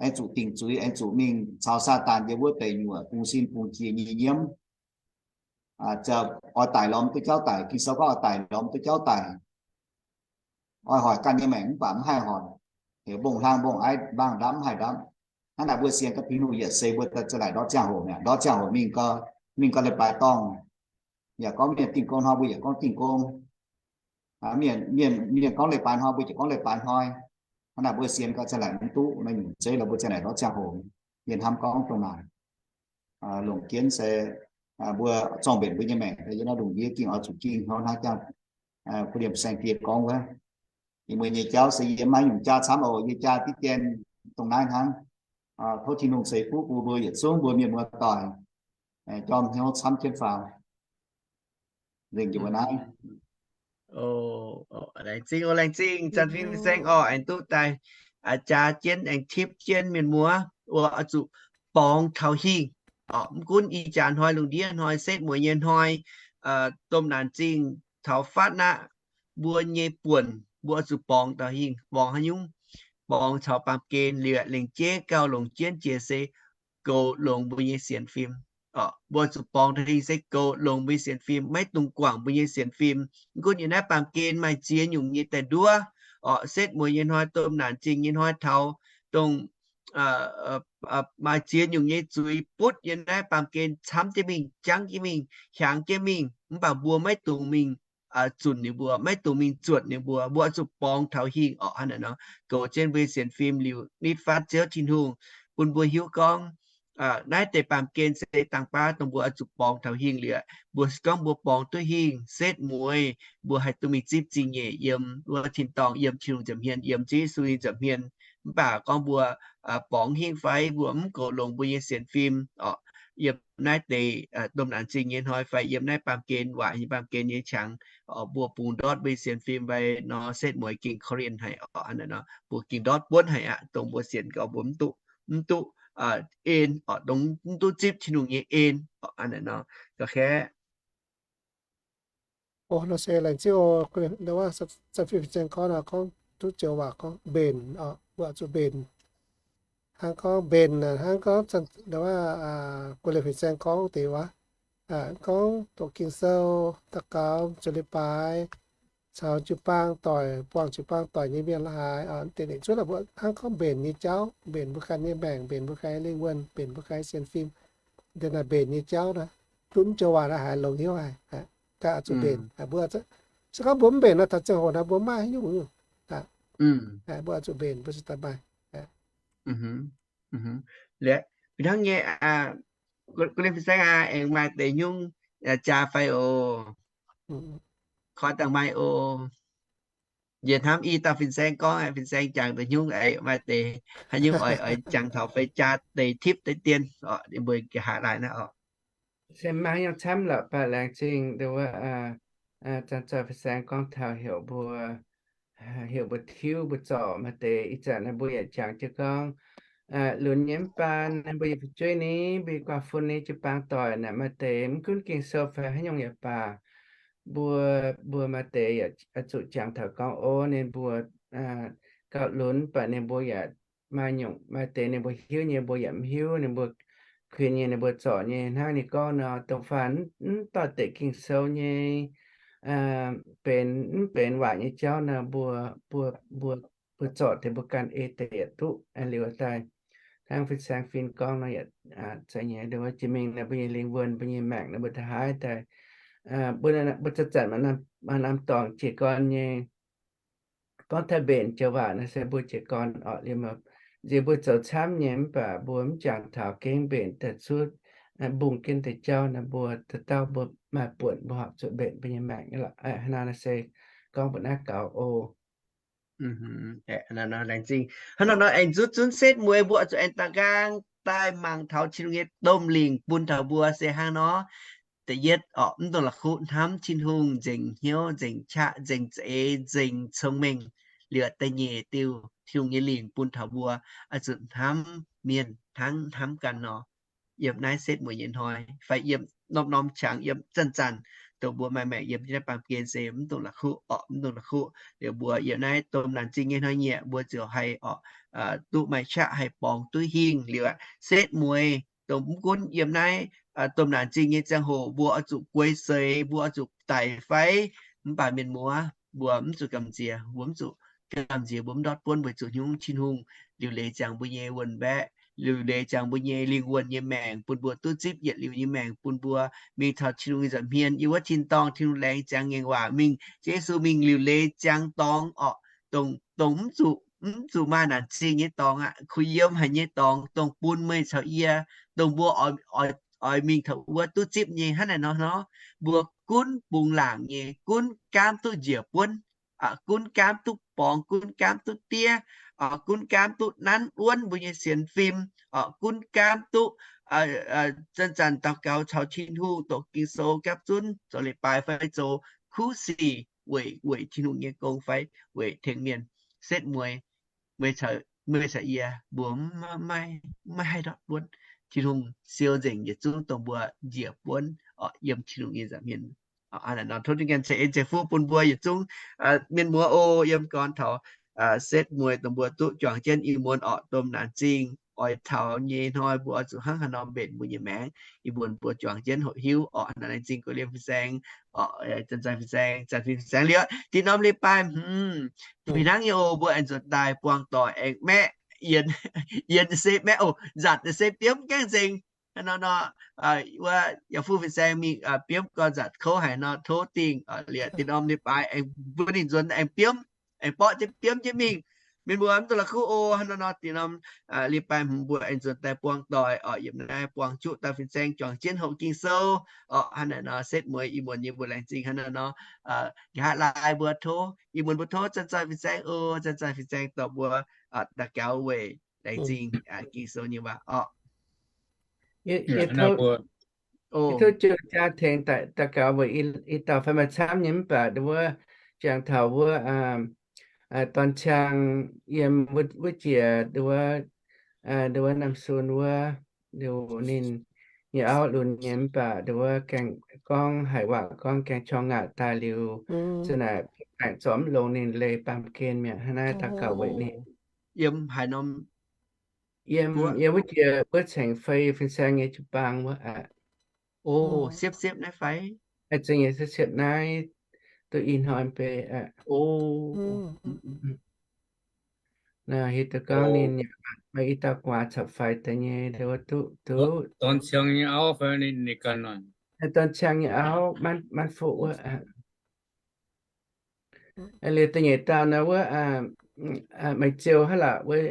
aengx zuqc dingc zuiz, aengx zuqc mingh caux Saadaan yiem wuov deix nyuoqc bungx sin bungx jiex nyei nyiemv, oix daic lorz mv duqv jauv daic. Ging-Sou gorngv oix daic lorz mv duqv jauv daic. Oix hoic ganh nyei maengc mv baac mv haih hoic, heuc mbong hlang mbong aiv, mbaang ndapv mv haih ndapv. Hnangv naaic mbuo sienx gaax Tin-Hungh yietc seix mbuo daaih za'gengh ndortv ziangh hoc mi'aqv, ndortv ziangh hoc mingh gau, mingh gau leiz-baaix dorngh. Yaac gorngv mienh dingh gong hnoi mbuo yaac gorngv dingh gong. Mienh, mienh, mienh gorngv leiz-baaix hnoi mbuo yaac gorngv leiz-baaix hnoi. Hnangv naaic mbuo sienx gaax za'gengh mv duqv naaiv nyungc zeiv lorz mbuo za'gengh ndortv ziangh hoc. Yie hnamv gorngv dongh naaic, longc jienv se mbuo zorng-mbenc mbuo nyei maengc. Yie naaiv lungh ndiev gengh oix zuqc gengh hnangv jangx Ko^lin^en Saeng Diex gorngv wuov, yie mbuo nyei jauv se yie maiv nyungc jaa camv oc. Yie jaa diqv dien dongh naaiv hnangv. Tov Tin-Hungh ceix fuqv bun mbuo yietc zungv mbuo mienh muoz-doic jorm hnyouv camv jienv faaux. Nzengc jiex mbuo naaiv. Laengz zingh oc, laengz zingh Zanc Fim Fin-Saeng oc, aengx duqv daaih jaa jienv aengx tipv jienv mienh muoz oix zuqc borngz taux hingh. Mv gunv ih jaax hnoi, lungh ndiev hnoi, setv mueiz nyei hnoi, domh naanc zingh taux fatv naqv, mbuo nyei buonc mbuo oix zuqc borngz taux hingh. Borngz haaix nyungc? Borngz caux baamh gen liuz, lengc jeiv gauh longc jienv jiex se goux longx mbuo nyei sienx fim. Mbuo zuqc borngz taux hingh se goux longx mbuo nyei sienx fim, maiv dungx guangc mbuo nyei sienx fim. Mv gunv yiem naaiv baamh gen maaih ziex nyungc nyei daaih nduov, setv mueiz nyei hnoi, domh naanc zingh nyei hnoi taux dongh maaih ziex nyungc nyei zuiz butv yiem naaiv baamh gen camv jienv mingh, jangv jienv mingh, hiaangx jienv mingh, mv baac mbuo maiv dungx mingh zunc ninh mbuo, maiv dungx mingh zuotc ninh mbuo. Mbuo oix zuqc borngz taux hingh orqc. Hnangv naaic nor, goux jienv mbuo nyei sienx fim liuz nitv fatv Ziouv Tin-Hungh bun mbuo hiuv gorngv naaiv deix baamh gen se dangh baav dongh mbuo oix zuqc borngz taux hingh liuz. Mbuo se gorngv mbuo borngz duqv hingh, setv mueiz mbuo haih duqv mingh zipv zingh nyeic yiem wuov tin-dorngh, yiem Tin-Hungh nza'hmien, yiem Ziouv Yesu nyei nza'hmien. Mv baac gorngv mbuo borngz hingh fai mbuo mv goux longx mbuo nyei sienx fim orqc, yiem naaiv deix domh naanc zingh nyei hnoi fai yiem naaiv baamh gen, waaic nyei baamh gen nyei qangx, mbuo bungx ndortv mbuo nyei sienx fim fai nor, setv mueiz gengh korv-lienh haic orqc. Hnangv naaic nor, mbuo gengh ndortv buonv haic aqv, dongh mbuo sienx gau mbuo mv duqv, mv duqv en orqc, dongh mv duqv zipv Tin-Hungh nyei en orqc. Hnangv naaic nor, ga'kaeqv. Nor se laengz zingh oc, Zanc Fim Fin-Saeng gorngv, gorngv duqv joux waac gorngv mbenc, mbuo zuqc mbenc. Hnangv gorngv mbenc, hnangv gorngv Zanc, Ko^lin Fin-Saeng gorngv deix waac, gorngv doqc Ging-Sou, daux gaux, zueiz leiz-baaix, caux jiu-baang doic, buangh jiu-baang doic nyei mienh la'haaix, deix ninh cuotv la'buoz hnangv gorngv mbenc nyei jauv, mbenc mbuo ganh nyei maengc, mbenc mbuo ganh nyei lingh wuonh, mbenc mbuo ganh nyei sienx fim. Deix naaic mbenc nyei jauv naaic, duqv joux waac naaic haiz longx hnyouv haic, ganh oix zuqc mbenc. Mbuo se gorngv mbuo mv mbenc nor, taux ziangh hoc naaic mbuo maiv haaix nyungc. Mbuo oix zuqc mbenc, mbuo zuqc daaih maaih. Liuz, hnangv nyei, Ko^lin Fin-Saeng aac, aengx maaih deix nyungc jaa fai oc? Koi dangh maaih oc. Yie hnamv i dauh Fin-Saeng gorngv, Fin-Saeng jangx deix nyungc, maaih deix haaix nyungc oix, oix jangx taux fai jaa deix tipv deix dien orqc, mbuo nqa'haav laai naaiv orqc. Se maiv nyungc camv lorqc, baac laengz zingh dongh wuov Zanc Zoih Fin-Saeng gorngv taux heuc mbuo, heuc mbuo tiuv mbuo zorc maaih deix. Ih zanc naaiv mbuo yaac jangx jienv gorngv, lunx nyei mv baac ninh mbuo yaac fu'jueiv ni, mbuo yaac guaax fun ni, jiu-baang doic naaic maaih deix mv gunv Ging-Sou fai haaix nyungc yaac baac, mbuo, mbuo maaih deix yaac zuqc jangx taux gorngv ov, ninh mbuo gauh lunx, mv baac ninh mbuo yaac maaih nyungc, maaih deix ninh mbuo hiuv nyei mbuo yaac mv hiuv, ninh mbuo kuinx nyei ninh mbuo zorc nyei. Hnangv ninh gorngv nor, dongh faanh mv doix-dekc Ging-Sou nyei, benx mv benx waac nyei jauv nor, mbuo, mbuo, mbuo, mbuo zorc deix mbuo ganh ei deix yaac duqv. Liuz daaih hnangv fin-saeng fin gorngv nor yaac zeiz nyei, jiex mingh naaic mbuo nyei lingh wuonh, mbuo nyei maengc naaic mbuo da'haaix daaih, mbuo zanc-zanc maaih norm dorngc jiez gorn nyei, gorngv taaih mbenc joux waac naaic se mbuo jiez gorn orqc. Liuz nziex mbuo zoux camv nyei mv baac mbuo mv jangx taux gengh mbenc daaih cuotv mbungh jienv deix jauv naaic, mbuo dauh dauh mbuo maaih buonc mbuo horpc zuqc mbenc mbuo nyei maengc. Hnangv naaiv se gorngv mbuo naaiv gaux oc. Hnangv nor aengx zunv zunv setv mueiz mbuo oix zuqc aengx da'nqaang daaih mangc taux Tin-Hungh nyei domh lingc bun taux mbuo se hnangv nor. Da'yietv orqc, mv dungx la'kuqv hnamv Tin-Hungh nzengc hnyouv, nzengc qaqv, nzengc za'eix, nzengc cong-mengh. Liuz da'nyeic diuh, Tin-Hungh nyei lingc bun taux mbuo oix zuqc hnamv mienh hnangv hnamv ganh nor. Yiem naaiv setv mueiz nyei hnoi fai yiem norm-norm qangx, yiem zanc-zanc dongh mbuo maaih maengc yiem jienv naaiv baamh gen se mv dungx la'kuqv orqc, mv dungx la'kuqv. Liuz mbuo yiem naaiv domh naanc zingh nyei hnoi-nyieqc mbuo ziouc haih orqc duqv maaih qaqv haih borngz duqv hingh. Liuz aqv, setv mueiz dongh mv gunv yiem naaiv domh naanc zingh nyei ziangh hoc mbuo oix zuqc guei seix, mbuo oix zuqc daic fai, mv baac mienh muoz mbuo mv zuqc gamh nziex, mbuo mv zuqc gamh nziex, mbuo mv ndortv buonv weic zuqc hnyouv Tin-Hungh liuc leiz ziangx mbuo nyei wuon-mbaeqv, liuc leiz ziangx mbuo nyei lingh wuonh nyei maengc bun mbuo duqv zipv yietc liuz nyei maengc, bun mbuo mingh taux Tin-Hungh nyei nza'hmien, yiem wuov tin-dorngh Tin-Hungh laengz ziangx ngaengc waac mingh, Yesu mingh liuc leiz ziangx dorngx orqc, dongh, dongh mv zuqc, mv zuqc maaih naanc zingh nyei dorngx aqv, kuh yiem haic nyei dorngx, dongh bun meih caux yie, dongh mbuo oix, oix mingh taux wuov duqv zipv nyei. Hnangv naaic nor, nor mbuo gunv bungx laangc nyei, gunv gaamv duqv njiec buonv, gunv gaamv duqv borngz, gunv gaamv duqv diev, gunv gaamv duqv nanv wuonv mbuo nyei sienx fim, gunv gaamv duqv zanc-zanc daux gaux caux Tin-Hungh, doqc Ging-Sou gapv zunv, zoux leiz-baaix fai zoux kuv sic weic, weic Tin-Hungh nyei gong fai weic tengx mienh. Setv mueiz, meih caux, meih caux yie mbuo maiv haih ndortv buonv. Tin-Hungh siou nzengc yietc zungv dongh mbuo njiec buonv orqc yiem Tin-Hungh nyei nza'hmien. Hnangv naaic nor tov Tin-Hungh ceix en ceix fuqv bun mbuo yietc zungv mienh muoz oc. Yiem gorn taux setv mueiz dongh mbuo duqv juangc jienv ih muonz orqc domh naanc zingh oix taux nyei hnoi mbuo oix zuqc hnangv haaix nor mbenc mbuo nyei maengc. Ih muonz mbuo juangc jienv hoqc hiuv orqc, naanc zingh goux liemh fin-saeng orqc, zanc-zanc fin-saeng, zanc fin-saeng liuz, dinh norm leiz-baaih hmz fih hnangv nyei oc, mbuo aengx nzuonx daaih buangh doic aengx maeqv yienx, yienx se maeqv oc, nzatc se biomv gaengh nzengc. Hnangv nor nor, wuov yaac fu fin-saeng mingh biomv gorn nzatc kouv haic nor, tov dingh liuz dinh norm leiz-baaih aengx mbuo ninh nzuonx aengx biomv, aengx borqv jienv biomv jienv mingh. Mienh mbuo mv dungx la'kuqv oc. Hnangv nor nor dinh norm leiz-baaih hmz mbuo aengx nzuonx daaih buangh doic orqc, yiem naaiv buangh juqv dauh fin-saeng juangc jienv hoqc Ging-Sou orqc. Hnangv naaic nor setv mueiz ih muonz nyei mbuo laengz zingh. Hnangv nor nor, nqa'haav laai mbuo tov, ih muonz mbuo tov zanc-zanc fin-saeng oc, zanc-zanc fin-saeng dorh mbuo daux gaux weic laengz zingh Ging-Sou nyei waac orqc. Yie tov jiu-jaa tengx daux gaux weic i dauh fai maaih camv nyei mv baac wuov, jangx taux wuov dorn-ciang yiem wuov jiex wuov, wuov Nam Sun wuov, liuz ninh nyei auv lunx nyei mv baac wuov gaengh gorngv haic waac gorngv gaengh qorng ngaatc daaih liuz, za'naaic baengc zorc mv longx ninh leih baamh gen mi'aqv. Hnangv naaiv daux gaux weic ninh. Yiem haaix norm? Yiem, yiem wuov jiex wuov cengx fei fin-saeng nyei jiu-baang wuov aqv. O, siepv-siepv naaiv fai? Za'gengh siepv-siepv naaiv duqv i hnoi mv bei aqv. Naaiv hiuv duqv gorngv ninh yaac maaih i dauh gu'nguaaz caux faix deix nyei, wuov duqv, duqv. Dorn-ciang nyei auv fai ninh ganh? Dorn-ciang nyei auv, manv fuqv wuov aqv. Liuz da'nyeic dauh nor wuov, maaih ziouh hnangv lorqc wuov,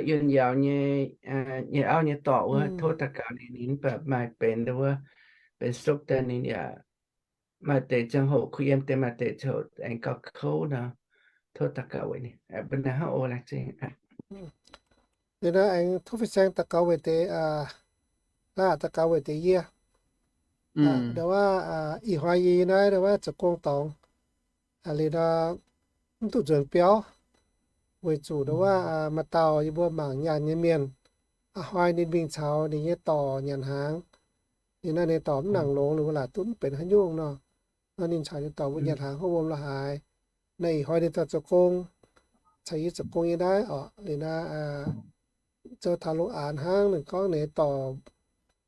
yunh yaauz nyei, nyei auv nyei dorc wuov, tov daux gaux ninh, ninh mv baac maaih benx wuov, benx stroke daaih ninh yaac maaih deix ziangh hoc kuh yiem deix, maaih deix ziangh hoc aengx gauh kouv nor, tov daux gaux weic ninh. Mbuo naaiv hnangv oc, laengz zingh. Liuz nor aengx tov fin-saeng daux gaux weic deix, laaih daux gaux weic deix yie. Ndau wuov ih hnoi yie naaiv ndau wuov zoux gong dorngx, liuz nor mv duqv nzuonx biauv. Weic zuqc ndongc wuov maaih dauh yie mbuo mangc nyaanh nyei mienh, a'hnoi ninh mingh caux ninh nyei dorc nyanc hnaangx. Ninh naaiv ninh dorc mv nangc longx, ninh mbuo laaic duqv mv benx haaix nyungc nor. Nor ninh caux ninh dorc mbuo nyanc hnaangx hopv wuom la'haaix. Naaiv ih hnoi ninh daaih zoux gong, caux yie zoux gong nyei naaiv oc. Liuz naaiv zoux taux lungh aanx hnangv, ninh gorngv ninh dorc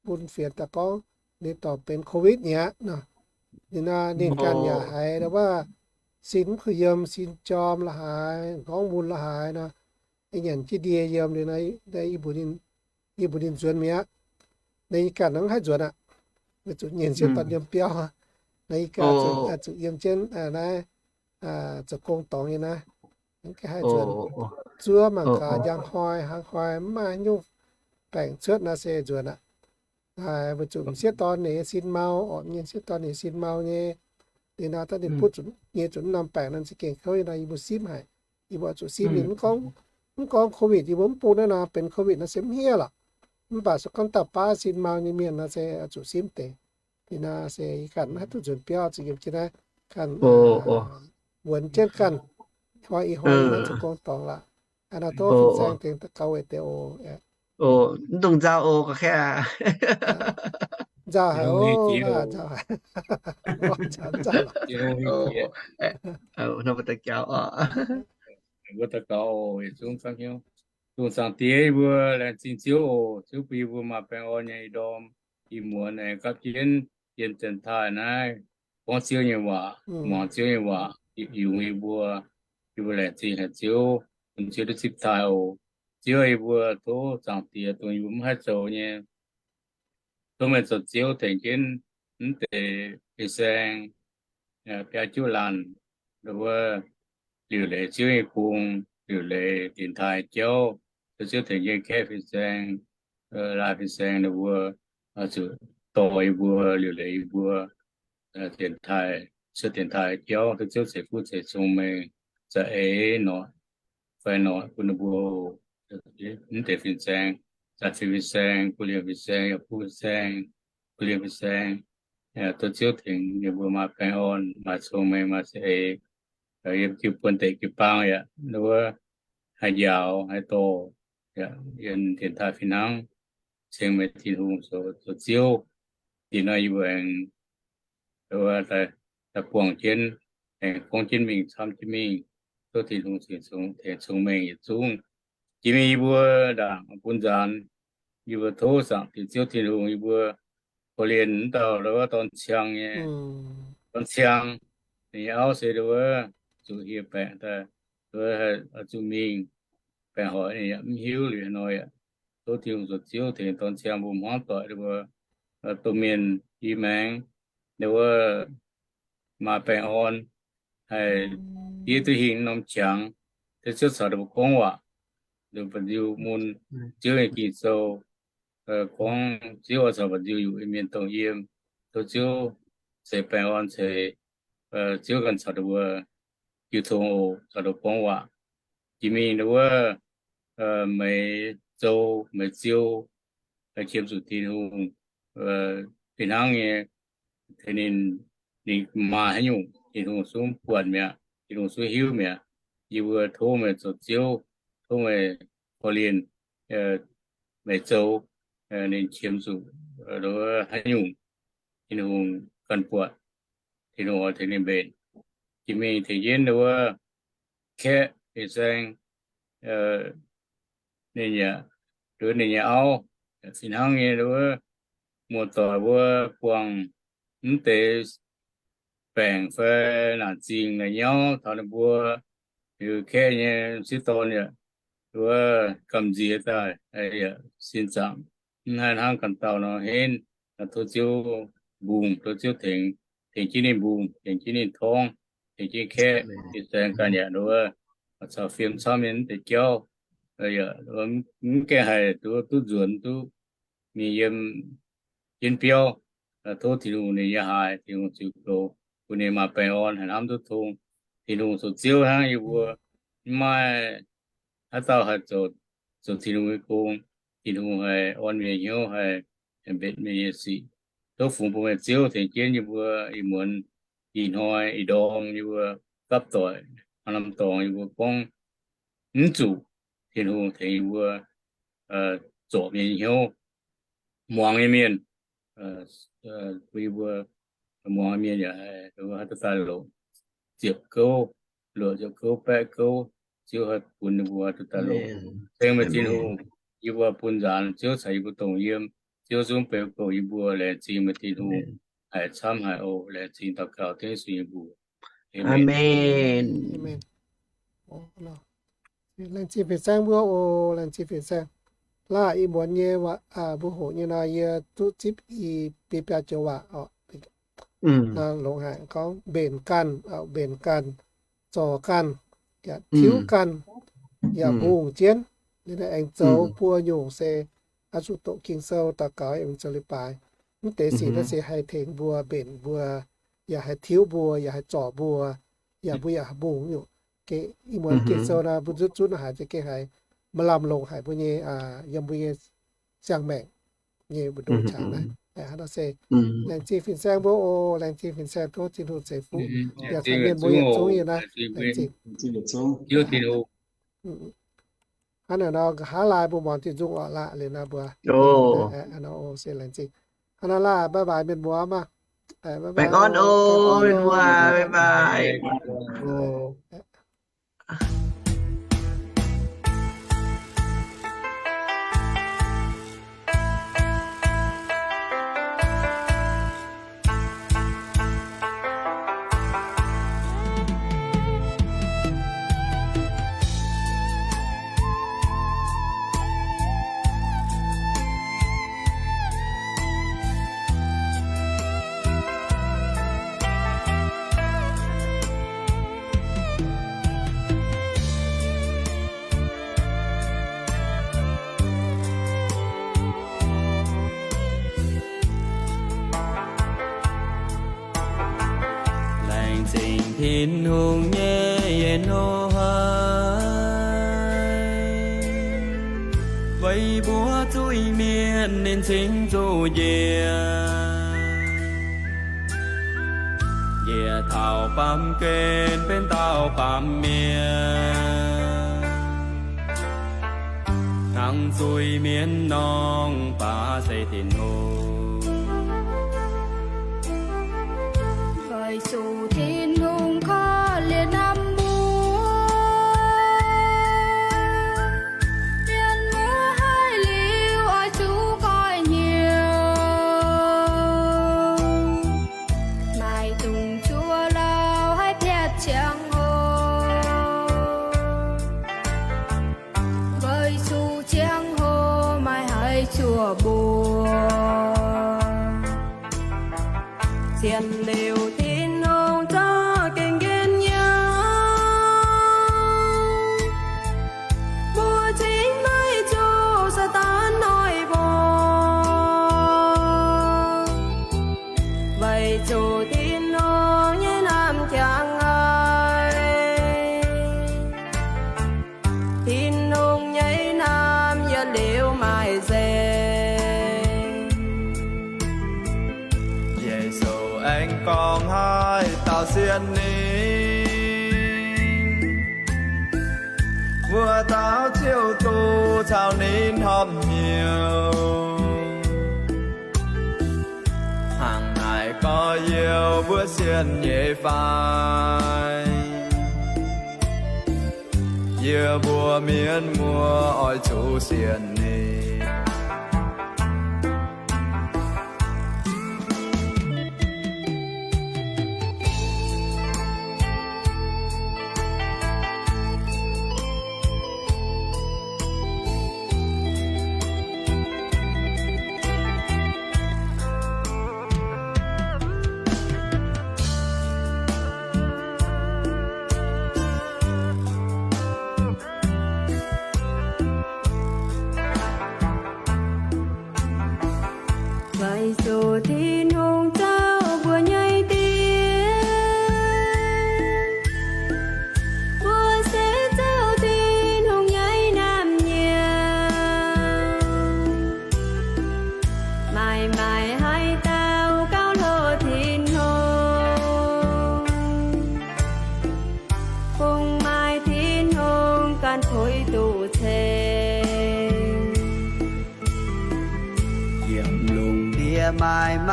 bun fienx daaih gorngv ninh dorc benx COVID mi'aqv nor. Ninh naaiv ninh ganh yaac haiz ndongc wuov sin mv kuh yiem, sin jorm la'haaix, hngorngv mun la'haaix nor, nyanc jienv ndie yiem liuz naaiv, yie mbuox ninh nzuonx mi'aqv. Naaiv yie ganh mv haih nzuonx aqv. Weic zuqc nyei sieqv dorn yiem biauv. Naaiv yie ganh zuqc yiem jienv naaiv zoux gong dorngx nyei naaiv, mv haih nzuonx. Zuov mangc gaax njang hnoi hnangv hnoi mv maaih haaix nyungc baengc cuotv naaiv se nzuonx aqv. Naaiv weic zuqc m'sieqv dorn ninh nyei sin mau, orqc, nyei sieqv dorn ninh sin mau nyei. Liuz naaiv daaih ninh butv zuqc nyei zuqc mv norm baengc nor za'gengh kouv nyei nor, yie mbuo simv haic. Yie mbuo zuqc simv liuz mv gorngv, mv gorngv COVID, yie mbuo mv bung naaiv nor benx COVID nor se mv hniev lorqc. Mv baac se gorngv dauh baav sin mau nyei mienh nor se zuqc simv deix. Liuz naaiv se yie ganh mv haih duqv nzuonx biauv, zuqc yiem jienv naaiv ganh wuonx jienv ganh. Hnoi ih hnoi naaiv zoux gong dorngx lorqc. Aa, naaiv dongh fin-saeng tengx daux gaux weic deix oc. Mv dungx nzauh oc, ga'kengx aqv. Nzauh haic oc, nzauh haic. Nzauh lorqc. Nor mbuo daux gaux oc. Mbuo daux gaux oc, yietc zungv camv hnyouv. Dongh Zaangc Diex yie mbuo laengz zingh Ziouv oc. Ziouv bun yie mbuo maaih baengh orn nyei ih ndorm ih muonz aengx gapv jienv yiem janx-taaih naaiv gorngv Ziouv nyei waac, muangx Ziouv nyei waac, yungz yie mbuo. Yie mbuo laengz zingh haic Ziouv, bun Ziouv duqv zipv taaih oc. Ziouv, yie mbuo tov Zaangc Diex dongh yie mbuo mv haih zoux nyei, tov meih zoux Ziouv tengx jienv mv deix fin-saeng, biaa juqv laanh, ndongc wuov liuc leiz Ziouv nyei gong, liuc leiz dienx taaih jauv, tov Ziouv tengx jienv kaeqv fin-saeng, laaih fin-saeng ninh mbuo zuqc dorh yie mbuo, liuc leiz yie mbuo, dienx taaih, cuotv dienx taaih jauv, tov Ziouv ceix fuqv ceix cong-mengh, za'eix noic fai noic bun ninh mbuo mv deix fin-saeng, za'eix fin-saeng, kuv lienh fin-saeng, yaac kuv fin-saeng, kuv lienh fin-saeng, tov Ziouv tengx ninh mbuo maaih baengh orn, maaih cong-mengh, maaih za'eix, yiem jiu-buonv deic jiu-baang yaac ndongc wuov haih njaaux haih dorh, yiem dienx taaih fih hnangv. Ceng meih Tin-Hungh zoux Ziouv. Ih hnoi yie mbuo aengx daaih buangh jienv, aengx gorngv jienv mingh, camv jienv mingh. Tov Tin-Hungh cingx tengx cong-mengh yietc zungv. Jiex mingh yie mbuo ndaangc bun nzaanx, yie mbuo tov Zaangc Diex Ziouv Tin-Hungh yie mbuo korv-lienh wuov dauh ndongc wuov dorn ciang nyei, dorn ciang, ninh nyei auv se ndongc wuov zuqc hieh baengc daaih, ndongc wuov zuqc mingh baengh hoic ninh yaac mv hiuv liuz haaix nor yaac tov Tin-Hungh zoux Ziouv tengx dorn ciang mbuo hmuangv doic ndongc wuov, domh mienh i maengx ndongc wuov maaih baengh orn, haih diev duqv hingh norm qangx, tov Ziouv caux ninh mbuo gorngv waac, ninh mbuo ba'nziu mun Ziouv nyei Ging-Sou, gorngv Ziouv oix caux ba'nziu yuqc Iu-Mienh dongh yiem. Tov Ziouv ceix baengh orn ceix, Ziouv ganh caux ninh mbuo jiu tong oc, caux ninh mbuo gorngv waac. Jiex mingh ndongc wuov Meix Zou, Meix Ziou, qiemx zuqc Tin-Hungh fih hnangv nyei, tengx ninh, ninh maaih haaix nyungc Tin-Hungh zungv buatc mi'aqv, Tin-Hungh zungv hiuv mi'aqv. Yie mbuo tov meih zoux Ziouv, tov meih korv-lienh Meix Zou, ninh qiemx zuqc haaix nyungc Tin-Hungh ganh buatc, Tin-Hungh oix tengx ninh mbenc. Jiex mingh tengx jienv ndongc wuov kaeqv fin-saeng, ninh yaac, ndongc wuov ninh nyei auv, fih hnangv nyei ndongc wuov muoz-doic mbuo buangh mv deix baengc fai naanc zingh naaic nyauv taux ninh mbuo, liuz kaeqv nyei m'sieqv dorn yaac ndongc wuov gamh nziex daaih, yaac sin zaangc mv haih hnangv ganh dauh nor henv. Tov Ziouv mbungh, tov Ziouv tengx, tengx jienv ninh mbungh, tengx jienv ninh torngv, tengx jienv kaeqv fin-saeng ganh yaac ndongc wuov caux fiem camv mienh mv deix jauv, yaac mv gaengh haih duqv, duqv nzuonx duqv mingh yiem jienv biauv. Tov Tin-Hungh ninh nyei haaix, Tin-Hungh ziux goux, bun ninh maaih baengh orn, haih hnamv duqv tong. Tin-Hungh zoux Ziouv hnangv, yie mbuo mv maaih haaix dauh haih zoux, zoux Tin-Hungh nyei gong. Tin-Hungh haih orn mienh hnyouv, haih mbenc mienh nyei sic. Tov fungx bun meih Ziouv tengx jienv yie mbuo ih muonz, ih hnoi, ih ndorm yie mbuo gapv doic, hnangv norm dorngx yie mbuo gorngv mv zuqc Tin-Hungh tengx yie mbuo zorc mienh nyei hnyouv, muangx nyei mienh, bun yie mbuo muangx mienh yaac haih duqv daaih longc ziepc gouv, luoqc ziepc gouv, baeqv gouv, Ziouv haih bun yie mbuo duqv daaih longc. Ceng meih Tin-Hungh, yie mbuo bun nzaanx Ziouv caux yie mbuo dongh yiem. Ziouv zungv beu goux yie mbuo. Laengz zingh meih Tin-Hungh, haiz camv haiz oc. Laengz zingh daux gaux dengv Yesu nyei mbuox. Aamen. Laengz zingh fin-saeng mbuo oc. Laengz zingh fin-saeng. Laah ih muonz nyei waac, mbuo hoqc nyei nor yie duqv zipv i biei biauv joux waac oc. Longx haic gorngv mbenc ganh, mbenc ganh, zorc ganh, yaac tiuv ganh, yaac mbungh jienv. Ninh aengx zoux buo nyungc se oix zuqc doqc Ging-Sou, daux gaux, aengx zoux leiz-baaix. Mv deix sic naaiv se haih tengx mbuo, mbenc mbuo, yaac haih tiuv mbuo, yaac haih zorc mbuo, yaac mbuo yaac haih mbungh nyungc. Ih muonz Ging-Sou naaiv mbuo nzutv zunv haiz za'gengh haiz maaih lamh longc haic mbuo nyei, yiem mbuo nyei ziangh maengc nyei mbu'ndongx qangx naaiv. Hnangv nor se laengz zingh fin-saeng mbuo oc. Laengz zingh fin-saeng, tov Tin-Hungh ceix fuqv yaac caux mienh mbuo yietc zungv yiem naaiv. Laengz zingh. Hnangv naaic nor nqa'haav laai mbuo muangx Tin-Hungh oc. Laah liuz nor mbuo se laengz zingh. Hnangv naaic laah, bye bye mienh muoz maah. Baengh orn oc, mienh muoz, bye bye. Laengz zingh Tin-Hungh nyei yietc hnoi, weic mbuo zuiz-mienh ninh cingx zuqc njiec. Njiec taux baamh gen benx dauh baamh mienh, hnangv zuiz-mienh nor, mv baac se Tin-Hungh. Weic zuqc Tin-Hungh korv-lienh hnamv mbuo, mienh muoz haiz liuz oix zuqc goiv hnyouv. Naaiv dungx zuov lauh haiz piatv ziangh hoc, weic zuqc ziangh hoc maiv haih zuoqc mbuo. Zien liuz Tin-Hungh za'gengh njien-youh, mbuo cingx maiv zuqc Saadaan noic mbuo. Weic zuqc Tin-Hungh nyei naamh jangx haic, Tin-Hungh nyei naamh yietc liuz maaih nzengc. Yesu aengx gorngv haaix dauh sienx ninh, wuov dauh ziouc duqv caux ninh horpc hnyouv. Hnangv naaic gorx-youz, mbuo sienx nyei fai? Yie mbuo mienh muoz oix zuqc sienx ninh.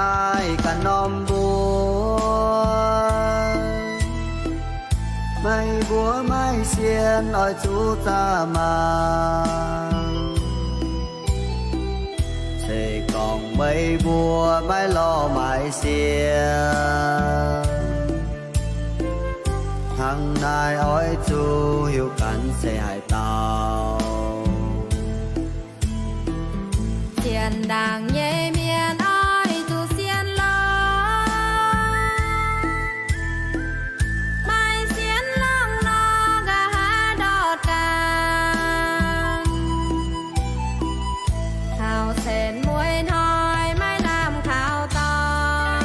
Naaiv ganh norm mbuo, meih mbuo maiv sien oix zuqc zaah maah. Se gorngv meih mbuo maiv lorz maaiz siex, hnangv naaiv oix zuqc hiuv ganh se haaix dauh. Zinh ndaangc nyei mienh oix zuqc sienx lorz. Maiv sienx lorz nor, nqa'haav ndortv ganh. Taux cien mueiz hnoi maiv lamh kaux dorngx.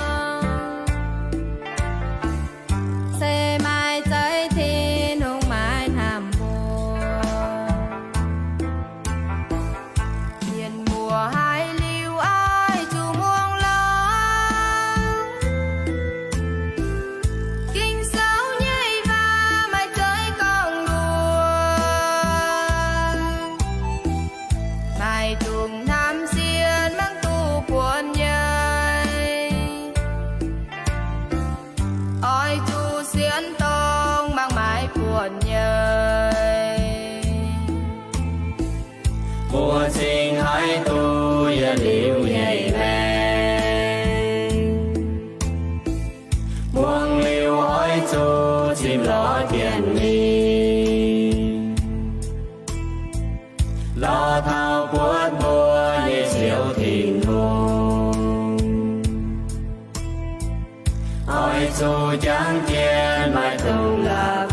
Se maaih zeiv Tin-Hungh maiv hnamv mbuo. Mienh muoz haiz liuz oix zuqc muangx lorz. Ging-Sou nyei waac maaih zeiv gorngv luoqc. Maaih dungz hnamv sienh mangc duqv buonc nyei. Oix zuqc sienx dongh mangc maaih buonc nyei. Mbuo cingx haiz duqv yietc liuz nyei maengc. Muangx liuz oix zuqc zipv lorz dienx mingh, lorz taux buonv mbuo nyei Ziouv Tin-Hungh. Oix zuqc jangx jienv maiv dungx la'bieiv.